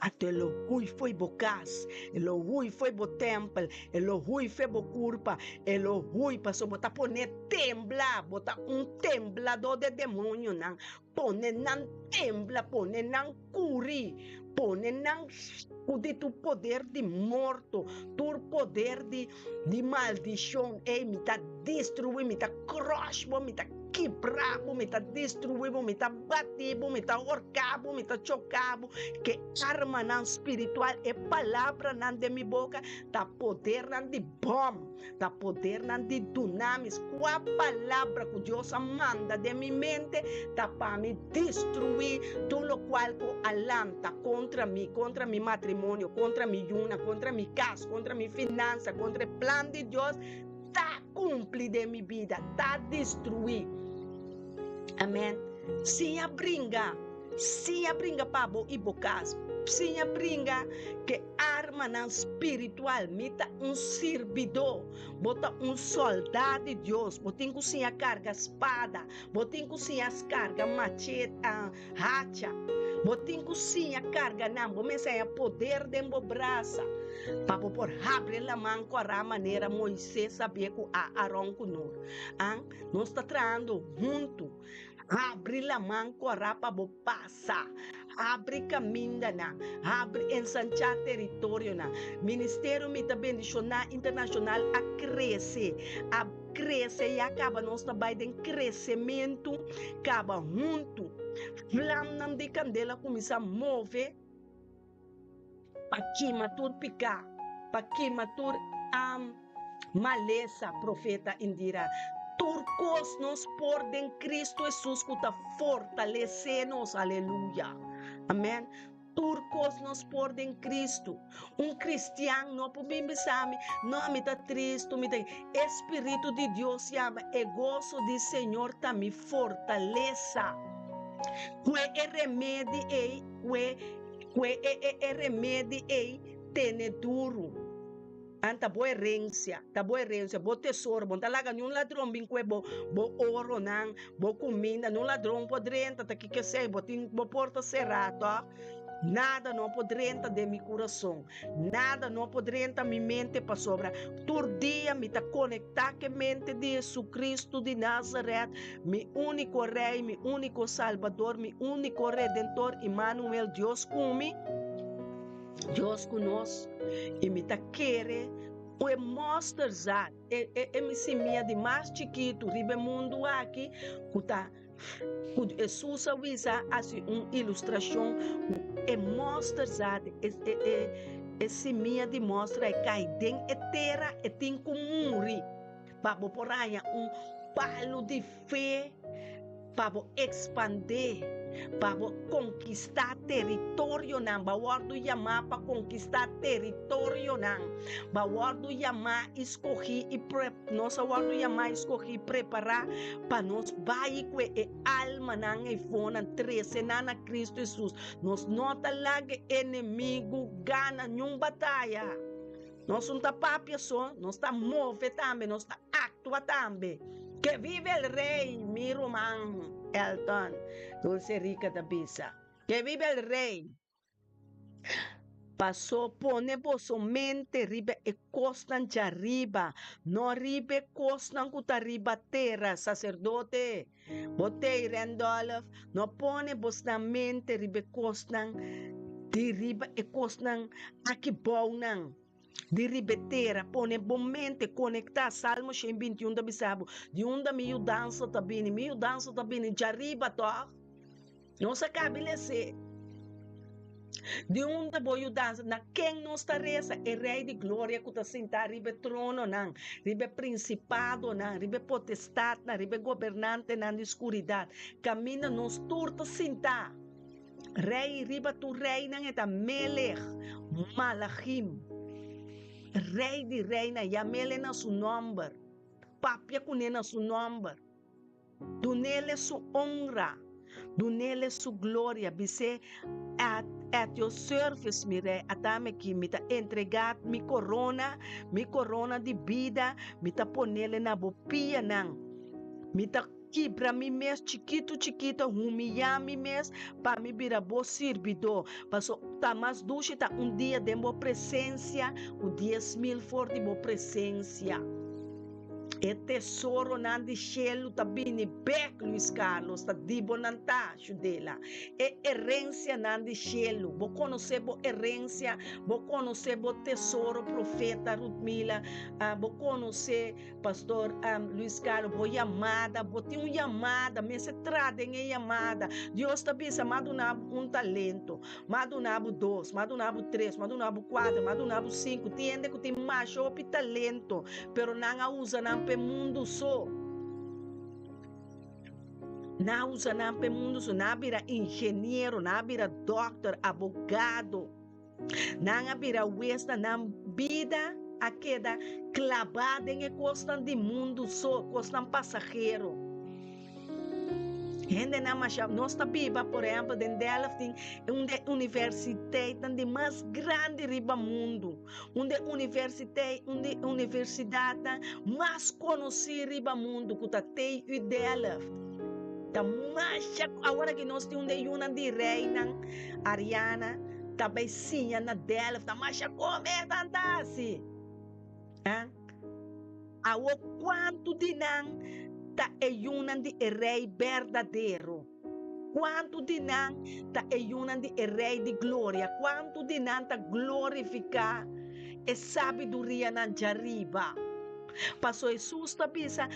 Anto e lo hui fo'i bo kas, e lo hui fo'i bo tèmpel, e lo hui fo'i bo kurpa, e lo hui pasobra bo ta pon'é tembla, bo ta un tembladó di e demonionan. Pone nan tembla, pone nan kuri, pone nan sakudi tur poder di morto, tur poder di di maldishon. Ey, mi ta destruí, mi ta crush bo, mi ta kibra bo, mi ta destruí bo, mi ta bati bo, mi ta horka bo, mi ta choka bo. Ke armanan spiritual, e palabranan den mi boka ta podernan di bòm. Ta podernan di dunamis. Kua palabra ku Dios a manda den mi mente ta pa mi destruí tur lokual ku a lanta kontra mi, kontra mi matrimonio, kontra mi yunan, kontra mi kas, kontra mi finansa, kontra e plan di Dios, ta kumpli den mi bida, ta destruí. Amen. Siña bringa. Siña bringa pa bo i bo kas. Siña bringa ke armanan spiritual. Mi ta un sirbidó. Bo ta un sòldá di Dios. Bo tin ku siña karga spada. Bo tin ku siña karga machete, hacha. Bo tin ku siña karga nan. Bo mester haña poder den bo brasa pa bo por habri e laman kòrá manera Moisés sabia ku Aaron ku Nur. Nos ta trahando huntu. Habri laman kòrá pa bo pasa. Habri kamindanan. Habri ensanchá teritorionan. Ministerio Mi Ta Bendishoná Internashonal a krese. A krese ya kaba nos ta bai den kresementu kaba huntu. Flamnan di kandela kuminsá move. Pa kima tur piká, pa kima tur malesa, Profeta Indira. Tur kos nos por den Kristu Hesus ku ta fortalesé nos. Aleluya. Amèn. Tur kos nos por den Kristu. Un kristian no por bin bisa mi, No, mi ta tristu, mi ta. E Spiritu di Dios yama, E goso di Señor ta mi fortalesa. Kue e remedi ei Kue kue e e e remedi ei tene duru. An ta bo herencia, ta bo herencia, bo tesoro. Bo no ta laga niun ladron bin kue bo bo oronan, bo kuminda. Niun ladron por drenta, ta kiko esei? Bo tin bo porta será tòg? Nada no por drenta den mi kurason. Nada no por drenta mi mente pasobra tur dia mi ta konektá ku e mente di Jesucristo di Nazaret, mi úniko Rei, mi úniko Salbador, mi úniko Redentor, Immanuel, Dios ku mi, Dios ku nos, i mi ta kere ku e mòsterzaad, e, e, e mi simia di mas chikitu riba e mundu aki, ku ta Ku Hesus a wisa hasi un ilustrashon ku e mòsterzaad, e, e, e, e simia di mòster a kai den e tera, e tin ku muri pa bo por haña un palu di fe pa bo ekspandé, pa bo konkistá teritorionan. Bo a wòrdu yamá pa konkistá teritorionan. Bo a wòrdu yamá i skohí i pre. Nos a wòrdu yamá i skohí prepará pa nos bai ku e almanan eifonan, trese nan na Kristu Hesus. Nos no ta laga e enemigu gana niun bataya. Nos no ta papia so, nos ta move tambe, nos ta aktua tambe. Que vive el rey, mi ruman Elton, Dulce Rica ta bisa. Que vive el rey. Pasó pone boso mente riba e kosnan djariba, no riba e kosnan ku ta riba tera. Saserdote, bo t'ei, Randolph, no pone bosnan mente riba e kosnan di riba e kosnan aki bounan, di riba e tera. Pone bo mente konektá. Salmo 121 ta bisa bo, Di unda mi yudansa ta bini? Mi yudansa ta bini djariba, tòg? Nos a kabi les'é. Di unda bo yudansa? Na ken nos ta resa? E Rei di Gloria ku ta sintá riba e trononan, riba e prinsipadonan, riba e potestatnan, riba e gobernantenan di skuridat, kaminda nos tur ta sintá. Rei riba tur reinan e ta Melech Malachim, Rei di reinan. Yam'El na su nòmber. Papia kuné na su nòmber. Dunele su honra, dunele su gloria, bis'é, At, at your service, mi Rei, atami aki, mi ta entregá mi korona, mi korona di bida, mi ta ponele na bo pianan. Mi ta kibra mi mes chikitu chikitu, humiyá mi mes pa mi bira bo sirbidó. Paso ta mas dushi ta un dia den bo presensia ku 10,000 for di bo presensia. E tesoronan di shelu ta bini bek, Luis Carlos, ta di bo nan ta, Shudela. E herencianan di shelu. Bo conoce bo herencia, bo conoce bo tesoro, Profeta Rutmila, bo conoce, Pastor Luis Carlos, bo yamada, bo tin un yamada, mester tra den e yamada. Dios ta bisa, M'a duna bo un talento. M'a duna bo dos, m'a duna bo tres, m'a duna bo kuater, m'a duna bo sinku. Tin hende ku tin masha hopi talento, pero nan a usa nan pa e mundu so. Nan a usa nan pa e mundu so. Nan a bira ingeniero, nan a bira dòkter, abogado. Nan a bira wes na nan bida a keda klabá den e kosnan di mundu so, kosnan pasahero. Hendenan masha, nos ta biba por ehempel den Delft tin un de universiteitnan di mas grandi riba mundu, un de universiteit, un de universidatnan mas konosí riba mundu ku ta TU Delft. Ta masha, awor aki nos tin un de yunan di reinan, Ariana, ta bai siña na Delft, ta masha kome nan ta hasi. Awor kuantu di nan. ta e yunan di e Rei berdadero? Kuantu di nan ta e yunan di e Rei di gloria? Kuantu di nan ta glorifiká e sabidurianan djariba? Pasobra Hesus ta bisa,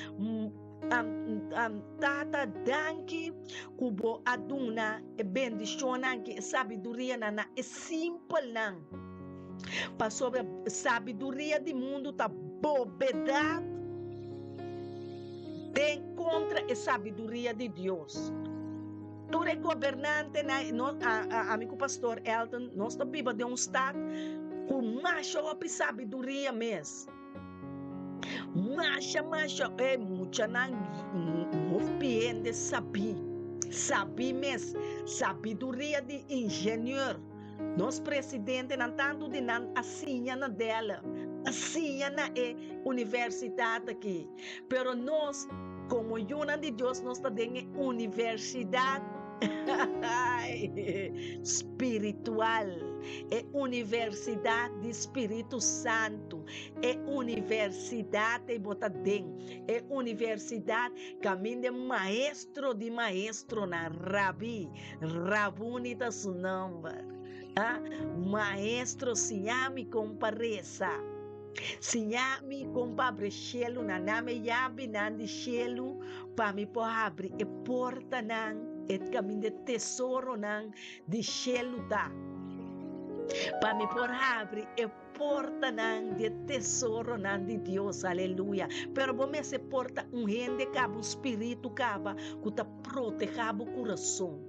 Tata, danki ku bo a duna e bendishonnan aki, e sabidurianan na e simpelnan. Pasobra sabiduria di mundu ta bobedat den kontra e sabiduria di Dios. Tur e gobernantenan, ami ku Pastor Elton, nos ta biba den un stat ku masha hopi sabiduria mes. Masha masha e muchanan hopi hende sabí, sabí mes, sabiduria di ingenieur. Nos presidentenan tantu di nan a siña na Delle, a siña na e universidat aki. Pero nos komo yunan di Dios nos ta den e universidat spiritual, e universidat di Spiritu Santu, e universidat ei bo ta den, e universidat kaminda e maestro di maestronan, Rabí, Rabuni ta su nomber. Ah, maestro, siña mi kon pa resa. Siña mi kon pa abri shelunan. Dame yabinan di shelu pa mi por habri e portanan, e kaminda e tesoronan di shelu ta. Pa mi por habri e portanan di e tesoronan di Dios. Aleluya. Pero bo mester por ta un hende kaba, un spiritu kaba ku ta protehá bo kurason.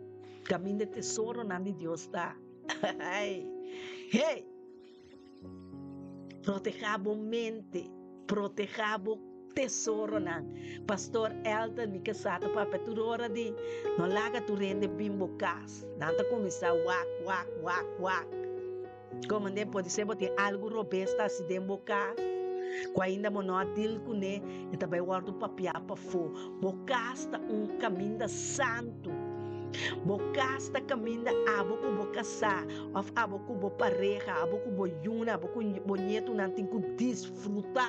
Kaminda e tesoronan di Dios ta. Hey! Protehá bo mente, protehá bo tesoronan. Pastor Elton, mi kasá ta papia tur ora di no laga tur hende bin bo kas. Nan ta kuminsá wak, wak, wak, wak. Komandé, podisé bo tin algu robes ta hasi den bo kas ku ainda bo no a dil kuné i ta bai wòrdu papiá pafó. Bo kas ta un kaminda santu. Bo kas ta kaminda abo ku bo kasá òf abo ku bo pareha, abo ku bo yuna, abo ku bo ñetunan tin ku disfrutá.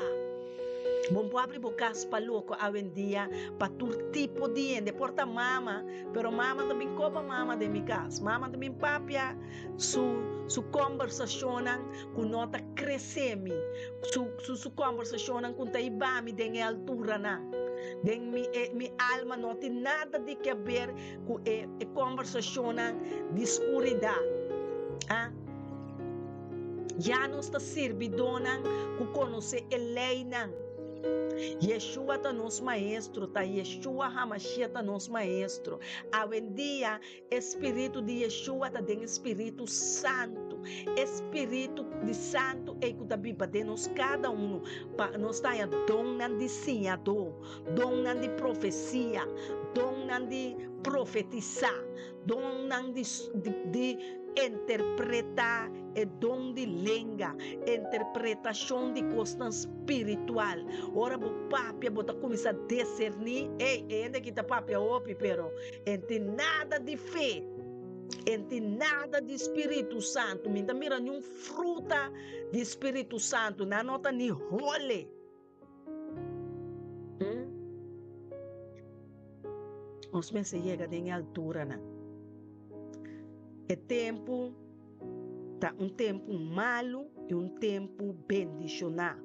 Bo no por abri bo kas pa loko awendia pa tur tipo di hende. Por ta mama, pero mama ta bin koba mama den mi kas. Mama ta bin papia su su kòmbersashonnan ku no ta krese mi, su su su kòmbersashonnan ku ta hiba mi den e alturanan. Den mi e mi alma no tin nada di ke ber ku e e kòmbersashonnan di skuridat. A Ya nos ta sirbidónan ku konosé e leinan. Yeshua ta nos Maestro, ta Yeshua Hamashiach ta nos Maestro. Awendia E spiritu di Yeshua ta den e Spiritu Santu. E Spiritu di Santu ei ku ta biba den nos kada unu pa nos ta haña donnan di siñadó, donnan di profesia, donnan di profetisá, donnan di di interpretá e don di lenga, interpretashon di kosnan spiritual. Ora bo papia bo ta kuminsá deserní, ey, e hende aki ta papia hopi pero En tin nada di fe, en tin nada di Spiritu Santu. Mi ta mira niun fruta di Spiritu Santu. Nan no ta ni hole. Hmm? Nos mester yega den e alturanan. E tempu Ta un tempu malu i un tempu bendishoná.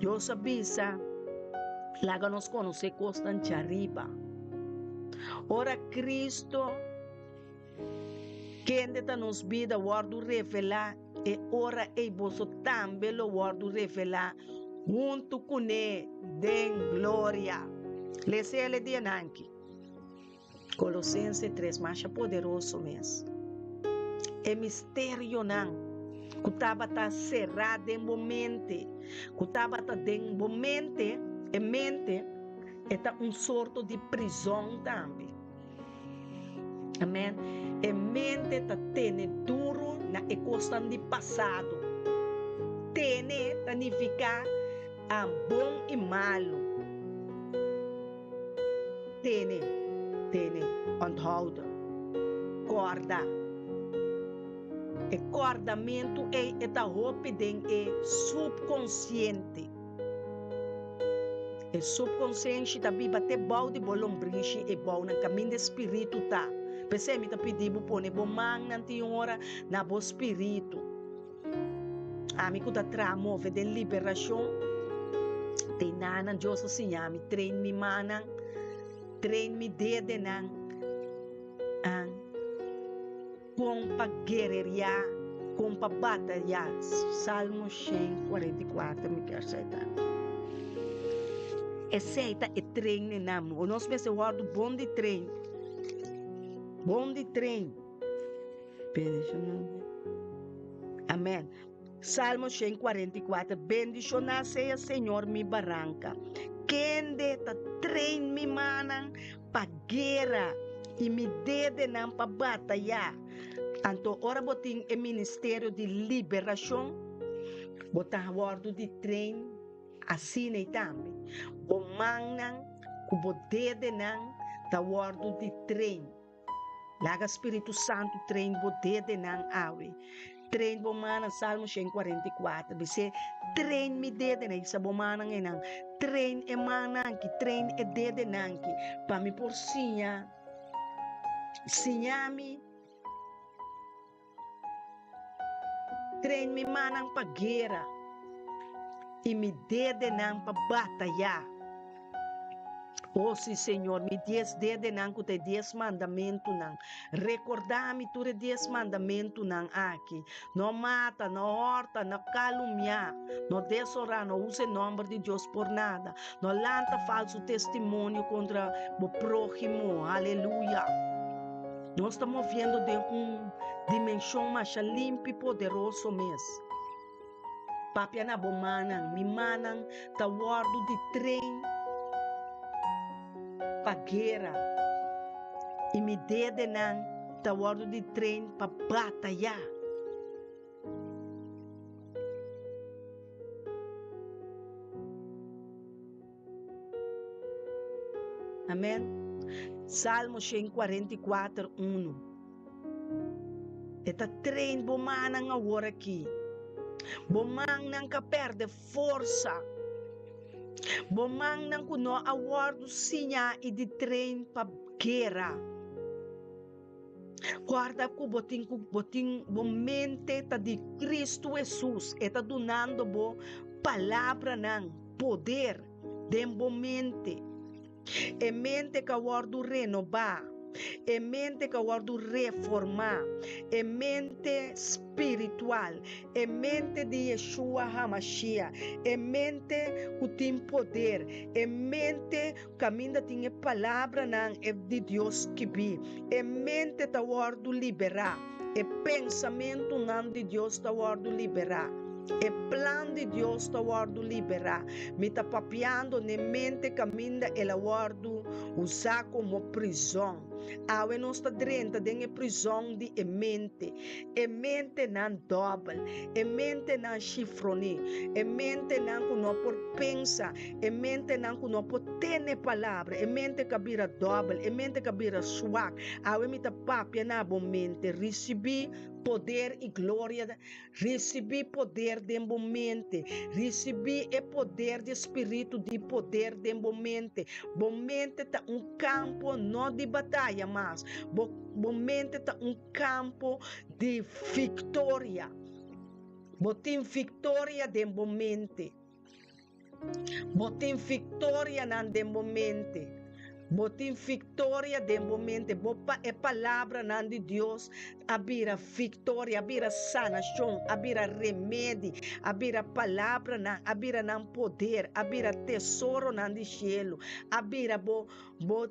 Dios a bisa, Laga nos konosé kosnan djariba. Ora Kristu, kende ta nos bida, wòrdu revelá, e ora ei boso tambe lo wòrdu revelá huntu kuné den gloria. Lesa el e dianan aki. Kolosense tres masha poderoso mes. E misterionan ku tabata será den bo mente, ku tabata den bo mente, e mente, e ta un sorto di prizòn tambe. Amen. E mente ta tene duru na e kosnan di pasado. Tene ta nifiká bon i malu. Tene, tene, onthouden, kòrda. E kòrdamentu ei e ta hopi den e subkonsiente. E supkonsenshi ta biba te bou di bo lombrishi e bounan kaminda e spiritu ta. P'esei mi ta pidi bo pone bo mannan tin ora na bo spiritu. Ami ku ta traha move den liberashon, te nanan Dios a siña mi train mi mannan, train mi dedenan, kon pa guerreria, kon pa bataya. Salmo 144 mi kier sa ta. Esei ta e trainingnan. Nos mester wòrdu bon di train. Bon di train. Amen. Salmo 144. Bendishoná sea Señor mi baranka, kende ta train mi mannan pa guera i mi dedenan pa batayá. Anto ora bo tin e ministerio di liberashon, bo ta wòrdu di train asina ei tambe. Bo mannan ku bo dedenan ta wòrdu di train. Laga Spiritu Santu train bo dedenan awe. Train bo mannan, Salmo 144 bis'é, Train mi dedenan, i sa bo mannan einan. Train e mannan aki, train e dedenan aki, pa mi por siña, siña mi. Train mi mannan pa guera i mi dedenan pa batayá. O sí, Señor, mi dies dedenan ku ta e dies mandamentunan. Rekordá mi tur e dies mandamentunan aki, No mata, no hòrta, no kalumiá, no deshonrá, no usa e nòmber di Dios por nada, no lanta falsu testimonio kontra bo próhimo. Aleluya! Nos ta moviendo den un dimenshon masha limpi i poderoso mes. Papia na bo mannan, mi mannan ta wòrdu di train pa guera i mi dedenan ta wòrdu di train pa batayá. Amen. Salmo 144, 1. E ta train bo mannan awor aki. Bo mannan ka perde forsa. Bo mannan ku no a wòrdu siñá i di train pa guera. Kòrda ku bo tin ku bo tin bo mente ta di Kristu Hesus. E ta dunando bo palabranan, poder den bo mente. E mente ka wòrdu renobá, e mente ka wòrdu reformá, e mente spiritual, e mente di Yeshua HaMashiach, e mente ku tin poder, e mente Kaminda tin e palabranan e di Dios skibí, e mente ta wòrdu liberá, e pensamentunan di Dios ta wòrdu liberá, e plan di Dios ta wòrdu liberá. Mi ta papiando n'e mente kaminda el a wòrdu usá komo prizòn. Awe nos ta drenta den e prizòn di e mente, e mentenan dòbel, e mentenan shifroní, e mentenan ku no por pensa, E mentenan ku no por tene palabra, e mente ku a bira dòbel, e mente ku a bira swak. Awe mi ta papia na bo mente. Risibí poder i gloria. Risibí poder den bo mente. Risibí e poder di e Spiritu di poder den bo mente. Bo mente ta un kampo no di bataya mas. Bo bo mente ta un kampo di viktoria. Bo tin viktoria den bo mente. Bo tin viktorianan den bo mente. Bo tin viktoria den bo mente. Bo pa e palabranan di Dios a bira viktoria, a bira sanashon, a bira remedi, a bira palabranan, a bira nan poder, a bira tesoronan di shelu, a bira bo bo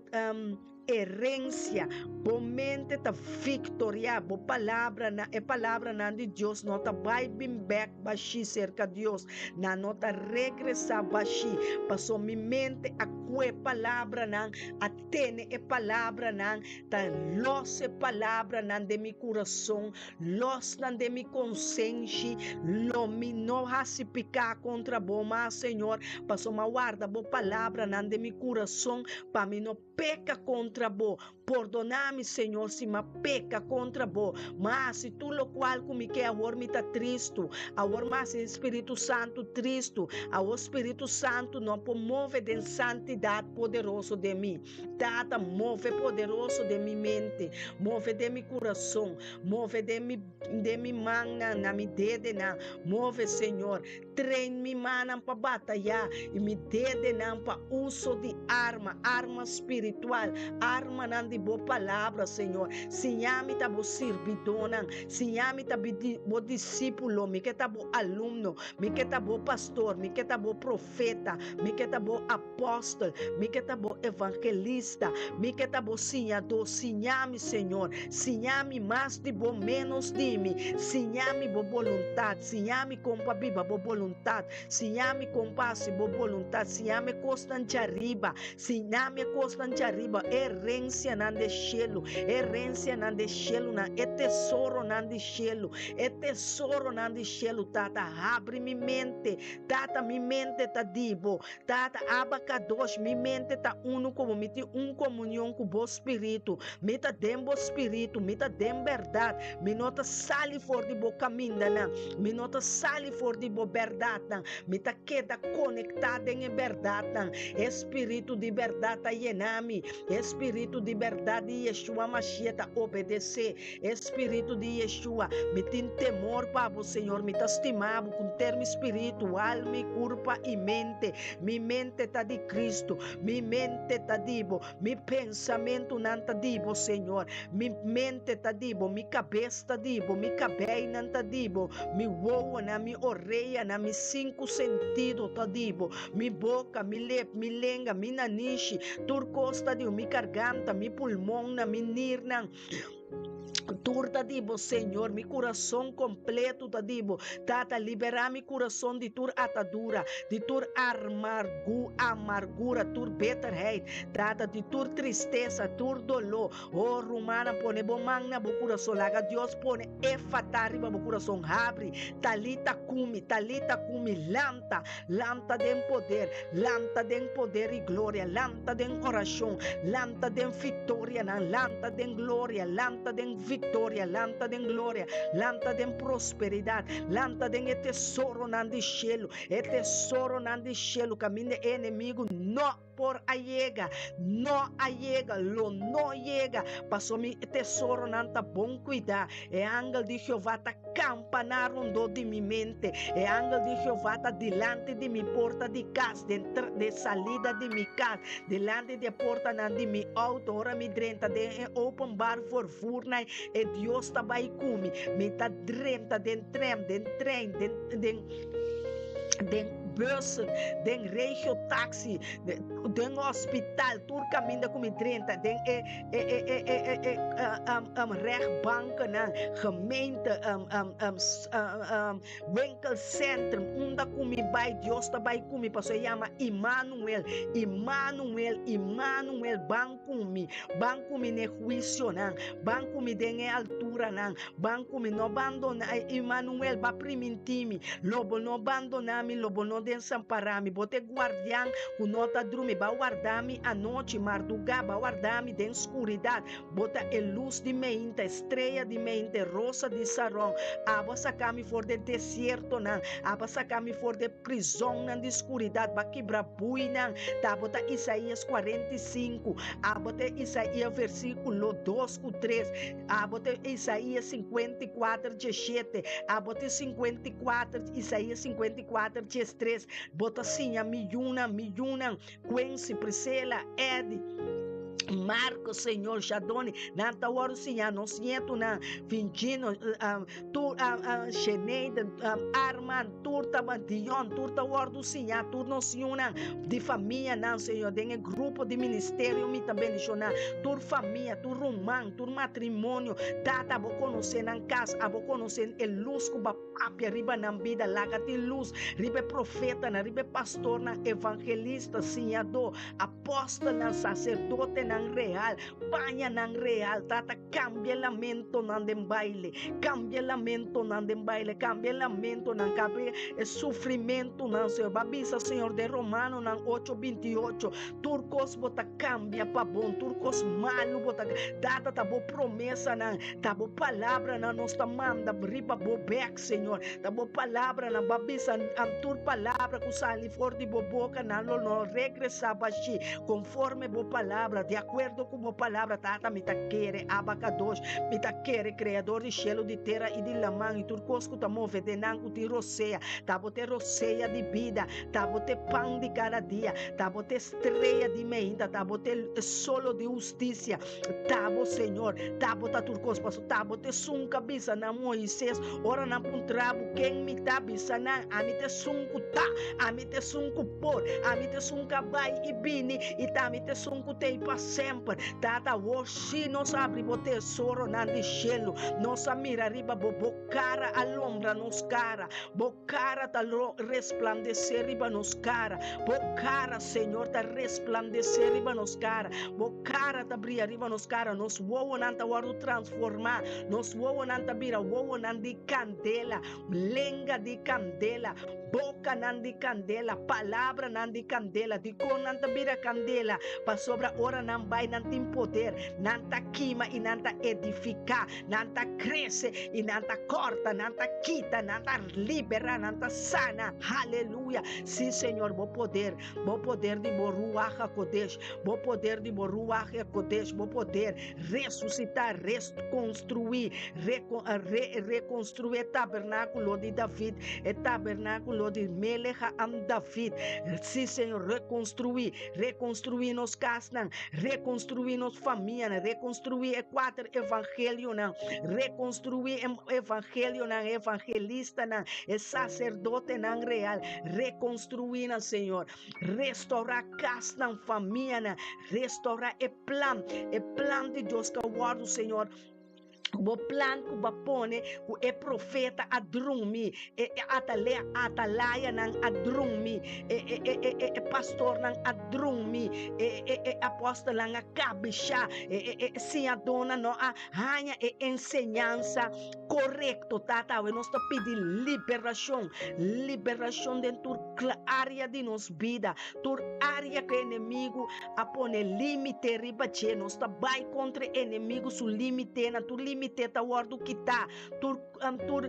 Herencia, bo mente ta victoria, bo palabranan, e palabranan di Dios no ta bai bin bek bashí serka Dios, nan no ta regresá bashí, paso mi mente a. kue palabranan, a tene e palabranan, ta lòs e palabranan den mi kurason, lòs nan den mi konsenshi, lo mi no hasi piká kontra bo mas, Señor, pasobra mi a warda bo palabranan den mi kurason pa mi no peka kontra bo. Pordoná mi, Señor, si m'a peka kontra bo. M'a hasi tur lokual ku mi ke, awor mi ta tristu. Awor m'a hasi Spiritu Santu tristu. Awor Spiritu Santu no por move den santidat poderoso den mi. Tata, move poderoso den mi mente, move den mi kurason, move den mi den mi mannan, na mi dedenan. Move, Señor. Train mi mannan pa batayá i mi dedenan pa uso di arma, arma spiritual, armanan di bo Palabra, Señor. Siña mi ta bo sirbidónan. Siña mi ta bo disípulo. Mi ke ta bo alumno. Mi ke ta bo pastor. Mi ke ta bo profeta. Mi ke ta bo apòstel. Mi ke ta bo evangelista. Mi ke ta bo siñadó. Siña mi, Señor. Siña mi mas di bo, ménos di mi. Siña mi bo boluntat. Siña mi kon pa biba bo boluntat. Siña mi kon pa hasi bo boluntat. Siña mi e kosnan djariba. Siña mi e kosnan djariba, e herensianan di e shelu, e herensianan di e shelunan, e tesoronan di shelu, e tesoronan di shelu. Tata, habri mi mente. Tata, mi mente ta di bo. Tata, Abba Kadosh, mi mente ta unu ku bo. Mi tin un komunion ku bo spiritu. Mi ta den bo spiritu, mi ta den bèrdat. Mi no ta sali for di bo kamindanan, mi no ta sali for di bo bèrdatnan. Mi ta keda konektá den e bèrdatnan. E spiritu di bèrdat ta yena mi. E spiritu di bèrdat di Yeshua Mashiach ta obedesé. E spiritu di Yeshua. Mi tin temor pa bo, Señor. Mi ta stima bo ku nter mi spiritu, alma i kurpa i mente. Mi mente ta di Kristu. Mi mente ta di bo. Mi pensamentunan ta di bo, Señor. Mi mente ta di bo, mi kabes ta di bo, mi kabeinan ta di bo, mi wowonan, mi oreanan, mi sinku sentido ta di bo, mi boka, mi lep, mi lenga, mi nanishi, tur kos ta di bo, mi karganta, mi pulmonnan, mi nirnan. Tur ta di bo, Señor, mi kurason kompletu ta di bo. Tata, liberá mi kurason di tur atadura, di tur armargu, amargura, tur bitterheid, Tata, di tur tristesa, tur doló. O, rumannan, pone bo man na bo kurason, laga Dios pone e fatá riba bo kurason. Habri, Talita kumi, Talita kumi, lanta, lanta den poder, lanta den poder i gloria, lanta den orashon, lanta den viktorianan, lanta den gloria, lanta den viktoria, lanta den gloria, lanta den prosperidat, lanta den e tesoronan di shelu, e tesoronan di shelu kaminda e enemigu no por a yega, no a yega, lo no yega, pasobra mi tesoronan ta bon kuidá. E angel di Jehová ta kampaná rondó di mi mente. E angel di Jehová ta dilanti di mi porta di kas, den den salida di mi kas, dilanti di e portanan di mi outo. Ora mi drenta den e openbaar vervoernan, e Dios ta bai ku mi. Mi ta drenta den tram, den trein, den den den bussen, den regiotaxi, den hospital, tur kaminda ku mi drenta, den e e e e e e e rechtbankennan, gemeente, winkelcentrum, unda ku mi bai, Dios ta bai ku mi, pasobra e yama Immanuel, Immanuel, Immanuel, ban ku mi, ban ku mi n'e huisionan, ban ku mi den e alturanan, ban ku mi, no bandona, Immanuel, ba primintí mi, lo bo no bandoná mi, lo bo no desampará mi, bo ta e guardian ku no ta drumi, ba warda mi anochi, mardugá, ba warda mi den skuridat. Bo ta e lus di meinta, e strea di meinta, e rosa di Saron. Abo a saka mi for di e desiertonan, abo a saka mi for di e prizonnan di skuridat, bo a kibra buinan. Ta abo ta Isaías 45, abo ta Isaías versíkulo 2 ku 3, abo ta Isaías 54 17, abo ta 54, Isaías 54 13. Bo ta siña mi yunan, mi yunan, Quincy, Priscilla, Eddie. Marco, Señor, Shadoni, nan ta wòrdu siñá, nos ñetunan, Vingino, tur, Sheneiden, Arman, tur ta, Dion, tur ta wòrdu siñá, tur nos yunan di famianan, Señor, den e grupo di ministerio mi ta bendishoná tur famia, tur ruman, tur matrimonio, Tata, bo konosé nan kas, abo konosé e lus ku bo a papia riba nan bida, laga tin lus riba e profetanan, riba e pastornan, evangelista, siñadó, Apòstelnan, saserdotenan real, pañanan real, Tata, kambia lamentonan den baile, kambia lamentonan den baile, kambia lamentonan, kambia e sufrimentunan, Señor. Bo a bisa, Señor, den Romanonan ocho binti ocho, tur kos bo ta kambia pa bon, tur kos malu bo ta, Tata, ta bo promesanan, ta bo palabranan nos ta manda riba bo bèk, Señor. Ta bo palabranan, bo a bisa, tur palabra ku sali for di bo boka nan lo no regresá bashí, konforme bo palabra, di akuerdo ku bo palabra. Tata, mi ta kere, Abba Kadosh, mi ta kere, Kreador di shelu, di tera i di laman i tur kos ku ta move den nan ku tin rosea. Ta bo ta e rosea di bida, ta bo ta e pan di kada dia, ta bo ta e strea di meinta, ta bo ta e solo di hustisia. Ta bo, Señor, ta bo ta tur kos, pasobra ta bo ta esun ku a bisa na Moises, ora nan puntra bo ken mi ta, bisa nan, Ami ta esun ku ta, ami ta esun ku por, ami ta esun ku a bai i bini, i ta ami ta esun ku t'ei pa semper. Tata, awor sí nos a abri bo tesoronan di shelu, nos a mira riba bo, bo kara a lombra nos kara, bo kara ta resplandesé riba nos kara, bo kara, Señor, ta resplandesé riba nos kara. Bo kara ta bria riba nos kara, nos wowonan ta wòrdu transformá, nos wowonan ta bira wowonan di kandela, lenga di kandela, bokanan di kandela, palabranan di kandela. Dikon nan ta bira kandela? Pasobra ora nan bai nan tin poder, nan ta kima i nan ta edifiká, nan ta krese i nan ta kòrta, nan ta kita, nan ta liberá, nan ta sana. Haleluya! Sí, Señor, bo poder. Bo poder di bo Ruach HaKodesh, bo poder di bo Ruach HaKodesh, bo poder resusitá, rekonstruí, rekonstruí e tabernákulo di David, e tabernákulo di Melech HaAm David. Sí, Señor, rekonstruí, rekonstruí nos kasnan, rekonstruí nos famianan, rekonstruí e kuater evangelionan, rekonstruí e evangelionan, e evangelistanan, e saserdotenan real, Rekonstruí nan, Señor. Restourá kasnan, famianan. Restourá e plan, e plan di Dios ku a wòrdu, Señor. Bo plan ku bo a pone ku e profeta a drumi, e atalea, atalayanan a drumi, e e e e e e pastornan a drumi, e e e apòstelnan a kabishá, e e e siñadónan no a haña e enseñansa korekto. Tata, awe nos ta pidi liberashon, liberashon den tur área di nos bida, tur área ku e enemigu a pone límite riba dje. Nos ta bai kontra e enemigu su límitenan, tur límite ta wòrdu kitá, tur tur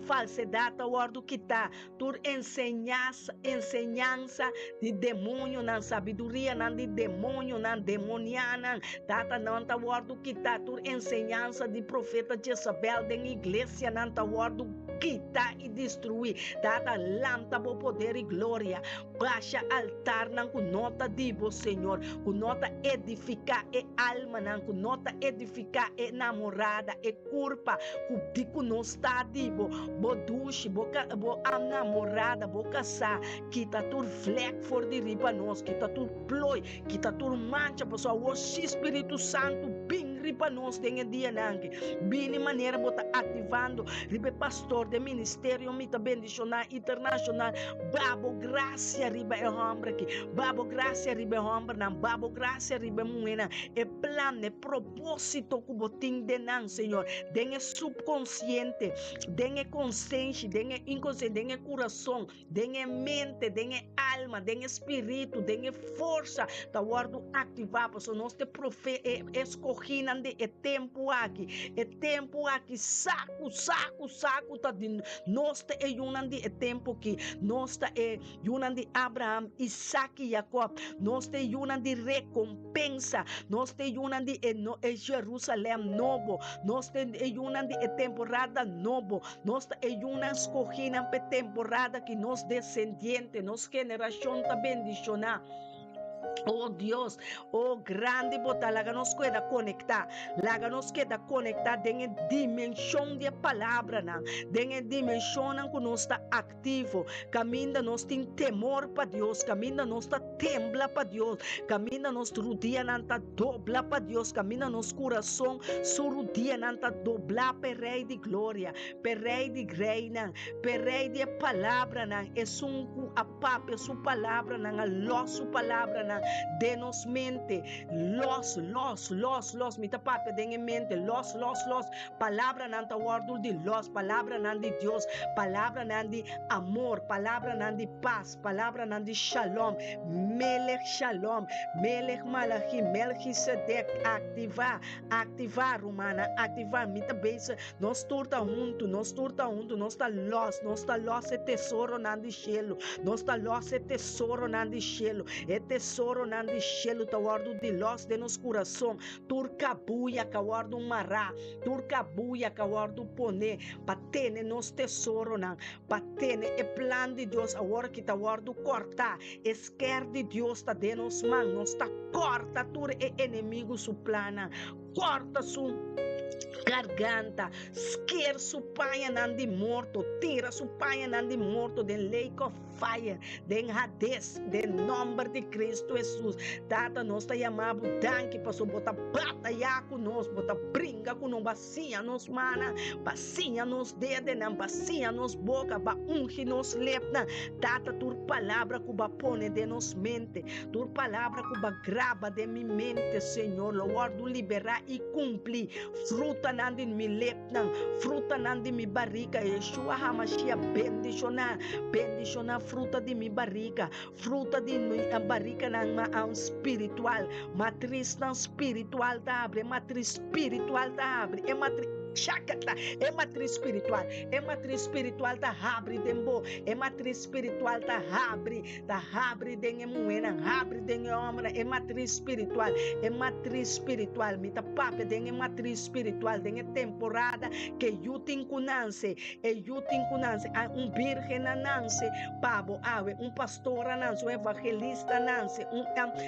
falsedat ta wòrdu kitá, Tur enseñansa, enseñansa di demonionan, sabidurianan di demonionan, demonianan, tatanan ta wòrdu kitá. Tur enseñansa di profeta Jezabel den iglesianan ta wòrdu kitá i destruí. Tata, lanta bo poder i gloria. Basha altarnan ku no ta di bo, Señor, ku no ta edifiká e almanan, ku no ta edifiká e namorada, e kurpa ku di ku no sta di bo. Bo dushi, bo ka, bo namorada, bo kasá, kita tur vlek for di riba nos, kita tur ploi, kita tur mancha, pasobra awor si Spiritu Santu bin riba nos den e dianan aki. Bini manera bo ta aktivando riba e pastor den ministerio mi ta bendishoná internashonal. Ba bo grasia riba e hòmber aki, ba bo grasia riba e hòmbernan, ba bo grasia riba e muhénan. E plan, e propósito ku bo tin den nan, Señor, den e supkonsiente, den e konsenshi, den e inkonsiente, den e kurason, den e mente, den e alma, den e spiritu, den e forsa ta wòrdu aktivá, pasobra nos ta e profe, e eskogínan di e tempu aki. E tempu aki sa ku sa ku sa ku ta di nos ta e yunan di e tempu aki. Nos ta e yunan di Abraham, Isak i Jakòb. Nos ta e yunan di rekompensa. Nos ta e yunan di e e Jerusalèm nobo. Nos ta e yunan di e temporada nobo. Nos ta e yunan skohínan p'e temporada ki nos desendiente, nos generashon ta bendishoná. Oh Dios, oh grandi bo ta, laga nos keda konektá, laga nos keda konektá den e dimenshon di e palabranan, den e dimenshonnan ku nos ta aktivo, kaminda nos tin temor pa Dios, kaminda nos ta tembla pa Dios, kaminda nos rudianan ta dobla pa Dios, kaminda nos kurason su rudianan ta doblá pa e Rei di Gloria, pa e Rei di Reinan, pa e Rei di e palabranan, esun ku a Papia su palabranan, a los su palabranan den nos mente. Los, los, los, los. Mi ta papia den e mente. Los, los, los. Palabranan ta wòrdu di los. Palabranan di Dios. Palabranan di amor. Palabranan di pas. Palabranan di shalom. Melech shalom. Melech malachi. Melchisedek. Aktivá, aktivá, rumannan. Aktivá. Mi ta bezig. Nos tur ta huntu, nos tur ta huntu, nos ta lòs, nos ta lòs e tesoronan di shelu, nos ta lòs e tesoronan di shelu, e tesoronan di shelu ta wòrdu di lòs den nos kurason, tur kabuya ka wòrdu mará, tur kabuya ka wòrdu poné pa tene nos tesoronan, pa tene e plan di Dios awor ki ta wòrdu kòrtá, e skèr di Dios ta den nos man, nos ta kòrta tur e enemigu su plannan. Kòrta su garganta, sker su pañanan di morto, tira su pañanan di morto den lake of fire, den Hades, den nòmber di Kristu Hesus. Tata, nos ta yama bo danki pasobra bo ta batayá ku nos, bo ta bringa ku nos, bo a siña nos mannan, bo a siña nos dedenan, bo a siña nos boka, bo a ungi nos lepnan. Tata, tur palabra ku bo a pone den nos mente, Tur palabra ku bo a graba den mi mente, Señor, lo wòrdu liberá i kumplí. Frutanan di mi lepnan, frutanan di mi barika, Yeshua HaMashiach, bendishoná, bendishoná fruta di mi barika, fruta di mi barikanan spiritual, matrisnan spiritual ta habri, e matris spiritual ta habri, e matris, shakata, e matris spiritual, e matris spiritual ta habri den bo, e matris spiritual ta habri. Ta habri den e muhénan, habri den e hòmbernan, e matris spiritual, e matris spiritual. Mi ta papia den e matris spiritual, den e temporada ku e yu tin ku nanse, e yu tin ku nanse. A un bírgen a nanse pa bo awe, un pastor a nanse, un evangelista a nanse, un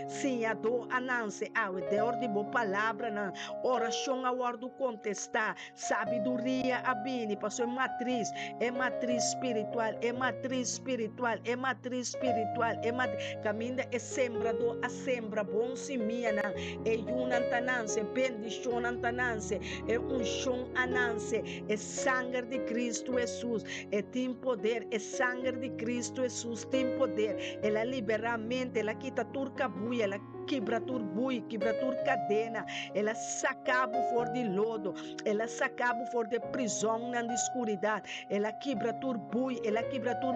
siñadó a nanse awe. Dor di bo palabranan, orashon a wòrdu kontestá. Sabiduria a bini paso e matris, e matris spiritual, e matris spiritual, e matris spiritual, e matris, kaminda e sembradó a sembra bon simianan, e yunan ta nanse, bendishonnan ta nanse, e unshon a nanse, e sanger di Kristu Hesus, e tin poder, e sanger di Kristu Hesus tin poder, el a liberá mente, el a kita tur kabuya, el a. Kibra tur bui, kibra tur kadena. El a saka bo for di lodo. El a saka bo for di e prizonnan di skuridat. El a kibra tur bui, el a kibra tur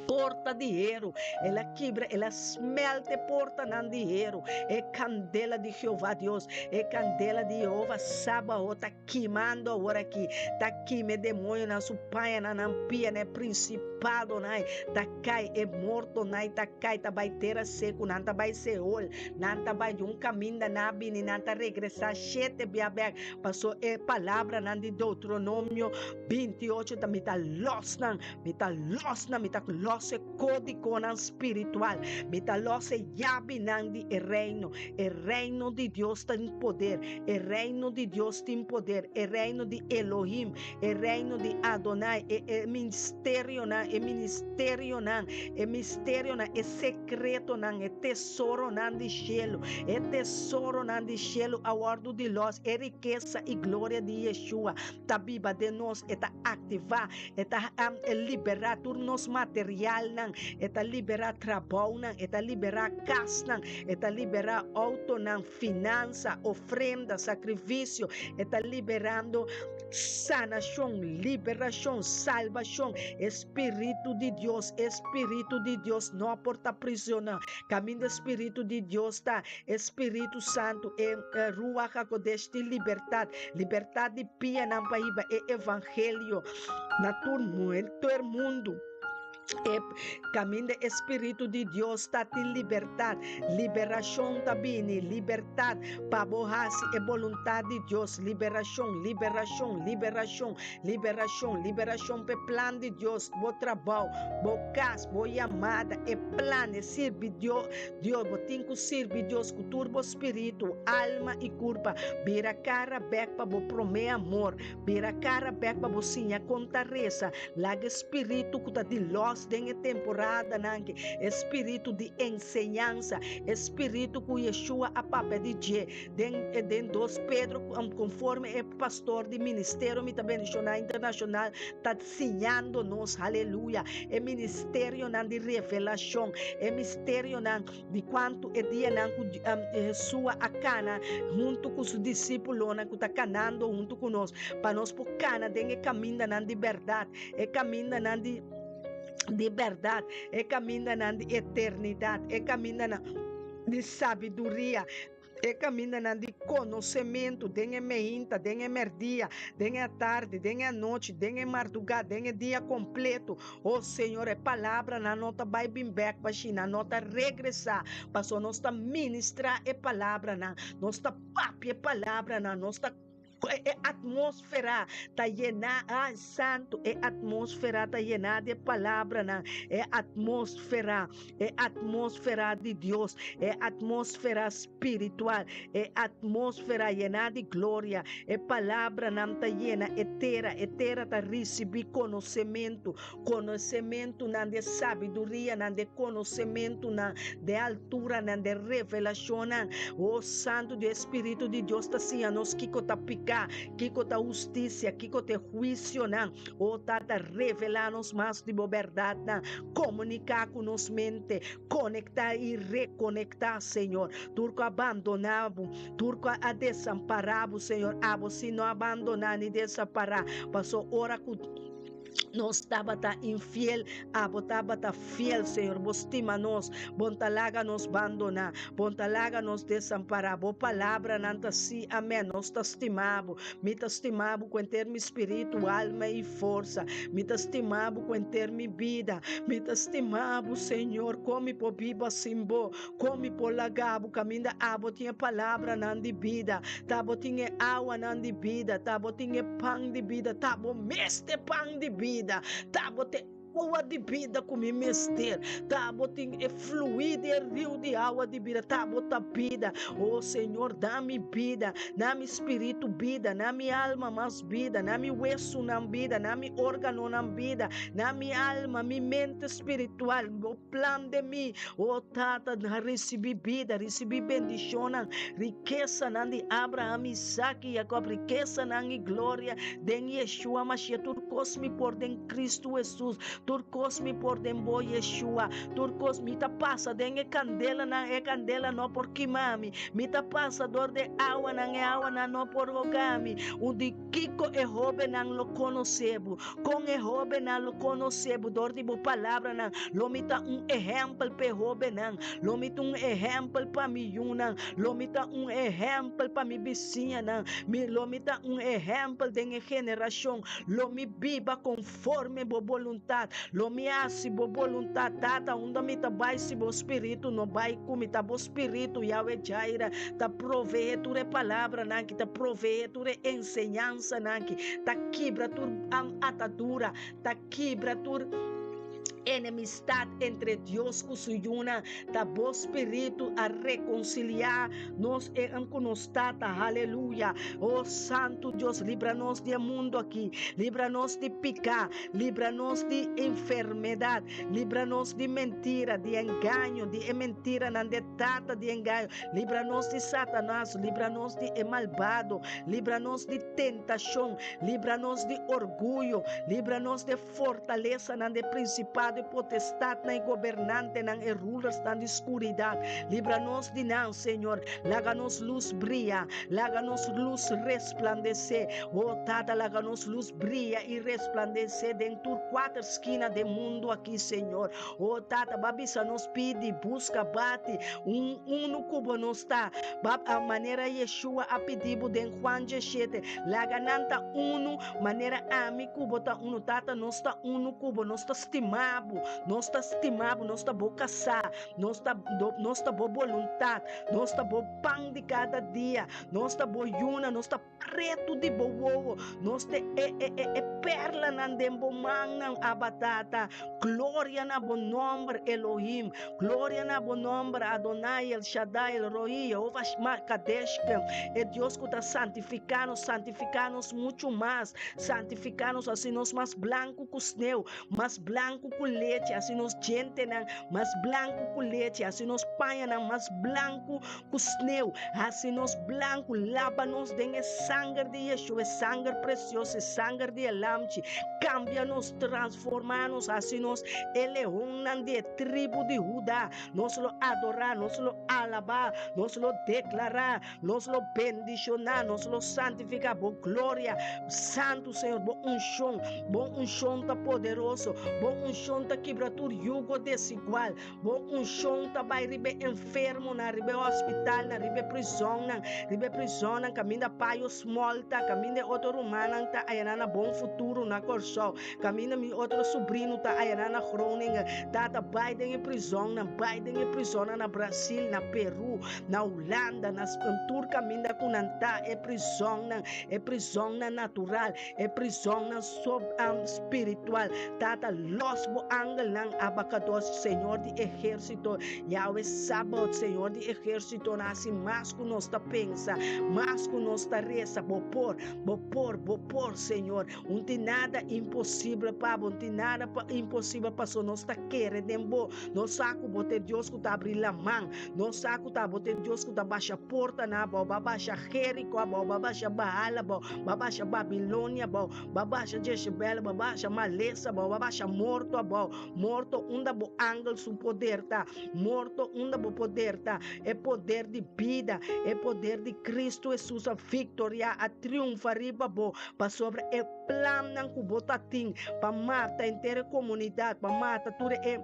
porta di heru. El a kibra, el a smelt e portanan di heru. E kandela di Jehová Dios, e kandela di Jehova Sabaot ta Kimando awor aki, ta kima e demoñonan su pañanan, nan pianan, e principadonan ta cai, e mortonan ta cai, ta bai tera secu, nan ta bai Seol, nan ta bai di un caminda nan a bini, nan ta regresa shete bia bek, paso e palabranan di Deuteronomio 28 ta, mi ta los nan, mi ta los nan, mi ta los e codigonan spiritual, mi ta los e yabinan di e reino, e reino di Dios ta den poder, E reino di Dios tin poder, e reino di Elohim, e reino di Adonai, e e ministerionan, e ministerionan, e misterionan, e sekretonan, e tesoronan di shelu, e tesoronan di shelu a wòrdu di lòs, e rikesa i gloria di Yeshua ta biba den nos, e ta aktivá, e ta liberá tur nos materialnan, e ta liberá trabounan, e ta liberá kasnan, e ta liberá outonan, finansa, ofrenda, sakrifisio, e ta liberando sanashon, liberashon, salbashon. E Spiritu di Dios, e Spiritu di Dios no por ta prisioná. Kaminda e Spiritu di Dios ta, e Spiritu Santu, e Ruach HaKodesh tin libertat, libertat di pianan pa hiba e evangelio na tur mundu. E kaminda e Spiritu di Dios ta tin libertat. Liberashon ta bini, libertat pa bo hasi e boluntat di Dios. Liberashon, liberashon, liberashon, liberashon, liberashon pa e plan di Dios, bo trabou, bo kas, bo yamada, e plan, e sirbi Dios. Bo tin ku sirbi Dios ku tur bo spiritu, alma i kurpa. Bira kara bèk pa bo promé amor. Bira kara bèk pa bo siña kon ta resa. Laga e spiritu ku ta di lòs den e temporadanan aki, e spiritu di enseñansa, e spiritu ku Yeshua a papia di dje den den dos Pedro, konforme e pastor di ministerio Mi Ta Bendishoná Internashonal ta siñando nos, haleluya, e ministerionan di revelashon, e misterionan di kuantu e dianan ku Yeshua a kana huntu ku su disípulonan ku ta kanando huntu ku nos, pa nos por kana den e kamindanan di bèrdat, e kamindanan di di bèrdat, e kamindanan di eternidat, e kamindanan di sabiduria. E kamindanan di konosementu den e meinta, den e mèrdia, den e atardi, den e anochi, den e mardugá, den e dia kompletu. O Señor, e palabranan no ta bai bin bèk bashí, nan no ta regresá, pasobra nos ta ministrá e palabranan, nos ta papia e palabranan, nos ta. E atmósfera ta yená, ai santu, e atmósfera ta yená di e palabranan, e atmósfera, e atmósfera di Dios, e atmósfera spiritual, e atmósfera yená di gloria, e palabranan ta yena e tera, e tera ta risibí konosementu, konosementunan di e sabidurianan, di e konosementunan, di e alturanan, di e revelashonnan. O Santu Dios, e Spiritu di Dios ta siña nos kiko ta piká, kiko ta hustisia, kiko ta e huisionan. O Tata, revelá nos mas di bo bèrdatnan. Komuniká ku nos mente, konektá i rekonektá, Señor. Tur ku a bandoná bo, tur ku a desampará bo, Señor, abo sí no a bandoná ni desampará, pasobra ora ku. Nos tabata infiel, abo tabata fiel, Señor. Bo stima nos, bo n'ta laga nos bandoná, bo n'ta laga nos desampará. Bo palabranan ta sí, amèn. Nos ta stima bo. Mi ta stima bo ku henter mi spiritu, alma i forsa. Mi ta stima bo ku henter mi bida. Mi ta stima bo, Señor. Kon mi por biba sin bo? Kon mi por laga bo kaminda abo tin e palabranan di bida? Ta bo tin e awanan di bida, ta bo tin e pan di bida, ta bo mes ta e pan di bida, ta bo ta e awa di bida ku mi mester, ta bo tin e fluí di e riu di awa di bida, ta bo ta bida. O Señor, da mi bida, na mi spiritu bida, na mi alma mas bida, na mi wesunan bida, na mi órganonan bida, na mi alma, mi mente spiritual, bo plan den mi, O Tata, risibí bida, risibí bendishonnan, rikesanan di Abraham, Isaac i Jacob, rikesanan i gloria den Yeshua Mashiach. Tur kos mi por den Kristu Hesus, tur kos mi por den bo, Yeshua. Tur kos mi ta pasa den e kandelanan, e kandela no por kima mi. Mi ta pasa dor di e awanan, e awanan no por hoga mi. Un di kiko e hóbennan lo konosé bo? Kon e hóbennan lo konosé bo dor di bo palabranan? Lo mi ta un ehèmpel pa e hóbennan. Lo mi ta un ehèmpel pa mi yunan. Lo mi ta un ehèmpel pa mi bisiñanan. Mi lo mi ta un ehèmpel den e generashon. Lo mi biba konforme bo boluntat. Lo mi hasi bo boluntat, Tata. Unda mi ta bai si bo spiritu no bai ku mi? Ta bo spiritu, Yahweh Jireh, ta proveé tur e palabranan ki ta proveé tur e enseñansanan ki ta kibra tur atadura, ta kibra tur enemistad entre Dios ku su yunan. Ta bo spiritu a rekonsiliá nos e ku nos Tata. Haleluya! O Santu Dios, libra nos di e mundu aki, libra nos di piká, libra nos di enfermedat, libra nos di mentira, di engaño, di e mentiranan di e tata di engaño, libra nos di Satanas, libra nos di e malbado, libra nos di tentashon, libra nos di orguyo, libra nos di e fortalesanan di e prinsipado, e potestatnan, e gobernantenan, e rulersnan di skuridat. Libra nos di nan, Señor. Laga nos lus bria, laga nos lus resplandesé. O Tata, laga nos lus bria i resplandesé den tur kuater skina den mundu aki, Señor. O Tata, ba bisa nos pidi, buska, bati, un unu ku bo nos ta. Ba manera Yeshua a pidi bo den Juan dieshete, laga nan ta unu manera ami ku bo ta unu. Tata, nos ta unu ku bo, nos ta stima. stima bo, nos ta stima bo, nos ta bo kasá, nos ta nos ta bo boluntat, nos ta bo pan di kada dia, nos ta bo yuna, nos ta pretu di bo wowo, nos ta e e e e perlanan den bo mannan, Abba Tata. Gloria na bo nòmber, Elohim. Gloria na bo nòmber, Adonai, El Shaddai, El Roi, Jehovah Shma Kadeshk, e Dios ku ta santifiká nos, santifiká nos muchu mas, santifiká nos, hasi nos mas blanku ku sneu, mas blanku ku lechi, hasi nos djentenan mas blanku ku lechi, hasi nos pañanan mas blanku ku sneu, hasi nos blanku, laba nos den e sanger di Yeshua, e sanger presioso, e sanger di e Lamchi, kambia nos, transformá nos, hasi nos e leonnan di e tribu di Huda. Nos lo adorá, nos lo alabá, nos lo deklará, nos lo bendishoná, nos lo santifiká bo gloria. Santu Señor, bo unshon, bo unshon ta poderoso, bo unshon ta kibra tur yugo desigual. Bo unshon ta bai riba e enfermonan, riba e hospitalnan, riba e prizonnan, riba e prizonnan kaminda Payo Small ta, kaminda e otro rumannan ta ayanan na Bon Futuro na Kòrsou, kaminda mi otro subrino ta ayanan na Groningen. Tata, bai den e prizonnan, bai den e prizonnan na Brasil, na Peru, na Hulanda, na tur kaminda ku nan ta, e prizonnan, e prizonnan natural. E prizonnan sob spiritual. Tata, los bo angelnan, Abacados, Señor di ehérsito, Yahweh Sabaoth, Señor di ehérsitonan, hasi mas ku nos ta pensa, mas ku nos ta resa. Bo por, bo por, bo por, Señor. Un tin nada imposible pa bo, un tin nada pa imposibel paso nos ta kere den bo. Nos sa ku bo ta e Dios ku ta abri laman. Nos sa ku ta bo ta e Dios ku ta basha portanan abou, bo a basha Jeriko abou, bo a basha Baal abou. Bo a basha Babilonia abou, bo a basha Jezebel, bo a basha malesa abou, bo a basha morto abou. Morto, unda bo angel su poder ta? Morto, unda bo poder ta? E poder di bida, e poder di Cristo Jesus a victoria, a triunfa riba bo, pasobra e plannan cu bo ta tin pa mata henter e comunidad, pa mata tur e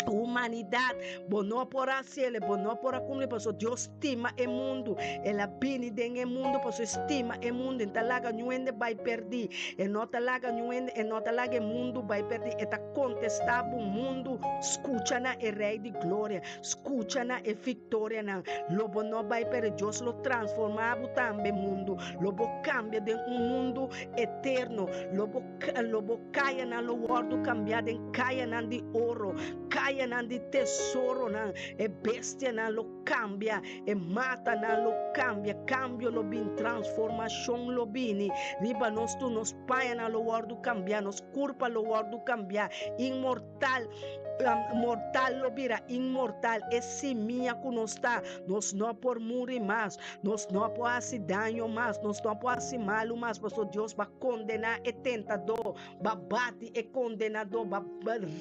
Humanidad, bo no por a haciele, bo no por a cumpli, pasobra Dios stima e mundu. El a bini den e mundu pasobra e stima e mundu. E no ta laga niun hende bai perdi. E no ta laga niun hende, e no ta laga e mundu bai perdi. E ta contesta bo mundu, scucha na e Rey di Gloria, scucha na e victorianan. Lo bo no bai perdi. Dios lo transforma bo tambe mundu. Lo bo cambia den un mundu eterno. Lo bo. Lo bo kayanan lo wòrdu kambiá den kayanan di oro, kayanan di tesoronan. E bestianan lo kambia, e matanan lo kambia, kambio lo bin, transformashon lo bini riba nos tur. Nos pañanan lo wòrdu kambiá, nos kurpa lo wòrdu kambiá, inmortal, mortal lo bira inmortal. E simia ku nos ta, nos no por muri mas. Nos no por hasi daño mas, nos no por hasi malu mas, pasobra Dios ba kondená e tentadó, ba bati e kondenadó, ba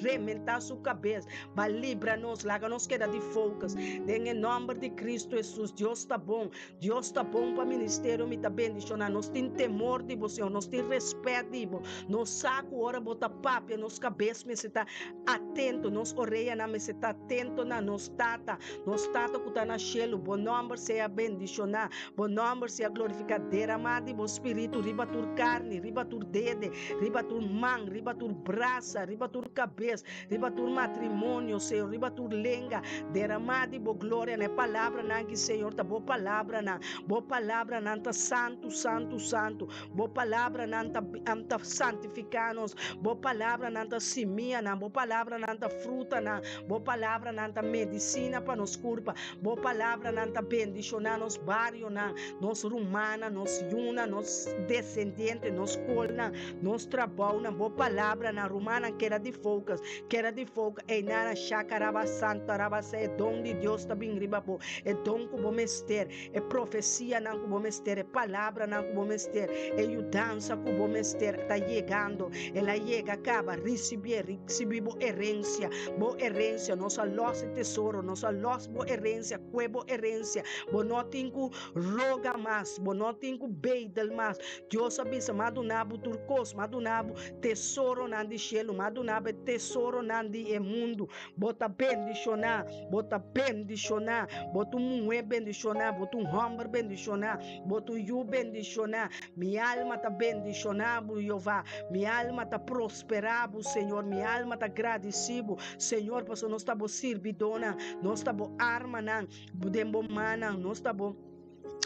rementá su kabes, ba libra nos, laga nos keda di focus. Den e nòmber di Kristu Hesus, Dios ta bon, Dios ta bon pa ministerio, mi ta bendishoná. Nos tin temor di bo, Señor, nos tin rèspèt di bo. Nos sa ku ora bo ta papia, nos kabes mester ta atento, nos oreanan mester ta atento na nos Tata. Nos Tata ku ta na shelu, bo nòmber sea bendishoná, bo nòmber sea glorifiká. Deramá di bo spiritu riba tur karni, riba tur dede, riba tur man, riba tur brasa, riba tur kabes, riba tur matrimonio, Señor, riba tur lenga. Deramá di bo gloria na e palabranan aki, Señor, ta bo palabranan. Bo palabranan ta santu, santu, santu. Bo palabranan ta ta santifiká nos. Bo palabranan ta simianan. Bo palabranan ta frutanan. Bo palabranan ta medisina pa nos kurpa. Bo palabranan ta bendishoná nos barionan, nos rumannan, nos yunan, nos desendiente, nos skolnan, nos trabounan. Bo palabranan, rumannan, keda di focus, keda di focus. Einanan, shakaraba santarabasa, e don di Dios ta bin riba bo, e don ku bo mester. E profesianan ku bo mester, e palabranan ku bo mester, e yudansa ku bo mester ta yegando. El a yega kaba. Risibié, risibí bo herensia, bo herensia. Nos a lòs e tesoro, nos a lòs bo herensia, kue bo herensia. Bo no tin ku roga mas, bo no tin ku beidel mas. Dios a bisa, M'a duna bo tur kos, m'a duna bo tesoronan di shelu, m'a duna bo e tesoronan di e mundu. Spiritu. Bo ta bendishoná, bo ta bendishoná, bo ta un muhé bendishoná, bo ta un hòmber bendishoná, bo ta un yu bendishoná. Mi alma ta bendishoná bo, Jehová. Mi alma ta prosperá bo, Señor. Mi alma ta gradisí bo, Señor, pasobra nos ta bo sirbidónan, nos ta bo armanan den bo mannan, nos ta bo.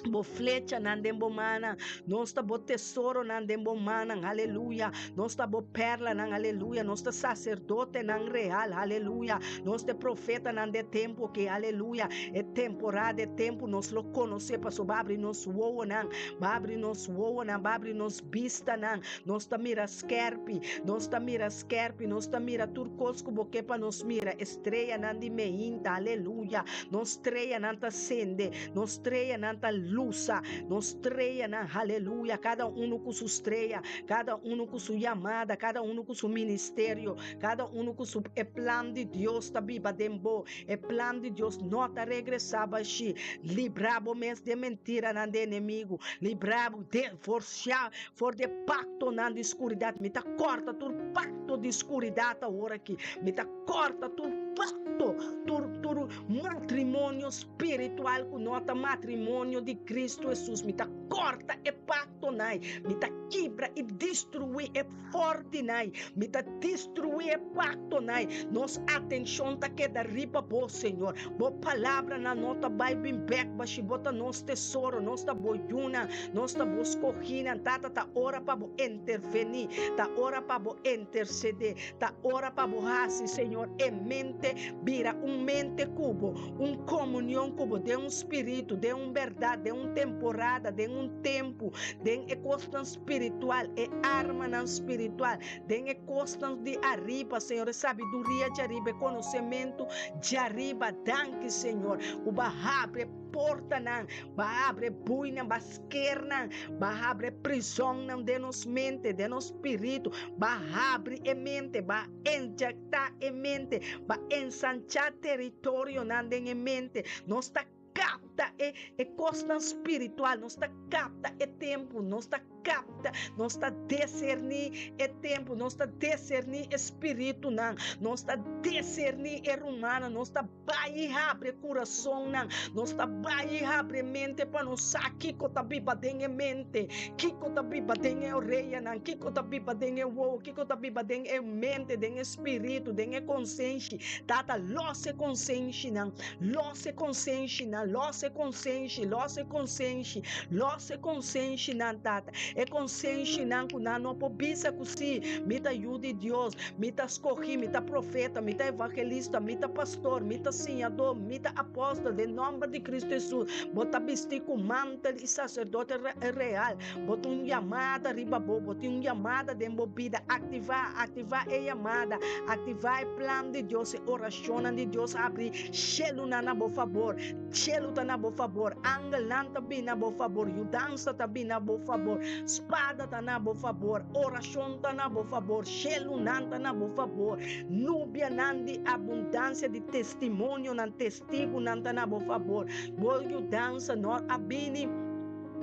Bo flechanan den bo mannan, nos ta bo tesoronan den bo mannan, aleluya. Nos ta bo perlanan, aleluya. Nos ta saserdotenan real, aleluya. Nos ta e profetanan de tempu aki, aleluya. E temporada, e tempu nos lo konosé, pasobra bo abri nos wowonan, bo abri nos wowonan, bo abri nos bistanan. Nos ta mira skèrpi, nos ta mira skèrpi, nos ta mira tur kos ku bo ke pa nos mira, e streanan di meinta, aleluya. Nos streanan ta sende. Nos streanan ta lusa, nos streanan, haleluya, kada unu ku su strea, kada unu ku su yamada, kada unu ku su ministerio, kada unu ku su e plan di Dios ta biba den bo. E plan di Dios no ta regresá bashí. Libra bo mes di e mentiranan di e enemigu. Libra bo de forshá for di e paktonan di skuridat. Mi ta kòrta tur pakto di skuridat awor aki. Mi ta kòrta tur pakto, tur tur matrimonio spiritual ku no ta matrimonio di Kristu Hesus. Mi ta kòrta e paktonan ei. Mi ta kibra i destruí e fòrtinan ei. Mi ta destruí e paktonan ei. Nos atenshon ta keda riba bo, Señor. Bo palabranan no ta bai bin bèk bashi. Bo ta nos tesoro. Nos ta bo yunan. Nos ta bo skohínan. Tata, ta ora pa bo intervení. Ta ora pa bo intersedé. Ta ora pa bo hasi, Señor, e mente bira un mente ku bo, un komunion ku bo den un spiritu, den un bèrdat, den un temporada, den un tempu, den e kosnan spiritual, e armanan spiritual, den e kosnan di ariba, Señor, e sabiduria djariba, e konosementu djariba. Danki, Señor, ku bo a habri e portanan, bo a habri e buinan, bo a skernan, bo a habri e prizonnan den nos mente, den nos spiritu, bo a habri e mente, bo a Inyectá e mente, pa ensanchá teritorionan den e mente. Nos ta kapta e e kosnan spiritual, nos ta kapta e tempu, nos ta kapta, nos ta deserní e tempu, nos ta deserní e spiritunan, nos ta deserní e rumannan, nos ta bai i habri e kurasonnan, nos ta bai i habri e mente pa nos sa kiko ta biba den e mente, kiko ta biba den e oreanan, kiko ta biba den e wowo, kiko ta biba den e mente, den e spiritu, den e konsenshi. Tata, lòs e konsenshinan, lòs e konsenshinan, lòs e konsenshi, lòs e konsenshi, lòs e konsenshinan, Tata. E konsenshinan ku nan no por bisa ku sí, mi ta yu di Dios, Mi ta skohí, mi ta profeta, mi ta evangelista, mi ta pastor, mi ta siñadó, mi ta apòstel, den nòmber di Kristu Hesus. Bo ta bistí ku mantel i saserdote real. Bo tin un yamada riba bo, bo tin un yamada den bo bida. Aktivá, aktivá e yamada, aktivá e plan di Dios, e orashonnan di Dios habrí shelunan na bo fabor. Shelu ta na bo fabor, angelnan ta bini na bo fabor, yudansa ta bini na bo fabor, spada ta na bo fabor, orashon ta na bo fabor, shelunan ta na bo fabor, nubianan di abundansia di testimonionan, testigunan ta na bo fabor. Bo yudansa no a bini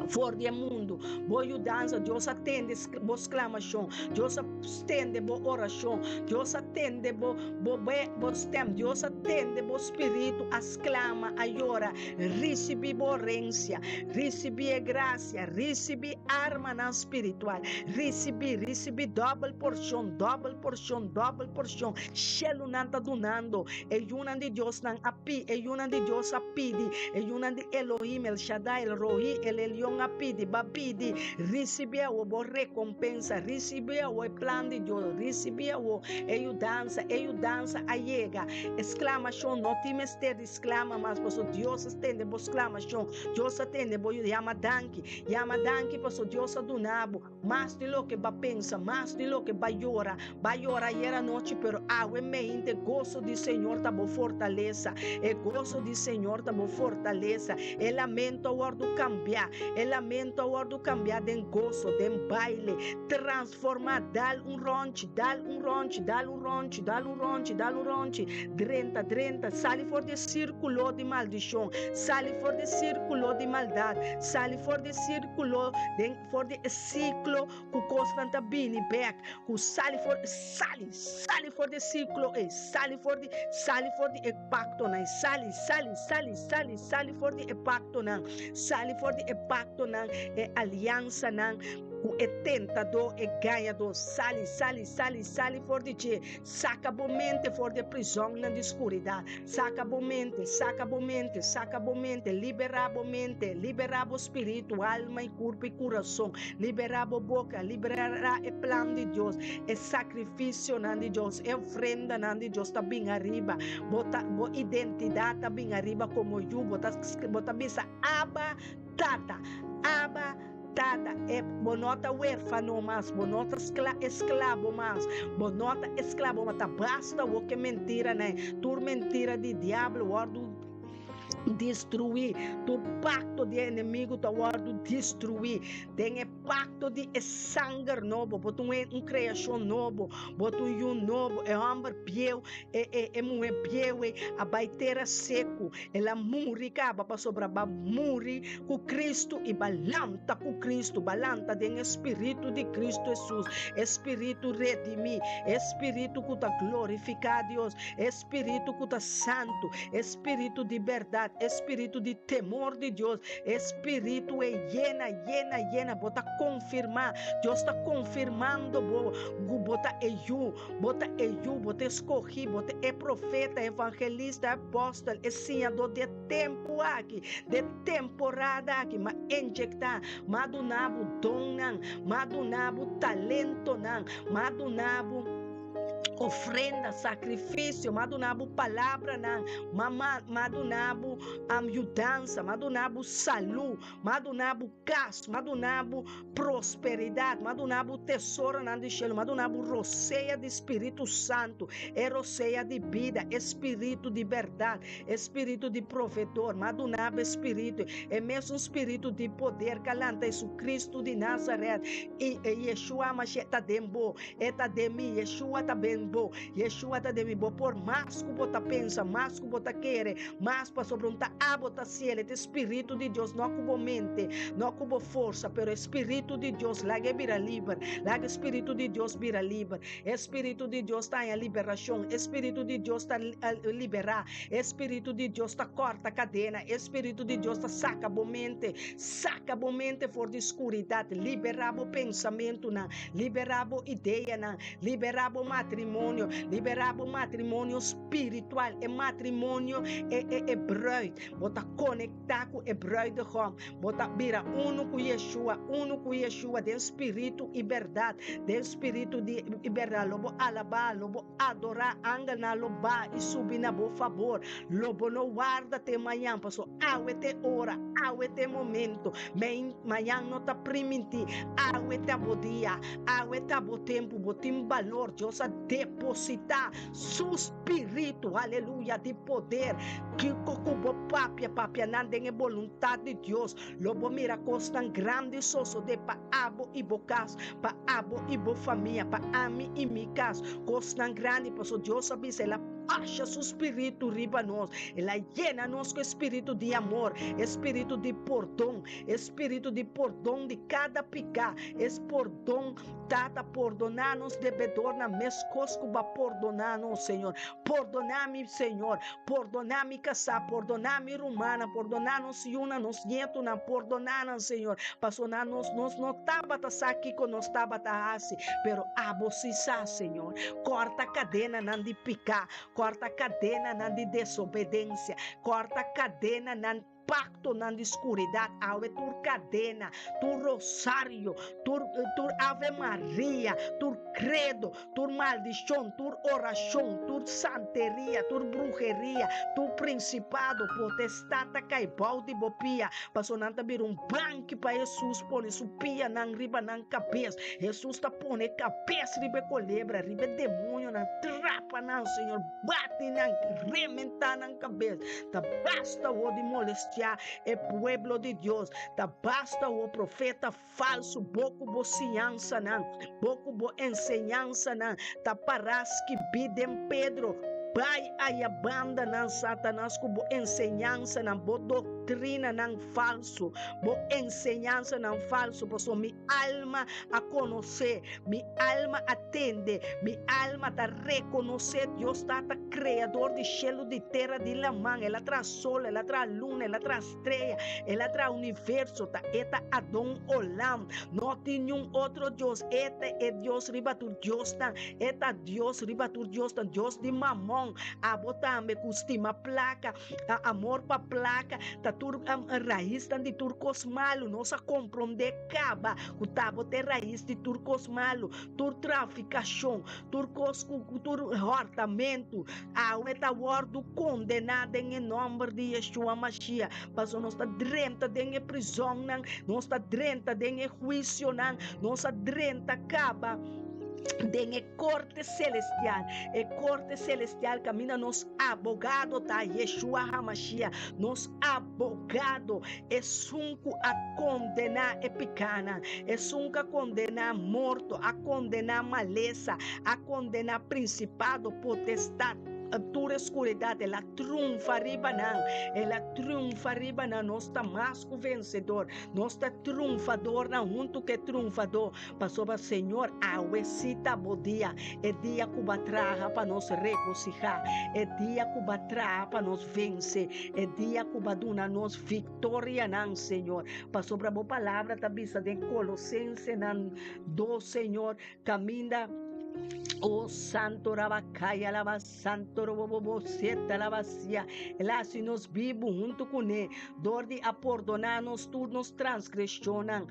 for di e mundu. Bo yudansa, Dios a tende bo sklamashon, Dios a tende bo orashon, Dios a tende bo bo bo stèm, Dios a tende bo spiritu a sklama, a yora. Risibí bo orensia, risibí e grasia, risibí armanan spiritual, risibí, risibí dòbel porshon, dòbel porshon, dòbel porshon. Shelunan ta dunando, e yunan di Dios nan a pi, e yunan di Dios a pidi, e yunan di Elohim, El Shaddai, El Rohi, El Elyon a pidi, ba pidi, risibí awo bo rekompensa, risibí awo e plan di Dios, risibí awo e yudansa, e yudansa a yega. E sklamashon no tin mester di sklama mas, pasobra Dios a tende bo sklamashon, Dios a tende bo yama danki, yama danki pasobra Dios a duna bo. Mas di loke b'a pensa, mas di loke b'a yora. B'a yora ayer anochi, pero awe meinte goso di Señor ta bo fortalesa. E goso di Señor ta bo fortalesa. E lamento a wòrdu kambiá. E lamento a wòrdu kambiá den goso, den baile. Transformá, dal un rònchi, dal un rònchi, dal un rònchi, dal un rònchi, dal un rònchi, drenta, drenta, sali for di e sírkulo di maldishon, sali for di e sírkulo di maldat, sali for di e sírkulo den for di e siklo ku kosnan ta bini bèk, ku sali for, sali, sali for di e siklo ei, sali for di, sali for di e paktonan ei, sali, sali, sali, sali, sali for di e paktonan, sali for di e paktonan, e aliansanan ku e tentadó, e gañadó, sali, sali, sali, sali for di dje, saka bo mente for di e prizònnan di skuridat, saka bo mente, saka bo mente, saka bo mente, liberá bo mente, liberá bo spiritu, alma i kurpo i kurason, liberá bo boka, liberá e plan di Dios, e sakrifisionan di Dios, e ofrendanan di Dios ta bin ariba, bo ta, bo identidat ta bin ariba komo yu, bo ta, bo ta bisa, Abba, Tata, Abba, Tata, e bo no ta werfano mas, bo no ta skla esklabo mas, bo no ta esklabo mas, ta basta wou ke mentiranan, tur mentira di diablo wòrdu destruí, tur pakto di e enemigu ta wòrdu destruí den e pakto di e sanger nobo, bo ta un kreashon nobo, bo ta un yu nobo, e hòmber bieu, e e e muhé bieu ei a bai tera seku, El a muri kaba pasobra b'a muri ku Kristu i b'a lanta ku Kristu, b'a lanta den e Spiritu di Kristu Hesus, e Spiritu redimí, e Spiritu ku ta glorifiká Dios, e Spiritu ku ta santu, e Spiritu di bèrdat, e Spiritu di temor di Dios, e Spiritu e yena, yena, yena, bo ta konfirmá, Dios ta konfirmando bo ku bo ta e yu. Bo ta e yu, bo ta e skohí, bo ta e profeta, evangelista, apòstel, e siñadó di e tempu aki, di e temporada aki. M'a injektá, m'a duna bo donnan, m'a duna bo talentonan, m'a duna bo ofrenda, sakrifisio, m'a duna bo palabranan, m'a m'a duna bo yudansa, m'a duna bo salú, m'a duna bo kas, m'a duna bo prosperidat, m'a duna bo tesoronan di shelu, m'a duna bo rosea di Spiritu Santu, e rosea di bida, e Spiritu di bèrdat, e Spiritu di provedor, m'a duna bo e Spiritu, e mesun Spiritu di poder k'a lanta Jesucristo di Nazaret, i e Yeshua Mashiach ta den bo, e ta den mi, Yeshua ta den bo, Yeshua ta den mi, bo por mas ku bo ta pensa, mas ku bo ta kere, mas pasobra un ta abo ta siel, e ta e Spiritu di Dios, no ku bo mente, no ku bo forsa, pero e Spiritu di Dios laga e bira liber, laga e Spiritu di Dios bira liber. E Spiritu di Dios ta haña liberashon, e Spiritu di Dios ta liberá, e Spiritu di Dios ta kòrta kadena, e Spiritu di Dios ta saka bo mente, saka bo mente for di skuridat, liberá bo pensamentunan, liberá bo ideanan, liberá bo matrimonio, liberá bo matrimonio spiritual, e matrimonio, e e e bruid. Bo ta konektá ku e bruidegom. Bo ta bira unu ku Yeshua, unu ku Yeshua den spiritu i bèrdat, den spiritu di i bèrdat. Lo bo alabá, lo bo adorá, angelnan lo ba i subi na bo fabor. Lo bo no warda te mañan, pasobra awe t'e ora, awe t'e momento. Mañan no ta primintí, awe ta bo dia, awe ta bo tempu. Bo tin balor, Dios a depositá Su spiritu, aleluya, di poder. Kiko ku bo papia, papia nan den e boluntat di Dios. Lo bo mira kosnan grandi sosodé pa abo i bo kas, pa abo i bo famia, pa ami i mi kas. Kosnan grandi, pasobra Dios a bisa, El a basha Su spiritu riba nos. El a yena nos ku e spiritu di amor, e spiritu di pordon, e spiritu di pordon di kada piká, e pordon Tata, pordoná nos debedornan meskos ku Bo a pordoná nos, Señor. Pordoná mi, Señor. Pordoná mi kasá, pordoná mi rumannan, pordoná nos yunan, nos nietunan, pordoná nan, Señor. Pasobra nos, nos no tabata sa kiko nos tabata hasi, pero Abo sí sa, Señor. Kòrta kadenanan di piká, kòrta kadenanan di desobedensia, kòrta kadenanan. Paktonan di skuridat awe tur kadena, tur rosario, tur tur Ave Maria, tur kredo, tur maldishon, tur orashon, tur santeria, tur bruheria, tur prinsipado, potestat ta kai bou di bo pia, pasobra nan ta bira un banki pa Hesus pone su pianan riba nan kabes. Hesus ta pone kabes riba e kolebra, riba e demonionan, trapa nan, Señor, bati nan, rementá nan kabes. Ta basta awor di molestiá e pueblo di Dios, ta basta awor profeta falsu, bo ku bo siñansanan, bo ku bo enseñansanan ta pará skibí den Pedro, Bai aya bandanan, Satanas, ku bo enseñansanan, bo doktrinanan falsu, bo enseñansanan falsu, pasobra mi alma a konosé, mi alma a tende, mi alma ta rekonosé Dios Tata, Kreador di shelu, di tera, di laman. El a traha sol, el a traha luna, el a traha strea, el a traha universo, ta e ta Adon Olam. No tin niun otro Dios, e ta e Dios riba tur diosnan, e ta Dios riba tur diosnan, Dios di Mamon. Abo tambe ku stima plaka, a amor pa plaka ta tur raisnan di tur kos malu. Nos a komprondé kaba ku ta bo ta e rais di tur kos malu, tur trafikashon, tur kos ku tur hòrtamentu. Awe ta wòrdu kondená den e nòmber di Yeshua Mashiach, pasobra nos ta drenta den e prizònnan, nos ta drenta den e huisionan, nos a drenta kaba den e korte selestial, e korte selestial kaminda nos abogado ta Yeshua HaMashiach, nos abogado, esun ku a kondená e pikánan, esun ku a kondená morto, a kondená malesa, a kondená prinsipado, potestat, tur e skuridat, el a triunfa riba nan, el a triunfa riba nan, nos ta mas ku vensedor, nos ta triunfadornan huntu ku e triunfadó. Pasobra Señor, awe sí ta bo dia, e dia ku bo a traha pa nos regosihá, e dia ku bo a traha pa nos vense, e dia ku bo a duna nos viktorianan, Señor. Pasobra bo palabra ta bisa den Kolosensenan dos, Señor, kaminda, O Santo Rabakaya laba Santo Robobobo Seta laba Sia, El a hasi nos bibu huntu kuné dor di a pordoná nos tur nos transgreshonnan,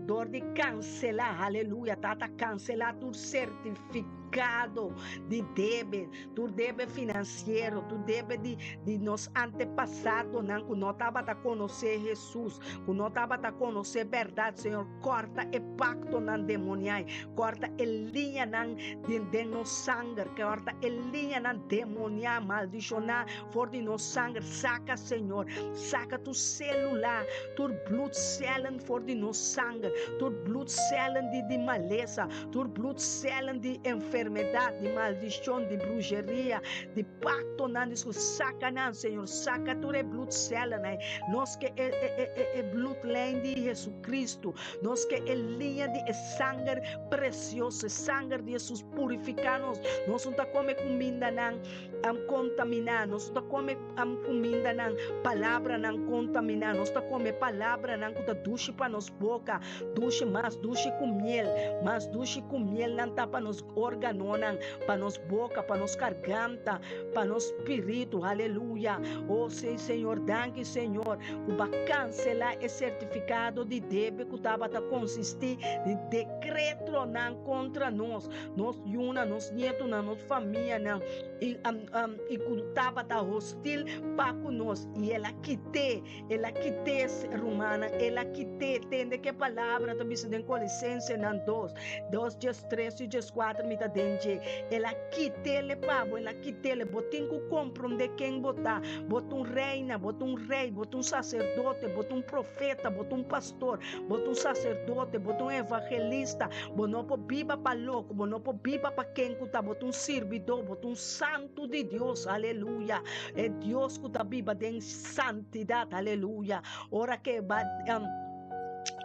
dor di kanselá, haleluya, Tata kanselá tur sertifikado di debe, tur debe finansiero, tur debe di di nos antepasadonan ku no tabata konosé Hesus, ku no tabata konosé bèrdat, Señor, kòrta e paktonan demoniai, kòrta e liñanan den den nos sanger, kòrta e liñanan demoniá, maldishoná for di nos sanger, saka, Señor, saka tur selula, tur bloedcellen for di nos sanger, tur bloedcellen di di malesa, tur bloedcellen di enfermedad, di maldicion, di brujeria, di pactonan di scu, saka nan, Señor, saka tur e bloedcellen ei. Nos ke e e e e e bloedlijn di Jesucristo, nos ke e liña di e sanger precioso, e sanger di Jesus purifica nos. Nos no ta come cumindanan am kontaminá, nos no ta kome am kumindanan, palabranan kontaminá, nos ta kome palabranan ku ta dushi pa nos boka, dushi mas dushi ku miel, mas dushi ku miel nan ta pa nos órganonan, pa nos boka, pa nos karganta, pa nos spiritu, aleluya. O sí, Señor, danki Señor, ku bo a kanselá e sertifikado di debe ku tabata konsistí di dekretonan kontra nos. nos yunan, nos nietonan, nos famianan, i, um, um, i ku tabata hostil pa ku nos. I el a kit'é, el a kit'é, rumannan, el a kit'é. Tende ke palabra ta bisa den Kolisensenan dos, dos djes tres i djes kuater, mi ta den dje. El a kit'é pa bo, el a kit'é. Bo tin ku komprondé ken bo ta. Bo ta un reina, bo ta un rei, bo ta un saserdote, bo ta un profeta, bo ta un pastor, bo ta un saserdote, bo ta un evangelista, Bo no por biba pa loko, bo no por biba pa ken ku ta, bo ta un sirbidó, bo ta un santu di Dios, aleluya. E Dios ku ta biba den santidat, aleluya. Ora ke ba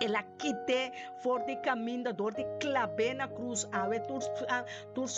el a kit'é for di kaminda dor di klab'é na krus, awe tur tur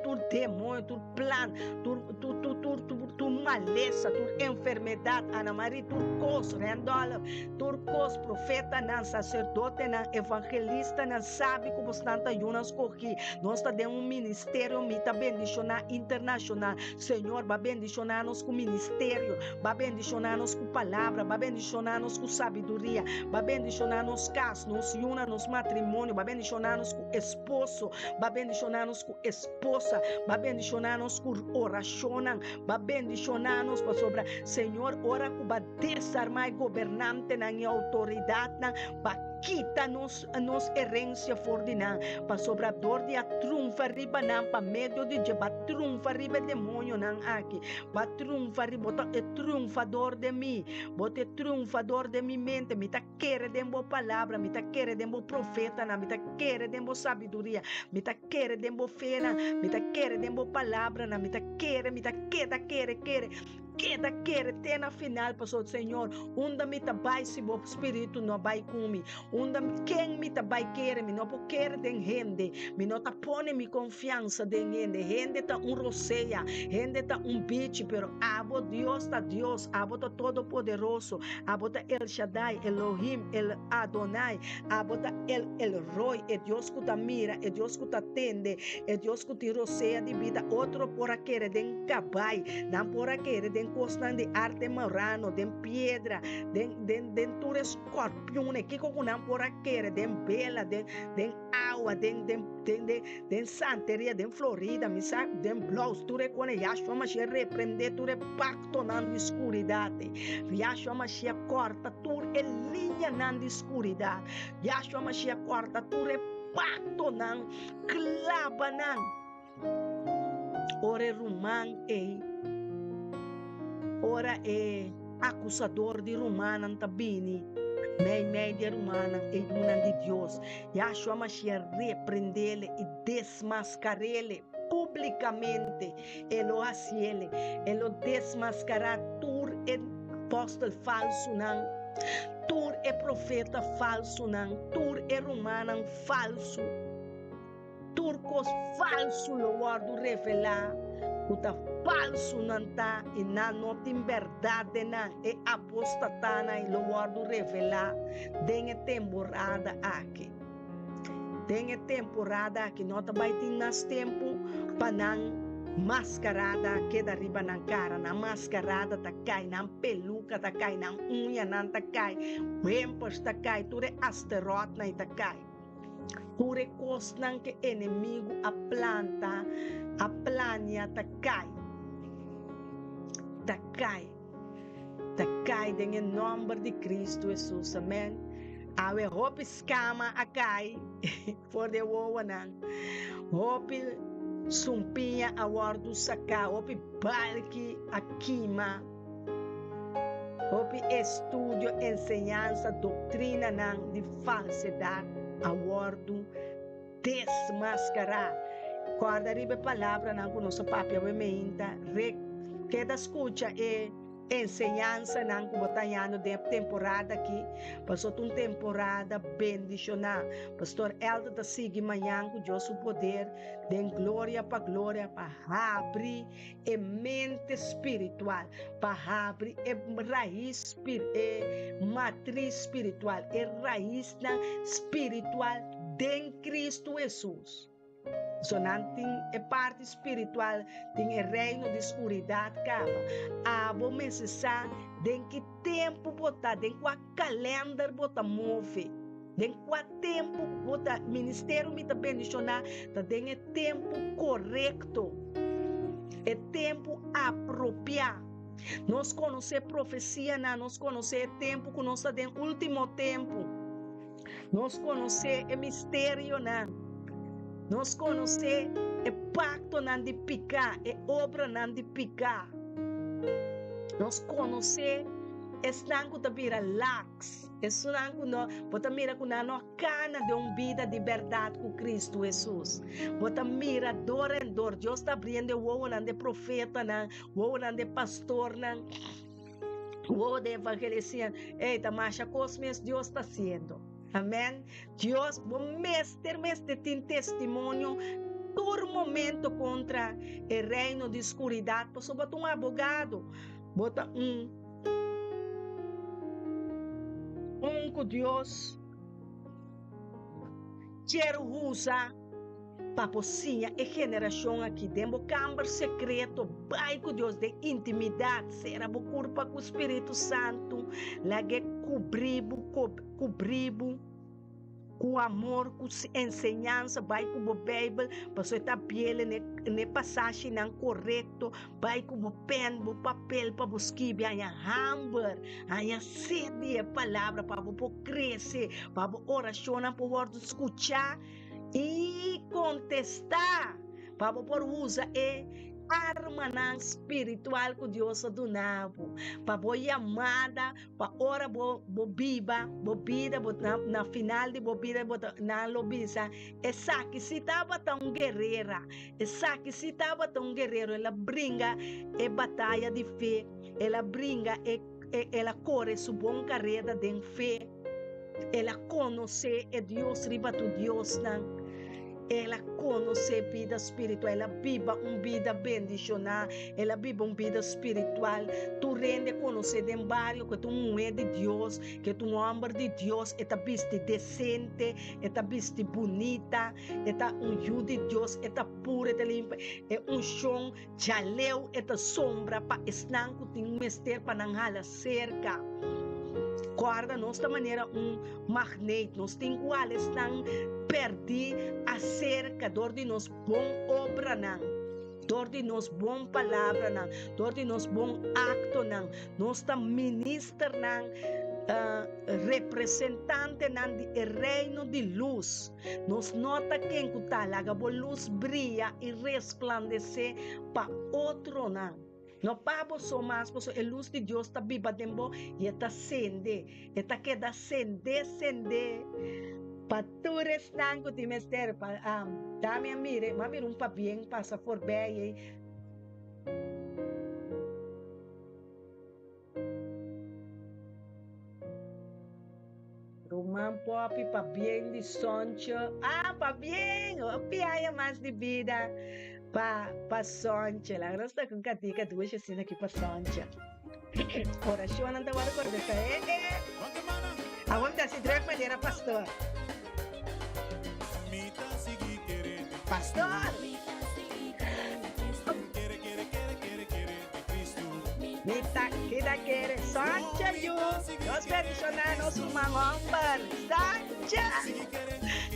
tur demoño, tur plan, tur tur tur tur tur tur. malesa, tur enfermedat, Ana Marie, tur kos, Randolph, tur kos, profetanan, saserdotenan, evangelistanan, sabi ku bosnan ta yunan skohí. Nos ta den un ministerio, mi ta bendishoná internashonal. Señor, ba bendishoná nos ku ministerio, ba bendishoná nos ku palabra, ba bendishoná nos ku sabiduria, ba bendishoná nos kas, nos yunan, nos matrimonio, ba bendishoná nos ku esposo, ba bendishoná nos ku esposa, ba bendishoná nos ku orashonnan, ba bendishoná nos pasobra, Señor, ora ku ba desarmá e gobernantenan i outoridatnan, ba kita nos nos herensia for di nan, pasobra dor di a trunfa riba nan pa medio di dje, ba trunfa riba e demonionan aki, ba trunfa riba, bo ta e triunfador den mi, bo ta e triunfador den mi mente, mi ta kere den bo palabra, mi ta kere den bo profetanan, mi ta kere den bo sabiduria, mi ta kere den bo fenan, mi ta kere den bo palabranan, mi ta kere, mi ta keda kere, kere, keda kere te na final, pasobra Señor, unda mi ta bai si bo spiritu no bai ku mi? Unda, ken mi ta bai kere? Mi no por kere den hende, mi no ta pone mi konfiansa den hende, hende ta un rosea, hende ta un bichi, pero abo Dios ta Dios, abo ta Todopoderoso, Abo ta El Shaddai, Elohim, El Adonai. Abo ta El El Roi, e Dios ku ta mira, e Dios ku ta tende, e Dios ku tin rosea di bida. Otro por a kere den kabai, nan por a kere den kosnan di arte marano, den piedra, den, den, den tur e skorpionen, kiko ku nan por a kere, den bela, den, den awa, den, den, den, den, den santeria, den Florida, mi sa, den blous, tur e kone, Yahshua Mashiach reprende tur e paktonan di skuridat. Yahshua Mashiach kòrta tur e liñanan di skuridat. Yahshua Mashiach kòrta tur e paktonan, klaba nan. Ora e ruman ei, ora e akusador di rumannan ta bini meimei di e rumannan, e yunan di Dios, Yahshua Mashiach reprendele i desmaskarele públikamente. E lo hasiele, e lo desmaskará tur e apòstel falsunan, tur e profeta falsunan, tur e rumannan falsu. Tur kos falsu lo wòrdu revelá ku ta falsu nan ta i nan no tin bèrdat den nan. E apostatanan lo wòrdu revelá den e temporada aki. Den e temporada aki no ta bai tin mas tempu pa nan maskarada keda riba nan kara. Nan maskarada ta kai, nan peluka ta kai, nan uñanan ta kai, wempers ta kai, tur e asteròtnan ta kai. Tur e kosnan ke enemigu a planta, a plania ta kai, ta kai, ta kai den e nòmber di Kristu Hesus. Amèn. Awe hopi skama a kai for di e wowonan. Hopi sumpiña a wòrdu saká, hopi balki a kima. Hopi estudio, enseñansa, doktrinanan di falsedat a wòrdu desmaskará. Kòrda riba e palabranan ku nos a papia awe meinta. Re keda skucha e enseñansanan ku bo ta hañando den e temporada akí, pasobra ta un temporada bendishoná. Pastor Elder ta sigui mañan ku Dios su poder den gloria pa gloria pa habri e mente spiritual, pa habri e rais, e matris spiritual, e raisnan spiritual den Cristo Jesus. So nan tin e parti spiritual, tin e reino di skuridat kaba. Abo mester sa den ki tempu bo ta, den kua kalender bo ta move. Den kua tempu bo ta ministerio mi ta bendishoná ta den e tempu korekto, e tempu apropiá. Nos konosé profesianan, nos konosé e tempu ku nos ta den último tempu. Nos konosé e misterionan. Nos konosé e paktonan di piká, e obranan di piká. Nos konosé esnan ku ta bira laks. Esunnan ku no, bo ta mira ku nan no a kana den un bida di bèrdat ku Kristu Hesus. Bo ta mira dor en dor, Dios ta abriendo e wowonan di e profetanan, wowonan di e pastornan, wowo di e evangelisian. Ey, ta masha kos mes Dios ta hasiendo. Amèn. Dios, bo mester mester tin testimonio. tur momento kontra e reino di skuridat, pasobra bo ta un abogado, bo ta un un ku Dios kier usa pa por siña e generashon aki. Den bo kamber sekreto, bai ku Dios den intimidat, sera bo kurpa ku Spiritu Santu, lag'é kubri bo, kubri bo. Ku amor, ku enseñansa, bai ku bo Beibel, pasobra e ta biel n'e pasashinan korekto. Bai ku bo pèn, bo papel pa bo skibi, haña hamber, haña set di e Palabra pa bo por krese, pa bo orashonnan por wòrdu skuchá i kontestá, pa bo por usa e armanan spiritual ku Dios a duna bo, pa bo yamada. Pa ora bo bo biba bo bida bo na na final di bo bida bo ta nan lo bisa esaki si tabata un guerera esaki si tabata un guerero el a bringa e bataya di fe el a bringa e e el a kore su bon kareda den fe el a konosé e Dios riba tur diosnan. El a konosé bida spiritual, el a biba un bida bendishoná, el a biba un bida spiritual. Tur hende a konosé den bario ku e ta un muhé di Dios, ku e ta un hòmber di Dios, e ta bisti desente, e ta bisti bunita, e ta un yu di Dios, e ta puru, e ta limpi. E unshon djaleu e ta sombra pa esnan ku tin mester pa nan hala serka. Kòrda, nos ta manera un magneet, nos tin ku hala esnan pèrdí aserka dor di nos bon obranan, dor di nos bon palabranan, dor di nos bon aktonan. Nos ta ministernan, representantenan di e Reino di lus. Nos no ta ken ku ta laga bo lus bria i resplandesé pa otronan. No pa bo so mas, pasobra e lus di Dios ta biba den bo i e ta sende, e ta keda sende, sende pa tur esnan ku tin mester. Pa dami a mira, mi a mira un pabien pasa forbei ei. Ruman Poppy pabien di Sontje. Ah, pabien! Hopi aña mas di bida pa pa Sontje. Laga nos toka un katika dushi asina aki pa Sontje. Orashonnan ta wòrdu kontestá. Eh, eh. Awor mi ta hasi drùk manera pastor. Pastor! Mi ta keda kere Sancha yu. Dios bendiciona nos ruman homber Sancha.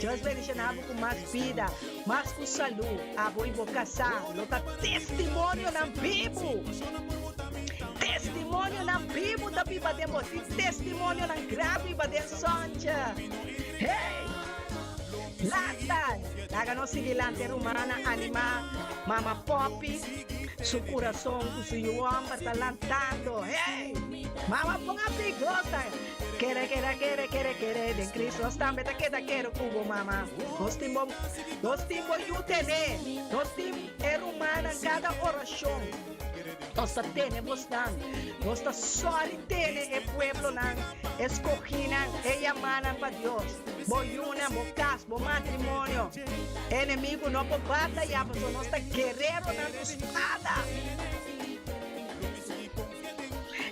Dios bendiciona bo cu mas bida, mas cu salu. Abo y bo casa lo ta testimonionan bibu. Testimonionan bibu ta biba den bo. Tin testimonionan gran biba den Sancha. Hey! Lanta! Laga nos sigui lanta e rumannan anima Mama Poppy. Su kurason ku su yu hòmber ta lantando. Hey! Mama Poppy gosa! Kere, kere, kere, kere, kere den Cristo. Nos tambe ta keda kere ku bo, mama. Nos tin bo, nos tin bo yu tene. Nos tin e rumannan kada orashon. Nos ta tene bosnan. Nos ta sòri tene e pueblonan, e skohínan, e yamánan pa Dios. Bo yunan, bo kas, bo matrimonio. E enemigu no por batayá pasobra nos ta guereronan ku spada.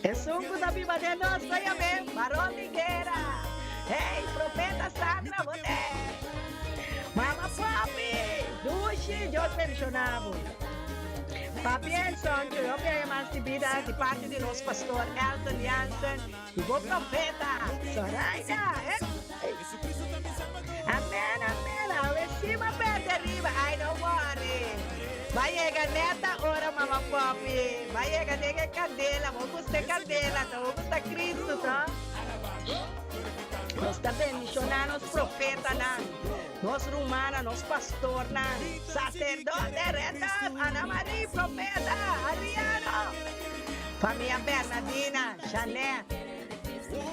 Esun ku ta biba den nos ta yam'é Baron di Guera. Hey, Profeta Sandra, bo te! Mama Poppy, dushi, Dios bendishoná bo. Papia en Soncho, yo pia mas di bida di parti di nos pastor Elton Jansen y bo profeta Zoraida. Hey. Amen, amen. Awe si m'a perde riba. Ay, no worry. Ba yega neta ora mama Poppy. Ba yega den e candela. Bo gusta e candela, to? Bo gusta Cristo, to? Nos ta bendiciona nos profetanan. Nos rumannan, nos pastornan, sacerdote, Randolph, Ana Marie, Profeta, Adriano, famia Bernadina, Janet,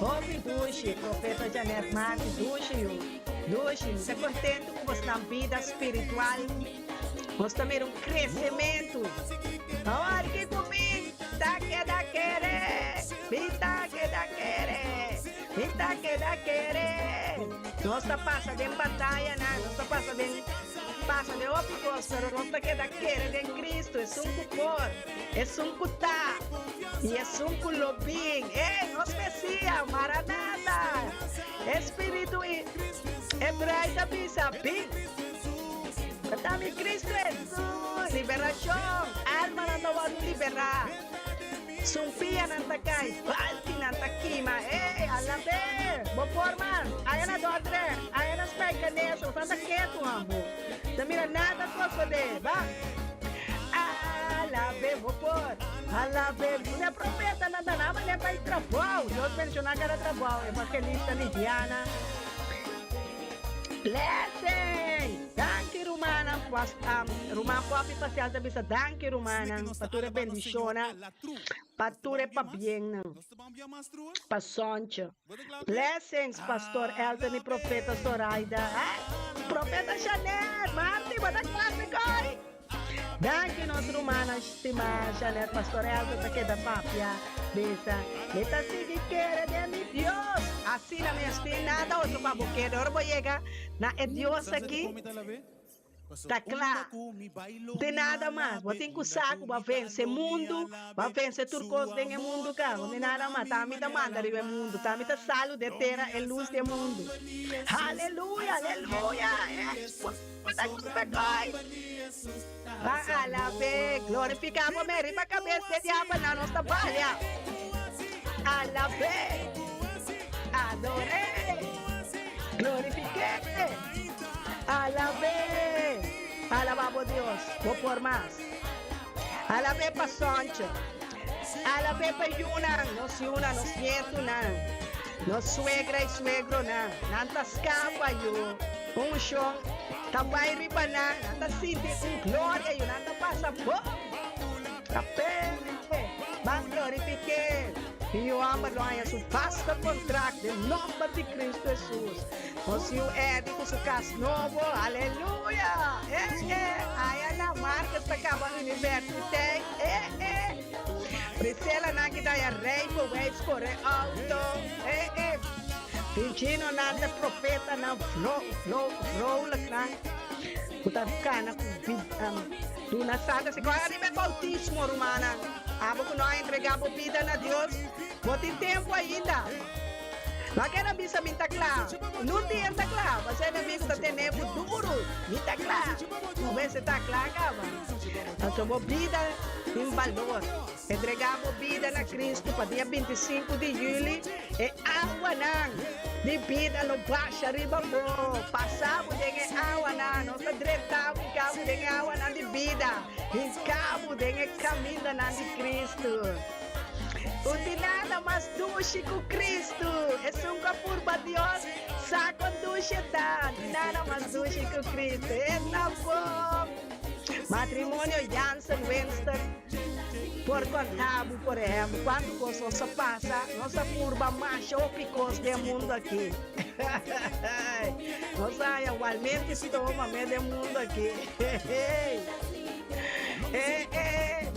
hopi dushi, Profeta Janet Marti, dushi yu, dushi, mi ta contento cu bosnan bida spiritual, nos ta mira un crecemento, awor kico mi ta keda kere, mi ta keda kere. Mi ta keda kere. Nos ta pasa den batayanan, nos ta pasa den. Pasa den hopi kos, pero nos ta keda kere den Cristo, esun ku por, esun ku ta, i esun ku lo bin. Ey, nos Mesia! Maranata! E Spiritu i e bride ta bisa, Bin! Ta mi Cristo Hesus! Liberashon! Almanan ta wòrdu liberá. Sumpianan ta kai, balkinan ta kima. Ey, alab'é! Bo por man! Aya na Dordrecht, aya na Spijkenisse, boso ta ketu ambo. Ta mira nada sosodé. Ba! Alab'é, bo por! Alab'é! Mira profetanan ta na manera pa e trabou. Dios bendishoná kada trabou, Evangelista Lidiana. Blessing! Danki rumannan pas ruman Poppy Pacial ta bisa danki rumannan pa tur e bendishonnan pa tur e pabiennan pa Sontje. Blessings Pastor Elton y Profeta Zoraida. Profeta Janet, Marty bo ta clase koy. Danki nos rumannan stima Janet Pastor Elton ta keda papia bisa mi ta sigui kere den mi Dios asina mes tin nada otro pa bo kere ora bo yega na e Dios aki ta kla tin nada mas bo tin ku sa ku bo a vense mundu bo a vense tur kos den e mundu ka bo tin nada mas ta mi ta manda riba e mundu ta mi ta salu den tera e lus di e mundu haleluya aleluya. Ba alab'é, glorifiká bo me riba kabes di e diabelnan nos ta balia. Alab'é, ador'é, glorifik'é, alab'é, alabá bo Dios, bo por mas. Alab'é pa sònche, alab'é pa yunan, nos yunan, nos nietunan, nos suegra i suegronan, nan ta skapa yu. Unshon ta bai riba nan, nan ta sinti un gloria i nan ta pasa bon. Ta p'e ban glorifik'é. I yu hòmber lo haña su vaste kontrakt den nòmber di Kristu Hesus. Nos yu Eddie ku su kas nobo, aleluya! E e, aya na Marcus ta kaba universiteit, e e. Priscilla nan ki ta haña rijbewijs kore outo, e e. Pichinonan ta profetanan vrolijknan ku ta kana ku duna santa. Si kòrda riba e boutismo, rumannan, abo ku no a entregá bo bida na Dios, bo tin tempu ainda. No a keda bisa mi ta kla. Nun dia ta kla. Pasobra enemigu ta tene bo duru. Mi ta kla. Bo mester ta kla kaba. Pasobra bo bida tin balor. Entregá bo bida na Cristo pa dia 25 di juli e awanan di bida lo basha riba bo. Pasa bo den e awanan. Nos ta drenta bo i ka bo den e awanan di bida. Hinka bo den e kamindanan di Cristo. Un di nada mas dushi ku Cristo. Esun ku a purba Dios sa kon dushi e ta. Di nada mas dushi ku Cristo. E ta bon. Matrimonio Jansen Winston por konta bo, por ehempel, kuantu kos nos a pasa, nos a purba masha hopi kos den mundu aki. Nos a haña walmente stoma mes den mundu aki. Eh, eh.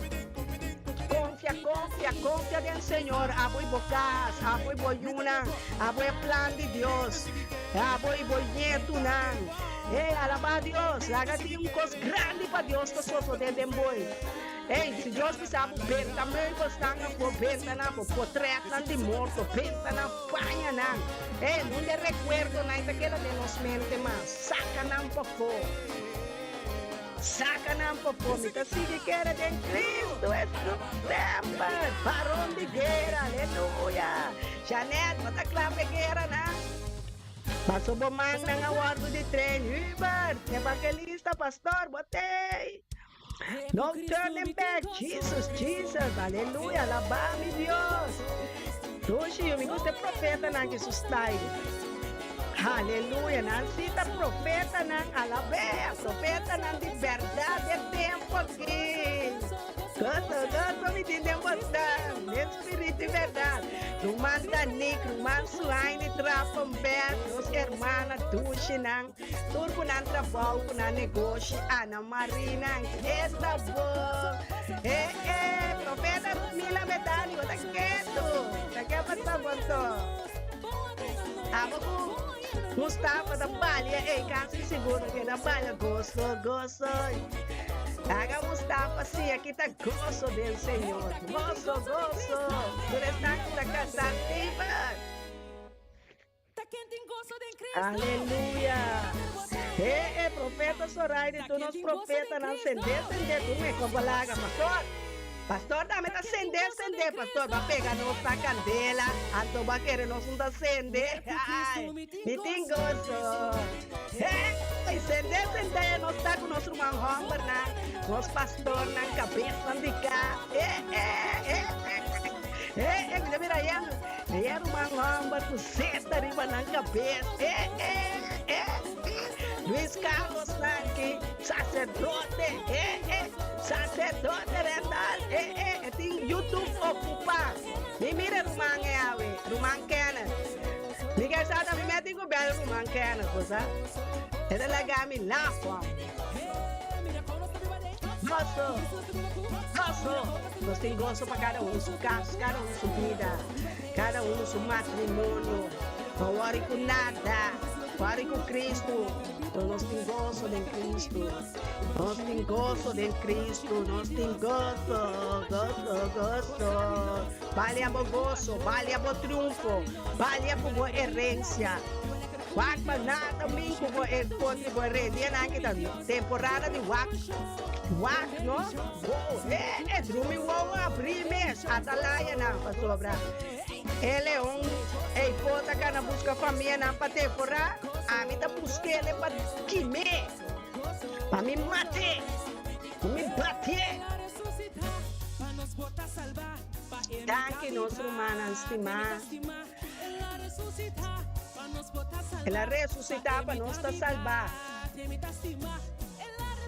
Konfia, konfia, konfia den Señor, abo i bo kas, abo i bo yunan, abo e plan di Dios, abo i bo ñetunan. Ey, alabá Dios! Laga tin un kos grandi pa Dios ta sosodé den boi. Ey, si Dios bisa bo benta meubelsnan afó, benta nan afó, potrètnan di morto, benta nan, paña nan. Ey, nunde rekuerdonan ta keda den nos mente mas. Saka nan pafó. Saka nan pafó. Mi ta sigui kere den Cristo Hesus semper. Baron di guera, aleluya! Janet, bo ta kla p'e gueranan? Paso bo mannan a wordo di train Hubert, evangelista, pastor, bo tey. No turning back, Jesus, Jesus, aleluya, alaba mi Dios. Dushi, mi gusta e profetanan ki su style. Aleluya, nan si ta profetanan, alabea, profetanan di berdad e tempo aki. Goso, goso mi tin den bosnan, den spiritu y berdad. Ruman Danik, ruman Suhaini Trapenberg, nos hermana dushinan, tur ku nan trabou, ku nan negoshi, Ana Marina, esta bon. Eh, eh, profeta Mila Medani, bo ta ketu. Ta ke pasa bo anto? Abo ku. Mustafa ta balia ei kasi sigur ke ta balia goso goso. Haga Mustafa siña kita goso den Señor. Goso goso. Tur esnan ku ta kasa Steven. Aleluya. He e profeta Soraida i tur nos profetanan sendé sendé tur mekor bo laga pastor. Pastor tambe ta sendé sendé pastor bo a pega nos na kandela anto bo a kere nos un ta sende ai mi tin goso he sendé sendé nos ta ku nos ruman hombernan nos pastornan kabesnan di ka e e e e e mi ta mira ayer e ruman homber ku seta riba nan kabes e e e Luis Carlos Nanki, sacerdote, eh, eh, sacerdote Randall, eh, eh, e tin YouTube ocupa. Mi mira ruman e awe, ruman Kenneth. Mi ke sa mi meti ku bel ruman Kenneth, bo sa? E ta laga mi laf, Goso, goso. Nos tin goso pa kada un su kas, kada un su bida, kada un su matrimonio. No worry ku nada. Worry ku Cristo. Nos tin goso den Cristo. Nos tin goso den Cristo. Nos tin goso, goso, goso. Balia bo goso, balia bo triunfo, balia ku bo herencia. Wak pa nada min ku bo e potri bo herencia. Dianan ki ta temporada di wak. Wak, no? Wow, eh, eh, drumi wow abri mes. Atalaya nan pasobra. E leon ei por ta gana buska famianan pa devorá, ami ta busk'ele pa kim'é, pa mi mat'é, pa mi batié. Danki nos rumannan stimá. El a resusitá pa nos ta salbá.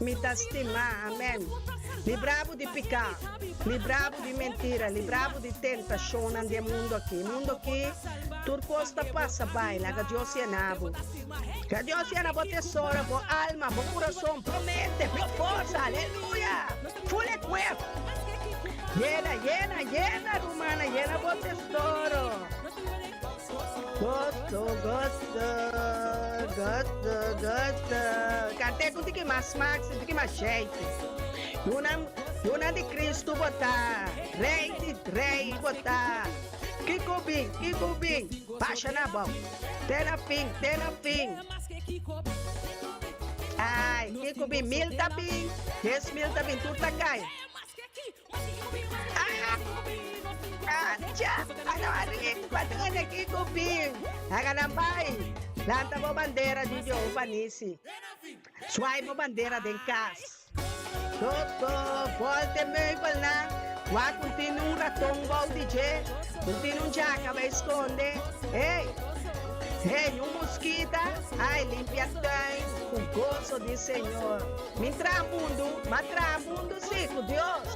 Mi ta stima, amen. Libra bo di piká, libra bo di mentira, libra bo di tentashonnan di e mundu akí. E mundu akí, tur kos ta pasa bai. Laga Dios yena bo. Laga Dios yena bo tesoro, bo alma, bo kurason, bo mente, bo forsa. Aleluya! Full equip. Yena, yena, yena, rumannan, yena bo tesoro. Gosto, gosto, gosto, gosto. Kant'é ku tiki mas smak, sin tiki mas jeito. Yunan, yunan di Cristo bo ta, Rei di rei bo ta. Kiko bin, kiko bin, basha na abou. Te na fin, te na fin. Ai, kiko bin, mil ta bin, 10,000 ta bin, tur ta kai. Acha, ano arriba, tene kiko bin. Haga nan bai. Lanta bo bandera di Jehova Nisi. Swai bo bandera den kas. Toto, volte meubelnan. Wak un tin un raton bou di dje. Un tin un djaka bai skonde. Hey, hey, un muskita. Ai, limpia tuin ku goso di Señor. Mi traha mundu, m'a traha mundu sí, ku Dios.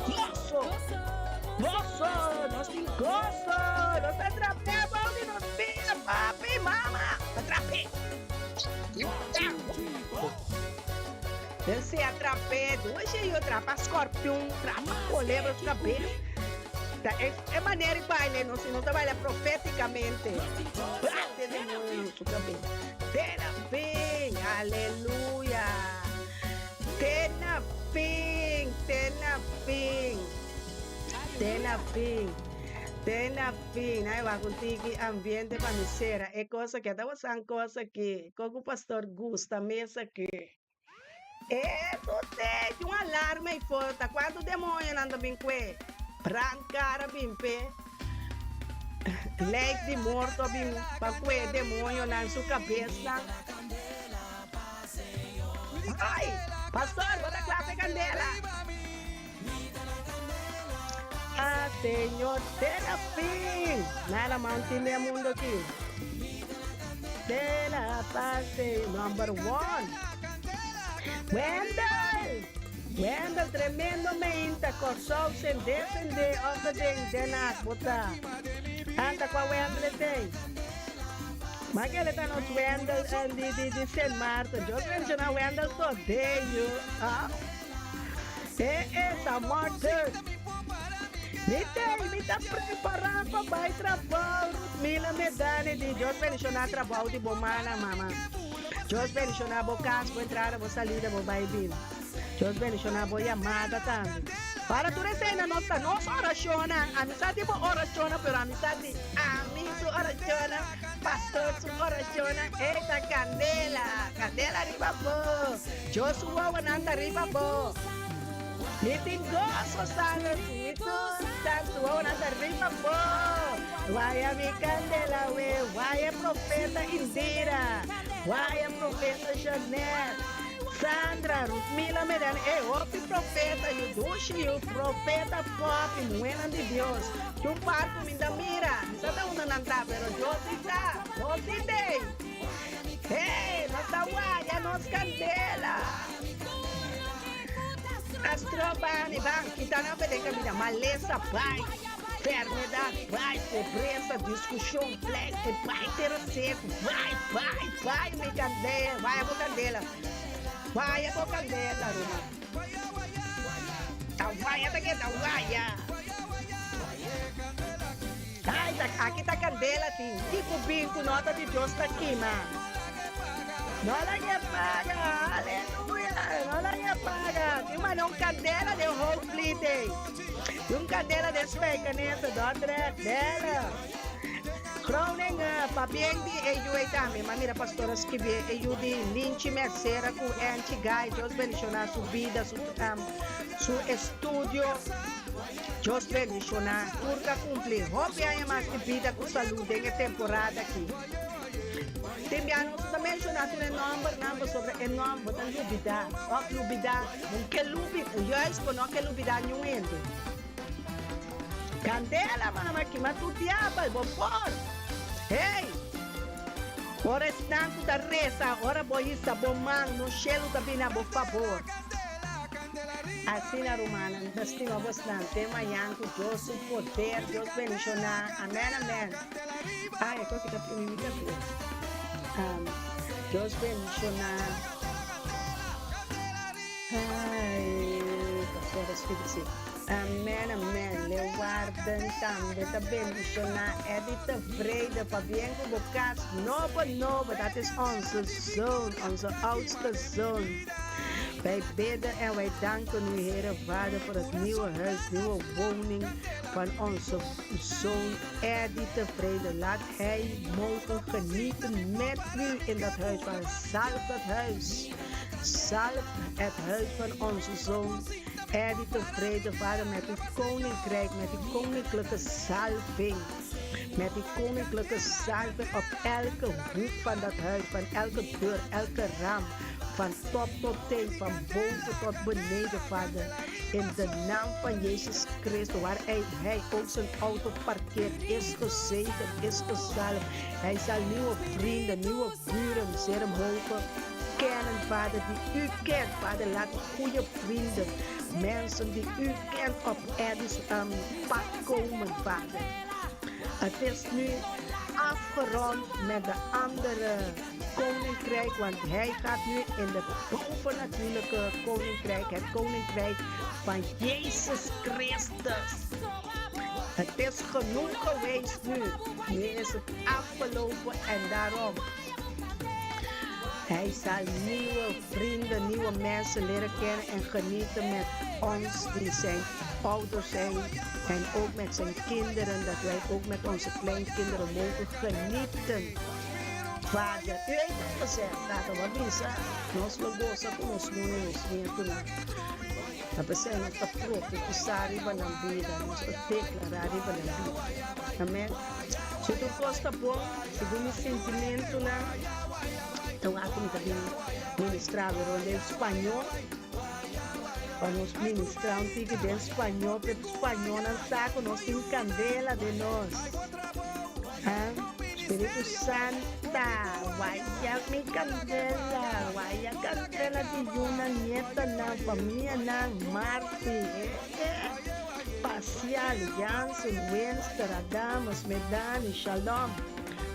Goso, goso, nos tin goso, nos ta trap'é bou di nos pia, papi, mama, ta trap'é. Den sea trap'é, dushi yo trapa scorpion, trapa colebra su cabes. Ta e, e manera di baile nos, nos ta baila profeticamente. Bate demonio su cabes. Te na fin, aleluya. Te na fin, te na fin. Te na fin. Te na fin. Ai wak un tiki ambiente pa mi sera e cosa aki. Ata wasan cosa aki. Con cu pastor gusta mes aki. E tote tin un alarma ei for. Ta cuanto demonionan ta bin cue. Brand cara bin p'e. Lijk di morto a bin pa kue demonionan su kabesnan. Ai! Pastor, bo ta kla p'e kandela? Ah, Señor, te na fin! Nada mas tin den e mundo aki. Te la pase, number one. Wendel! Wendel, tremendo meinta, Kòrsou sendé sendé òf ta den Den Haag bo ta? Anta kua Wendel e ten? Ma kele ta nos Wendel di di di Sint Maarten. Dios bendiciona Wendel Todeyo. Ah. E e San Martin. Mi tei, mi ta prepará pa bai trabou, Ruthmila Medani di. Dios bendishoná trabou di bo mana, mama. Dios bendishoná bo kas, bo entrada, bo salida, bo bai bin. Dios bendishoná bo yamada tambe. Para tur eseinan nos ta nos orashonnan. Ami sa di bo orashonnan, pero ami sa di ami su orashonnan, pastor su orashonnan. Ey ta kandela, kandela riba bo. Dios su wowonan ta riba bo. Mi tin goso sano Spiritu Santu wowonan ta riba bo. Waya mi kandela we, waya profeta Indira, waya profeta Jeanette. Sandra, Ruthmila Medan, e hopi profeta yu dushi yu profeta popi muhénan di Dios. Tin un par ku mi ta mira, mi sa ta unda nan ta, pero Dios si sa, nos si t'ei. Hey, nos ta waya nos kandela. Astro bani ban, kita nan p'e den kaminda, malesa bai, fermedat bai, pobresa, diskushon, pleito bai, tera seku bai, bai, bai mi kandela, waya bo kandela, waya bo kandela ruman. Ta waya ta keda waya. Ai, ta aki ta kandela tin, kiko bin ku no ta di Dios ta kima. No laga e paga, aleluya, no laga e paga. Tin manda un kandela den Hoogvliet ei. Tin un kandela den Spijkenisse, Dordrecht, Bellen. Groningen, pabien di e yu ei tambe. M'a mira pastor a skibi e yu di Linchi Mercera ku Anchi Guy. Dios bendiciona su bida, su, su estudio. Dios bendiciona tur ka cumpli hopi aña mas di bida ku salud den e temporada aki. Tin bia nos no ta menciona tur e nombernan pasobra e nomber bo ta lubida of lubida bo ke lubida juist bo no ke lubida niun hende. Candela mama kima tur diabel bo por hey ora esnan ku ta resa ora bo hisa bo man no shelu ta bini a bo fabor. Asina rumannan mi ta stima bosnan te mañan ku Dios su poder Dios bendiciona amen amen ay e koki ta primi mi kabes Dios bendiciona ay pastor a scribi si amen amen Leeuwarden tambe ta bendiciona Eddy tevreden pabien ku bo kas nobo nobo dat is onze zoon onze oudste zoon. Wij bidden en wij danken u, Heere Vader, voor het nieuwe huis, nieuwe woning van onze zoon Eddie tevreden. Laat hij mogen genieten met u in dat huis. Van zalf dat huis. Zalf het huis van onze zoon Eddie tevreden, Vader, met uw koninkrijk, met uw koninklijke zalving. Met die koninklijke zalving op elke hoek van dat huis, van elke deur, elke raam. Van top tot teen, van boven tot beneden, Vader. In de naam van Jezus Christus, waar hij, hij ook zijn auto parkeert, is gezegend, is gezalfd. Hij zal nieuwe vrienden, nieuwe buren zeer mogen kennen, Vader, die u kent. Vader, laat goede vrienden, mensen die u kent op Eddie's um, pad komen, Vader. Het is nu afgerond met de andere koninkrijk, want hij gaat nu in de bovennatuurlijke koninkrijk, het koninkrijk van Jezus Christus. Het is genoeg geweest nu. Nu is het afgelopen en daarom. Hij zal nieuwe vrienden, nieuwe mensen leren kennen en genieten met ons die zijn ouders zijn. En ook met zijn kinderen, dat wij ook met onze kleinkinderen mogen genieten. Vader, u heeft het gezegd, Tata, wat bisa? Nos lo gosa ku nos munu, nos nietunan. Ta p'esei nos ta profetisá riba nan bida, nos ta deklará riba nan bida. Amèn. Si tur kos ta bon, segun mi sintimentunan, ta wak ku mi ta bin ministrá wero den spañó, pa nos ministrá un tiki den spañó, p'e spañónan sa ku nos tin kandela den nos. Spiritu Santa, waya mi candela, waya candela di yunan, nietanan, famianan, Marti, eh, eh, Pasial, Jansen, Winster, Adamus, Medani, Shalom.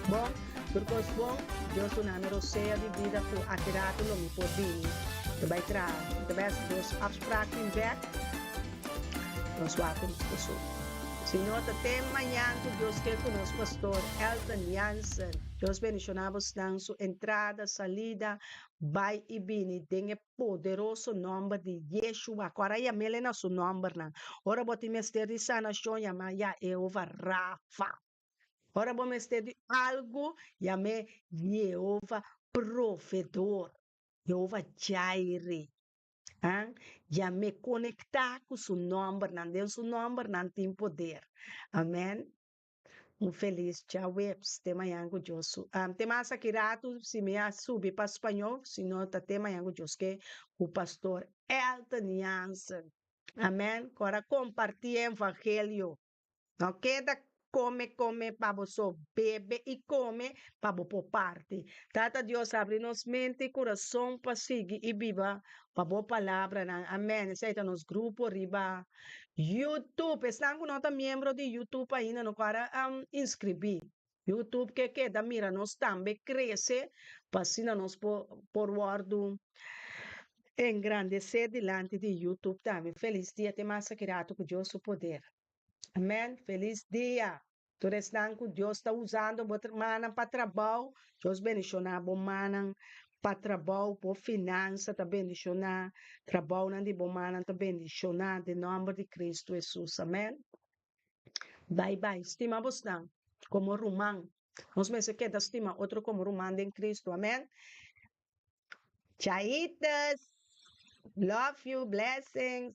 Bon, tur cos bon, Dios duna mi rosea di bida cu aki rato lo mi por bini. Mi ta bay traha, mi ta bay haci dos afspraken bek, nos wak cu nos ta so. Si no ta te mañan ku Dios ke ku nos pastor Elton Jansen. Dios bendishoná bosnan su entrada, salida, bai i bini den e poderoso nòmber di Yeshua. Ku ora yam'El na su nòmbernan. Ora bo tin mester di sanashon, yama Yahehova Rafa. Ora bo mester di algu, yam'é Yehova Provedor, Yehova Jireh. An yam'é konektá ku su nòmbernan. Den su nòmbernan tin poder. Amèn. Un felis djaweps. Te mañan ku Dios su. Te mas aki ratu si mi a subi pa spañó, si no ta te mañan ku Dios ke ku Pastor Elton Jansen. Amèn. Ku ora kompartí e evangelio. No keda kome kome pa bo so, bebe i kome pa bo por parti. Tata Dios abri nos mente i kurason pa sigui i biba pa bo palabranan. Amen. Esei ta nos grupo riba YouTube. Esnan ku no ta miembro di YouTube ainda no kora inskribí. YouTube ke keda mira nos tambe krese pa asina nos por por wòrdu engrandesé dilanti di YouTube tambe. Felis dia te mas aki ratu ku Dios su poder. Amen. Felis dia. Tur esnan ku Dios ta usando bo mannan pa trabou, Dios bendishoná bo mannan pa trabou, bo finansa ta bendishoná, trabounan di bo mannan ta bendishoná den nòmber di Kristu Hesus. Amen. Bai bai, stima bosnan komo ruman. Nos mester keda stima otro komo ruman den Kristu. Amen. Chaitas! Love you, blessings.